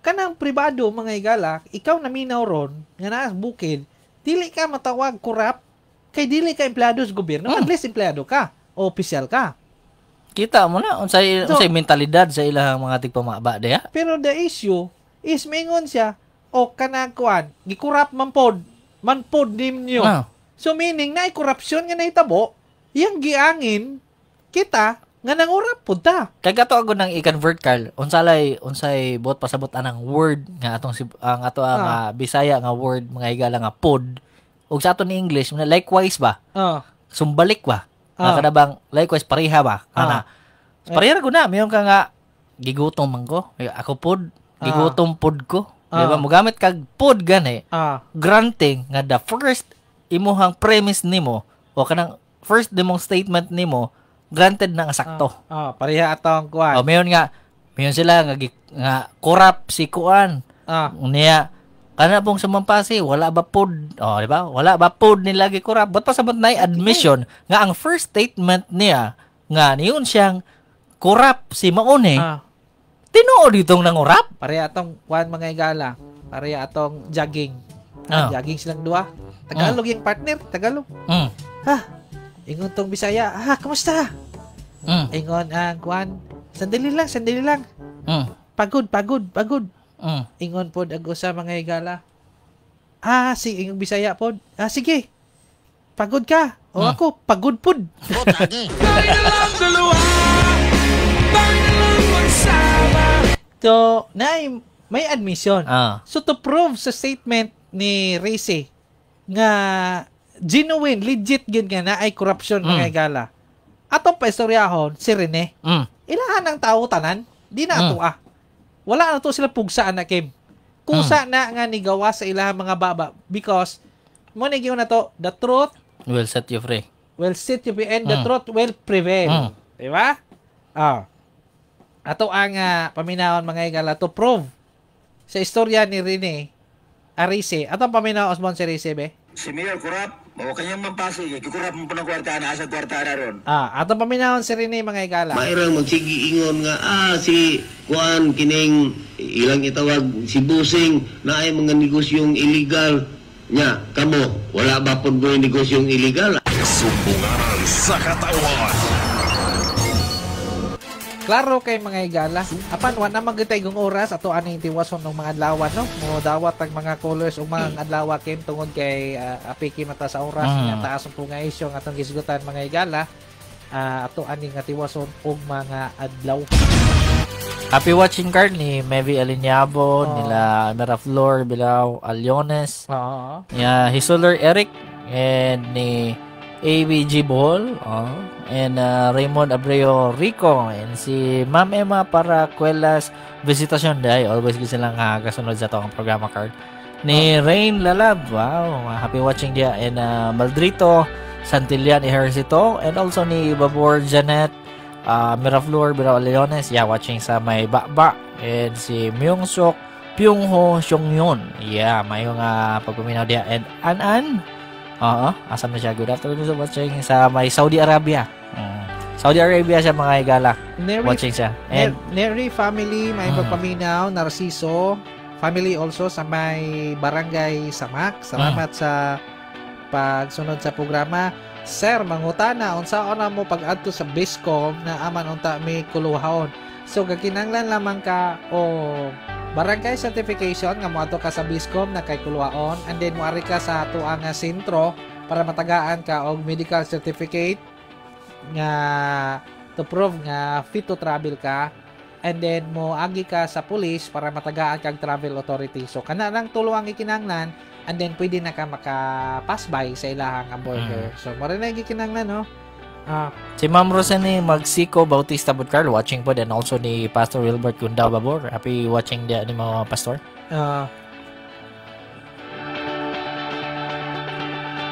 Kanang pribado mga higala, ikaw naminaw ron nga naa sa bukid, dili ka matawag corrupt kay dili ka empleyado sa gobyerno, at least empleyado ka o opisyal ka. Kita mo na unsay So- unsay mentalidad sa ilang mga tigpamaba diha. Pero the issue is mingon siya o kanang kuan, gikurap man pod, man pod ninyo. So meaning naay korupsyon nga nahitabo, iyang giangin kita nga nangurap pod ta. Kay kato ako nang i-convert Carl, unsa lay unsay buot pasabot anang word nga atong ang ato ang Bisaya nga word mga higala nga pod ug sa aton ni English na likewise ba? Sumbalik ba? Nga kada bang likewise pareha ba? Ana. Pareha ra na, mayon ka nga gigutom man ko. Ako pod, gigutom pod ko. Di ba? Mogamit kag pod gani. Granting nga the first imuhang premise nimo o kanang first nimong statement nimo granted na nga sakto. Pareha atong kuan. O mayon nga mayon sila nga, nga corrupt si kuan. Niya kana pong sumampasi wala ba pod? O di ba? Wala ba pod nila gi corrupt? But pasabot na admission nga ang first statement niya nga niyon siyang corrupt si Maone. Tinuod ditong nangurap. Pareha atong kuan mga higala. Pareha atong jogging. Jogging silang duha. Tagalog yung partner, Tagalog. Ha. Ingon tong Bisaya, ha, kumusta? Ingon ang kuan, sandali lang, sandali lang. Pagod, pagod, pagod. Ingon pod ag usa, mga higala. Ah, si ingong Bisaya pod. Ah, sige. Pagod ka. O ako, pagod pod. Tayo na lang dalawa. Tayo na lang magsama. So, na may admission. So to prove sa statement ni Risi nga genuine, legit gyud nga na ay corruption, mga higala. Atong paistoryahon si Rene. Ilahan ang tao tanan, di na ato ah. Wala na to sila pugsa na, Kim. Kusa na nga nigawa sa ilahang mga baba because mo ni na to, the truth will set you free. Will set you free and the truth will prevail. Di ba? Ah. Ato ang paminawon, mga higala, to prove sa istorya ni Rene Arce. Atong paminaw Osmond si Rese be. Si Mayor corrupt, o kanyang mampasig, kikurap mo pa ng kwarta na, asa kwarta na ron. Ah, atong paminawon si Rene, mga higala. Mayrang magsigi ingon nga si kuan kining ilang itawag si Busing na ay mga negosyong illegal nya. Kamo, wala ba pod mo negosyong illegal? Sumbunganan sa katawhan. Klaro kay, mga higala. Apan wa na magyud kung oras ato aning tiwason ng mga adlaw, no. Mo dawat ang mga callers ug mga adlaw, Kim, tungod kay apiki mata sa oras nga taas ang nga isyu nga atong gisgutan, mga higala. Ato aning nga tiwason og mga adlaw. Happy watching, Carl, ni Mevi Alinyabo, nila Miraflor Bilao Aliones, yeah, Hisuler Eric, and ni ABG Bohol, oh, and Raymond Abreu Rico, and si Ma'am Emma Paracuelas Visitacion Day, always gid silang kasunod sa atong programa, Carl. Ni Rain Lalab, wow, happy watching dia, and Maldrito Santillan Ejercito, and also ni Babor Janet Miraflor Bilao Leones, yeah, watching sa may Baba, and si Myung Sok Pyung Ho Syong. Yeah, mayong pagpaminaw diya. And An An, oo, asa na siya? Good afternoon sa watching sa may Saudi Arabia. Saudi Arabia siya, mga higala. Neri, Watching siya. And Neri family, may pagpaminaw, Narciso family also sa may Barangay Samak. Salamat sa pagsunod sa programa. Sir, mangutana, unsaon na mo pag-adto sa Biscom na aman unta may kuluhaon? So gakinanglan lamang ka o barangay certification nga moadto ka sa Biscom na kay kuluhaon, and then moari ka sa atuang nga sentro para matagaan ka og medical certificate nga to prove nga fit to travel ka, and then mo agi ka sa police para matagaan kag travel authority. So kana lang tulo ang gikinahanglan and then pwede na ka maka-pass by sa ilahang nga border. So mo rin na gikinahanglan, no? Ah, si Ma'am Rosane Magsiko Bautista Budcarl watching po and also ni Pastor Wilbert Gundao Babor. Happy watching dia ni mga pastor. Ah.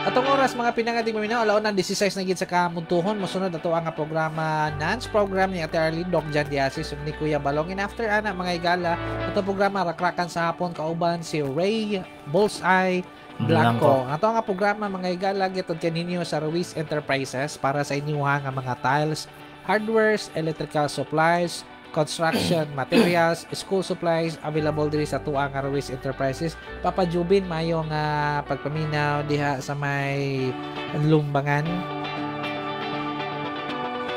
Atong oras, mga pinangating maminaw, alaon ng 16 na gid sa kamuntuhon. Mosunod ato ang programa Nance program ni Ate Arlene, Doc Jan Diasis ug ni Kuya Balong. And after ana, mga higala, ato programa Rakrakan sa Hapon kauban si Ray Bullseye Blanco. Blanco. Ato ang programa, mga higala, gitud kaninyo sa Ruiz Enterprises para sa inyong nga mga tiles, hardwares, electrical supplies, construction materials, school supplies available diri sa tuang nga Ruiz Enterprises. Papa Jubin, mayo nga pagpaminaw diha sa may Lumbangan.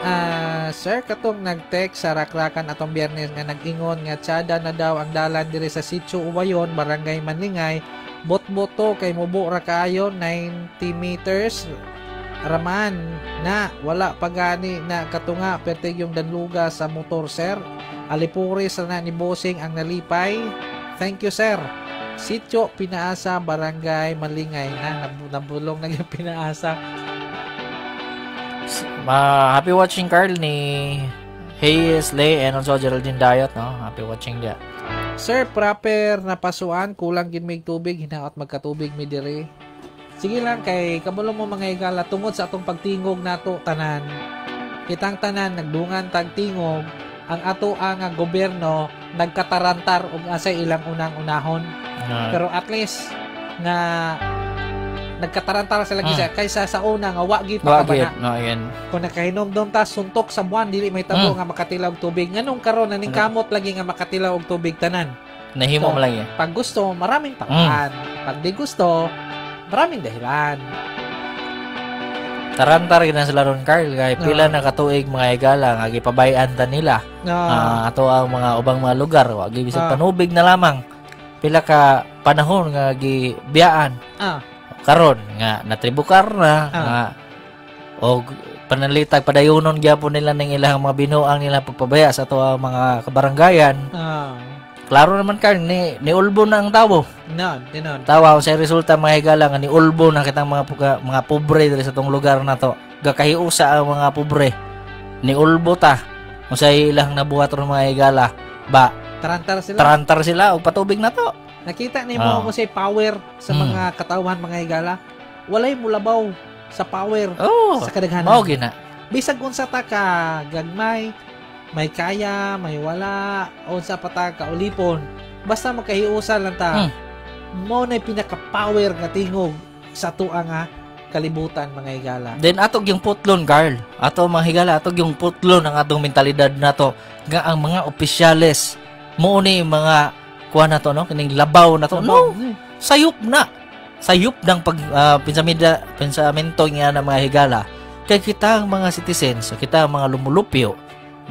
Ah, sir, katong nag-text sa Rakrakan atong Biyernes nga nag-ingon nga tsada na daw ang dalan diri sa Sitio Uwayon, Barangay Manlingay, bot-boto kay mubo ra kaayo, 90 meters raman na wala pa gani na katunga, pertig yung danluga sa motor, sir. Alipuri sa na ni Bossing ang nalipay. Thank you, sir. Sitio Pinaasa, Barangay Malingay na nabulong na yung Pinaasa. Happy watching, Carl, ni Hayes Lay and also Geraldine Dayot, no? Happy watching dia. Sir, proper na pasuan, kulang gid mig tubig, hinaot magkatubig mi diri. Sige lang kay kabulo mo, mga higala, tungod sa atong pagtingog nato tanan. Kitang tanan nagdungan tag tingog, ang ato ang gobyerno nagkatarantar og asay ilang unang-unahon. Pero at least nga nagkatarantar sila gisa kaysa sa una nga wa gid Wa pa gid, kabana. no, ayan. Kung nakahinomdom ta, suntok sa buwan dili may tabo nga makatilaw og tubig. Nganong karon naning Ano? kamot lagi nga makatilaw og tubig tanan. Nahimo So, mo lang eh. pag gusto, maraming paraan. Pag di gusto, maraming dahilan. Tarantar gid na sila ron, Carl, kay pila na katuig, mga higala, nga gipabayan ta nila. Ato ang mga ubang mga lugar wa bisag panubig na lamang, pila ka panahon nga gibiyaan. Karon nga natribukar na nga og panalitag padayonon gyapon nila ning ilang mga binuang nila pagpabaya sa ato ang mga kabaranggayan. Klaro naman, Carl, ni niulbo na ang tawo. No, tinon. Tawa sa resulta, mga higala, nga niulbo na kitang mga pobre diri sa tong lugar na to. Gakahiusa ang mga pobre. Niulbo ta. Unsay ilang nabuhat ron, mga higala? Ba, Tarantar sila. Tarantar sila og patubig na to. Nakita nimo kung say power sa mga katawhan, mga higala. Walay mulabaw sa power sa kadaghanan. Mao gina. Bisag unsa ta ka gagmay, may kaya, may wala, unsa pa ta ka ulipon, basta makahiusa lang ta. Mo na pinaka-power nga tingog sa tuwa nga kalibutan, mga higala. Then ato yung putlon, Carl. Ato, mga higala, ato yung putlon ang atong mentalidad nato nga ang mga opisyales mo ni mga kuha na to, no, kining labaw na to, no? Sayop na. Sayop ng pag pensamento nga ng mga higala. Kay kita ang mga citizens, kita ang mga lumulupyo,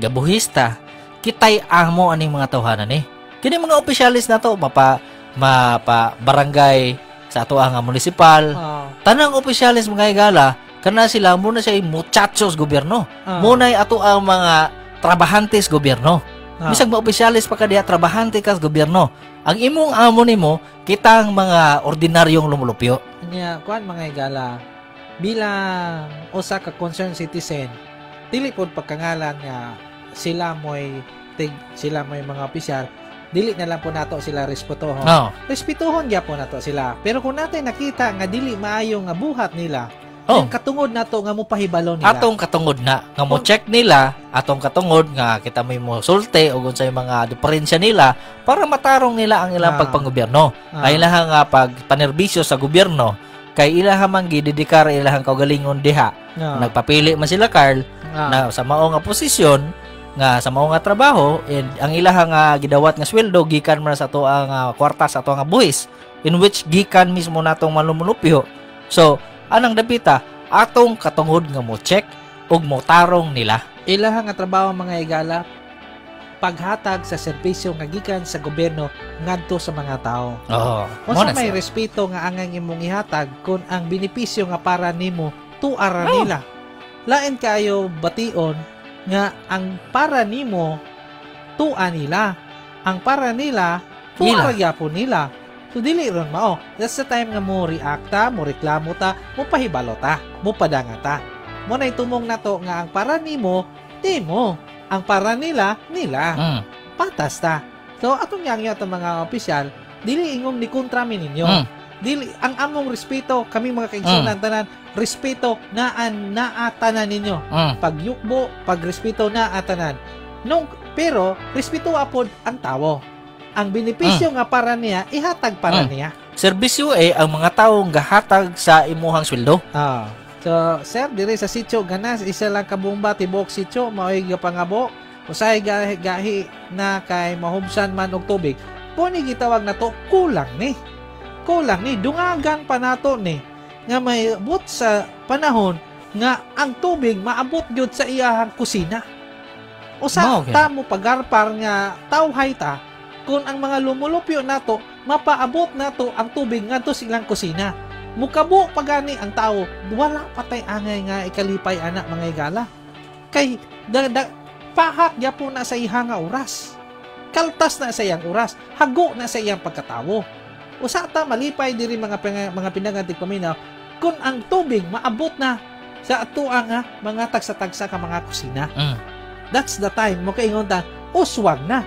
gabuhista, kita'y amo aning mga tawhanan ni. Kini mga opisyalis na to, mapa mapa barangay, sa ato ang munisipal, tanang opisyalis, mga higala, kana sila muna siya muchachos gobyerno. Muna ato ang mga trabahantes gobyerno. Bisag mga opisyalis pa ka diha, trabahante ka sa gobyerno. Ang imong amo nimo, kitang mga ordinaryong lumulupyo. Nya kuan, mga higala, bilang usa ka concerned citizen, dili pod pagkangalan nga sila mo'y tig sila mo'y mga opisyal, dili na lang po nato sila respetuhon. Respetuhon gyapon nato sila, pero kung natay nakita nga dili maayo nga buhat nila, yung katungod nato nga mopahibalo nila. Atong katungod na nga mo check nila, atong katungod nga kita may mo sulte o unsay mga diferensya nila para matarong nila ang ilang pagpangobyerno. Ay ilahang nga pagpanerbisyo sa gobyerno kay ilaha man gidedikar ilahang kaugalingon diha. Nagpapili man sila, Carl, na sa mao nga posisyon, nga sa mao nga trabaho, and ang ilaha nga gidawat nga sweldo gikan man sa ato ang kwarta sa ato nga buhis, in which gikan mismo natong malumulupyo. So anang dapita atong katungod nga mo check ug mo tarong nila. Ilaha nga trabaho, mga higala, paghatag sa serbisyo nga gikan sa gobyerno ngadto sa mga tao. Mo Unsa na may siya. respeto nga angang imong ihatag kung ang benepisyo nga para nimo tuara nila? Lain kayo bation nga ang para nimo tua nila. Ang para nila tuara gyapon nila. So dili ron mao. That's the time nga mo react ta, mo reklamo ta, mo pahibalo ta, mo padanga ta. Mo na itumong nato nga ang para nimo, nimo. Ang para nila, nila. Patas ta. So atong yang atong mga opisyal, dili ingong ni kontra mi ninyo. Dili ang among respeto kami mga kaigsunan tanan, respeto naan naa tanan ninyo. Pagyukbo, pagrespeto naa tanan. Nung pero respeto apod ang tawo. Ang benepisyo nga para niya ihatag para niya. Serbisyo eh ang mga taong gahatag sa imuhang sweldo. So, sir, dire sa sitio Ganas, isa lang ka bomba tibuok sitio mao'y gapangabo. Usahay gahi, gahi na kay mahubsan man og tubig. Puni gitawag nato kulang ni. Kulang ni, dungagan pa nato ni nga may abot sa panahon nga ang tubig maabot gyud sa iyahang kusina. Usa Mao gyud. ta mo pagarpar nga tawhay ta kung ang mga lumulupyo nato mapaabot nato ang tubig ngadto sa ilang kusina. Mukabo pagani ang tao, wala patay angay nga ikalipay ana, mga higala. Kay da, da, pahak gyapon na sa iha nga oras. Kaltas na sa iyang oras, hago na sa iyang pagkatawo. Usa ta malipay diri mga pinangan tigpaminaw kung ang tubig maabot na sa atoa nga mga tagsa-tagsa ka mga kusina. That's the time mo kaingon ta uswag na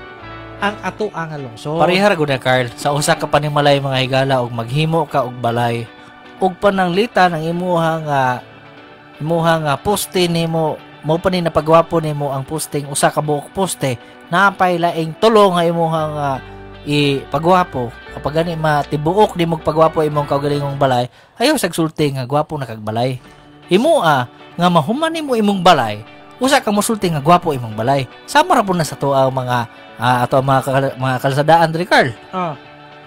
ang atoa nga lungsod. Pareha ra gud na, Carl, sa usa ka panimalay, mga higala, og maghimo ka og balay ug pananglitan ang imuha nga poste nimo mo pa ni napagwapo nimo ang posting, usa ka buok poste, napay laing tulo nga imuha nga ipagwapo. Kapag gani matibuok nimo pagwapo imong kaugalingong balay, ayaw sag sulti nga gwapo na kag balay. Himoa nga mahuman nimo imong balay, usa ka mosulti nga gwapo imong balay. Sama ra pud na sa tuwa ang mga ato ang mga kalsadaan diri, Carl.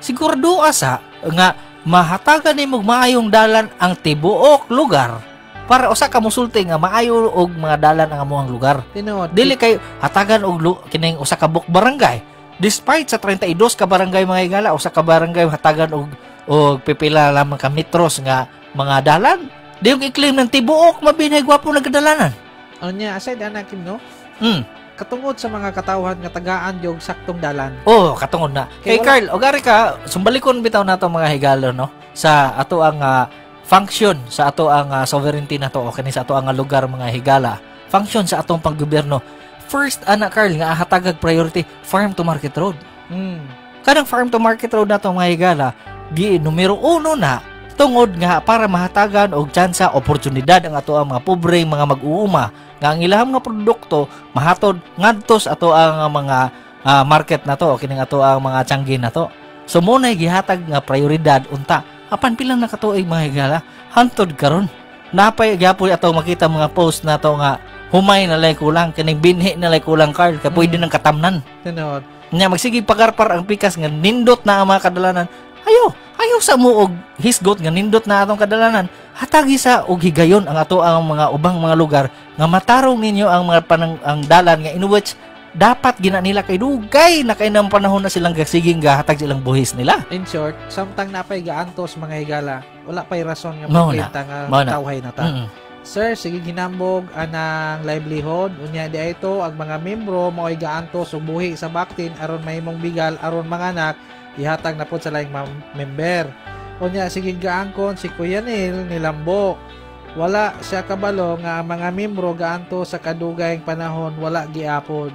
Sigurado asa nga mahatagan nimo maayong dalan ang tibuok lugar. Para usa ka musulti nga maayo og mga dalan ang amuang lugar. Tinuod. Dili kay hatagan og kining usa ka buok barangay. Despite sa 32 ka barangay mga higala, usa ka barangay hatagan og pipila lamang ka metros nga mga dalan. Di yung i-claim ng tibuok mabinay gwapo na kadalanan. Unya, aside ana Kim, no? Katungod sa mga katawhan nga tagaan yung saktong dalan. Oh, katungod na. Kay Kay Carl, ogari ka, sumbalikon bitaw nato mga higalo, no? Sa ato ang function, sa ato ang sovereignty nato o kini sa ato ang lugar mga higala. Function sa atong panggobyerno. First ana Carl nga hatagag priority farm to market road. Kanang farm to market road nato mga higala, gi numero 1 na tungod nga para mahatagan og tsansa oportunidad ang ato ang mga pobre mga mag-uuma nga ang ilahang mga produkto mahatod ngadto sa ato ang mga market nato o kining ato ang mga tiyanggi nato. So mo nay gihatag nga prioridad unta apan pila na katuig mga higala hantod karon napay gyapon ato makita mga post nato nga humay na lay kulang kining binhi na lay kulang Carl kay pwede nang katamnan. Tinuod. Nya magsige pagarpar ang pikas nga nindot na ang mga kadalanan. Ayo sa mo og hisgot nga nindot na atong kadalanan. Hatagi sa og higayon ang ato ang mga ubang mga lugar nga matarong ninyo ang mga ang dalan nga in which dapat gina nila kay dugay na kay nang panahon na silang gasiging gahatag silang buhis nila. In short, samtang napay gaantos mga higala, wala pay rason nga makita nga tawhay na ta. Sir, sige ginambog anang livelihood unya di ito ang mga membro mao'y gaantos og buhi sa baktin aron mahimong bigal aron manganak ihatag na pod sa laing member. Unya sige gaangkon si Kuya Neil nilambo. Wala siya kabalo nga ang mga membro gaanto sa kadugayng panahon wala giapod.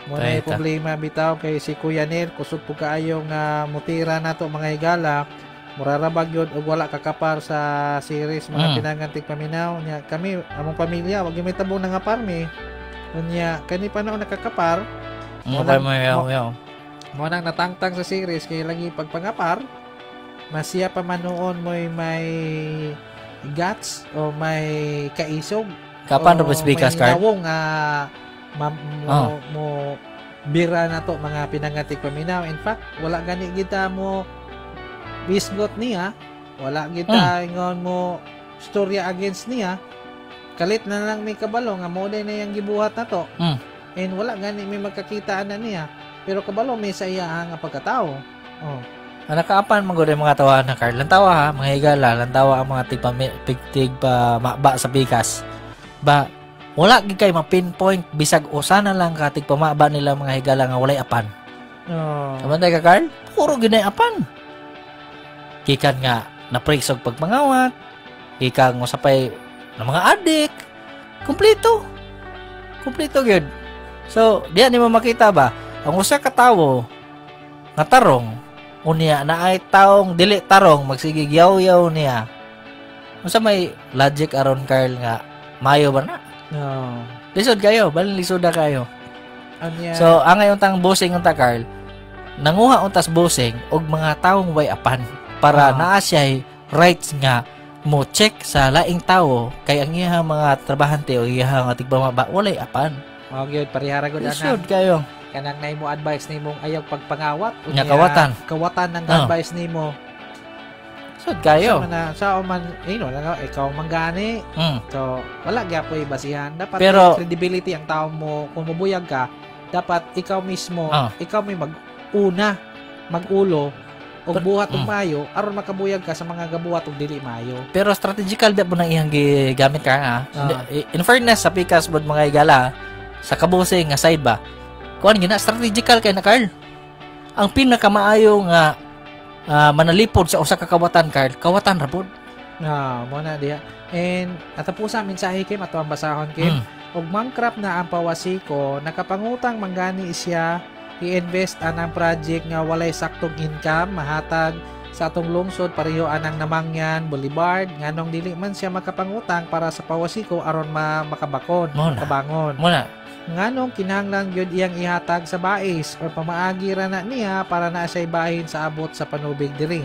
Mo na problema bitaw kay si Kuya Neil kusog po kaayo nga mutira nato mga higala. Murarabag yun og wala kakapar sa series mga pinangantig paminaw nya kami among pamilya wag may tabong nangapar mi. Unya kani pa noon nakakapar mo nang natangtang sa series kay lagi pagpangapar masiya pa man noon mo'y may guts o may kaisog kapan ro speakers card may nawong mo bira na to mga pinangatik paminaw. In fact wala gani kita mo bisgot niya, wala kita ingon mo storya against niya. Kalit na lang may kabalo nga mo na yang gibuhat na to. And wala gani may magkakitaan na niya, pero kabalo may sa iya nga pagkatao. Oh. Nakaapan man gud mga tawa na Carl. Lantawa ha, mga higala, lantawa ang mga tigpa maba sa bigas. Ba wala gid kay ma-pinpoint bisag usa na lang ka tigpamaba nila mga higala nga walay apan. Oh. Kabantay ka Carl? Puro gid apan. Gikan nga naprisog pagpangawat, gikan nga sapay ng mga adik, kumpleto. Kumpleto gyud. So, diya nimo makita ba ang usa ka tawo nga tarong unya na ay taong dili tarong magsigig yaw-yaw niya. Unsa may logic aron Carl nga mayo ba na? No. Lisod kayo, balin lisod na kayo. Anya. So, ang ngayon tang busing unta Carl, nanguha untas busing og mga taong way apan para naa siya'y rights nga mo check sa laing tawo kay ang iyang mga trabahante o iyang mga tigpamaba walay apan. Mao gyud parehara gud ana. Lisod kayo. Kanang naimo advice nimong ayaw pagpangawat unya kawatan. Kawatan ng advice nimo. Lisod kayo. Sa man ino lang ikaw man gani. So wala gyapoy basihan. Dapat pero, credibility ang tao mo kung mobuyag ka, dapat ikaw mismo, ikaw may mag-una, magulo og buhat og maayo aron makabuyag ka sa mga gabuhat og dili maayo. Pero strategical da po nang iyang gigamit ka ha. In fairness sa pikas bod mga higala sa kabuse nga side ba. Kuan gina strategical kay na Carl. Ang pinakamaayo nga manalipod sa usa ka kawatan Carl, kawatan ra pod. Mo na diha. And atapusa mensahe Kim ato ang basahon Kim. Og mangkrap na ang pawasiko, nakapangutang manggani siya i-invest anang project nga walay saktong income mahatag sa atong lungsod pareho anang Namangyan Boulevard nganong dili man siya makapangutang para sa pawasiko aron makabakon makabangon. Muna. Nganong kinahanglan gyud iyang ihatag sa bais or pamaagi ra na niya para naa siya bahin sa abot sa panubig diri.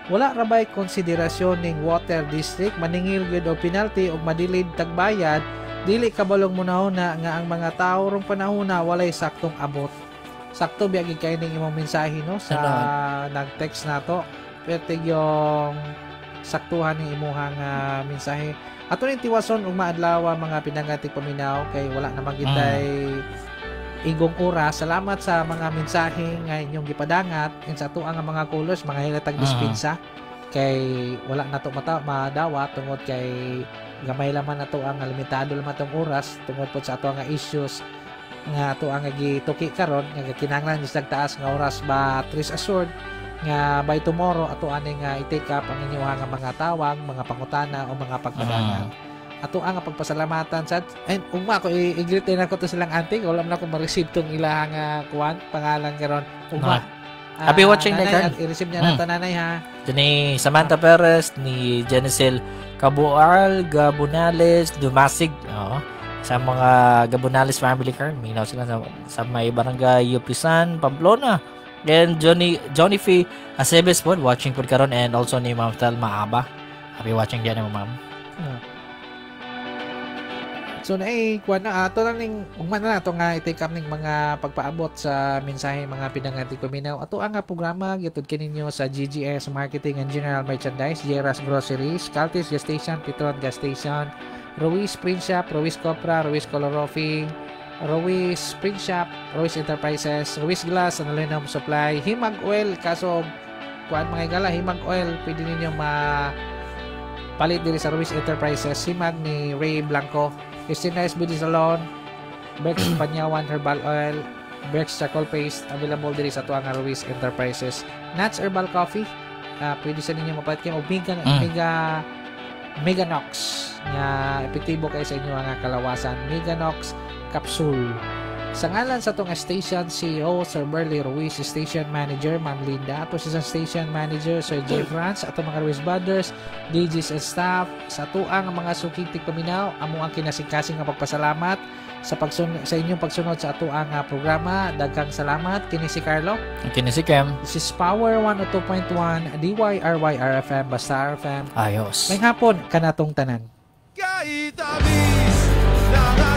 Wala ra bay konsiderasyon ning water district maningil gyud og penalty og madilid tagbayad dili kabalong munahuna nga ang mga tawo rong panahona walay saktong abot. Sakto biya gid kay ning imong mensahe no sa nag-text nato. Pwede yung saktuhan ning imuhang mensahe. Ato ning tiwason ug maadlaw, mga pinangatik paminaw, kay wala naman kitay igong oras. Salamat sa mga mensahe nga inyong gipadangat and sa ato ang mga callers, mga hilatag dispensa kay wala na to mata madawat tungod kay gamay laman na to ang limitado laman tong oras tungod po sa ato nga issues nga ato ang gituki karon nga kinahanglan sa taas nga oras, ba rest assured nga by tomorrow ato ani nga i-take up ang inyong nga mga tawag, mga pangutana o mga pagpadangat. Ato ang pagpasalamatan sa and ugma ko i-greet din ako to silang auntie, wala man ako ma-receive tong ilahang kuan pangalan karon ugma. Happy watching, nanay, Carl. At i-receive niya na to, nanay, ha. Ni Samantha Perez, ni Jenicel Cabual, Gabunales, Dumasig. Oo. Sa mga Gabunales family, Carl. Minaw sila sa may barangay Yupisan, Pamplona. And Johnny F. Aceves po, watching po karon, and also ni Ma'am Thelma Aba. Happy watching diyan, Ma'am. So na eh, kuan na ato na ning ugma na ato nga i-take up ning mga pagpaabot sa mensahe, mga pinangatik paminaw. Ato ang nga programa gitud kininyo sa GGS Marketing and General Merchandise, Jeras Groceries, Caltis Gas Station, Petron Gas Station, Ruiz Print Shop, Ruiz Copra, Ruiz Color Roofing, Ruiz Print Shop, Ruiz Enterprises, Ruiz Glass and Aluminum Supply, Himag Oil, kaso kuan, mga igala, Himag Oil pwede ninyo ma palit diri sa Ruiz Enterprises, Himag ni Ray Blanco, Christina S. Beauty Salon, Bex Panyawan Herbal Oil, Bex Charcoal Paste, available diri sa tuang Ruiz Enterprises. Nuts Herbal Coffee, pwede sa ninyo mapalit kayo og Mega Meganox nga epektibo kay sa inyo nga kalawasan, Meganox capsule. Sa ngalan sa atong station CEO Sir Berly Ruiz, Station Manager Ma'am Linda, ato sa Station Manager Sir J. France, ato mga Ruiz Brothers, DJs and staff, sa atuang mga suking tigpaminaw, amo ang kinasingkasing nga pagpasalamat sa inyong pagsunod sa atuang programa. Daghang salamat. Kini si Carlo. Kini si Kem. This is Power 102.1 DYRYRFM, Basta RFM. Ayos. May hapon kanatong tanan. Kay tamis ng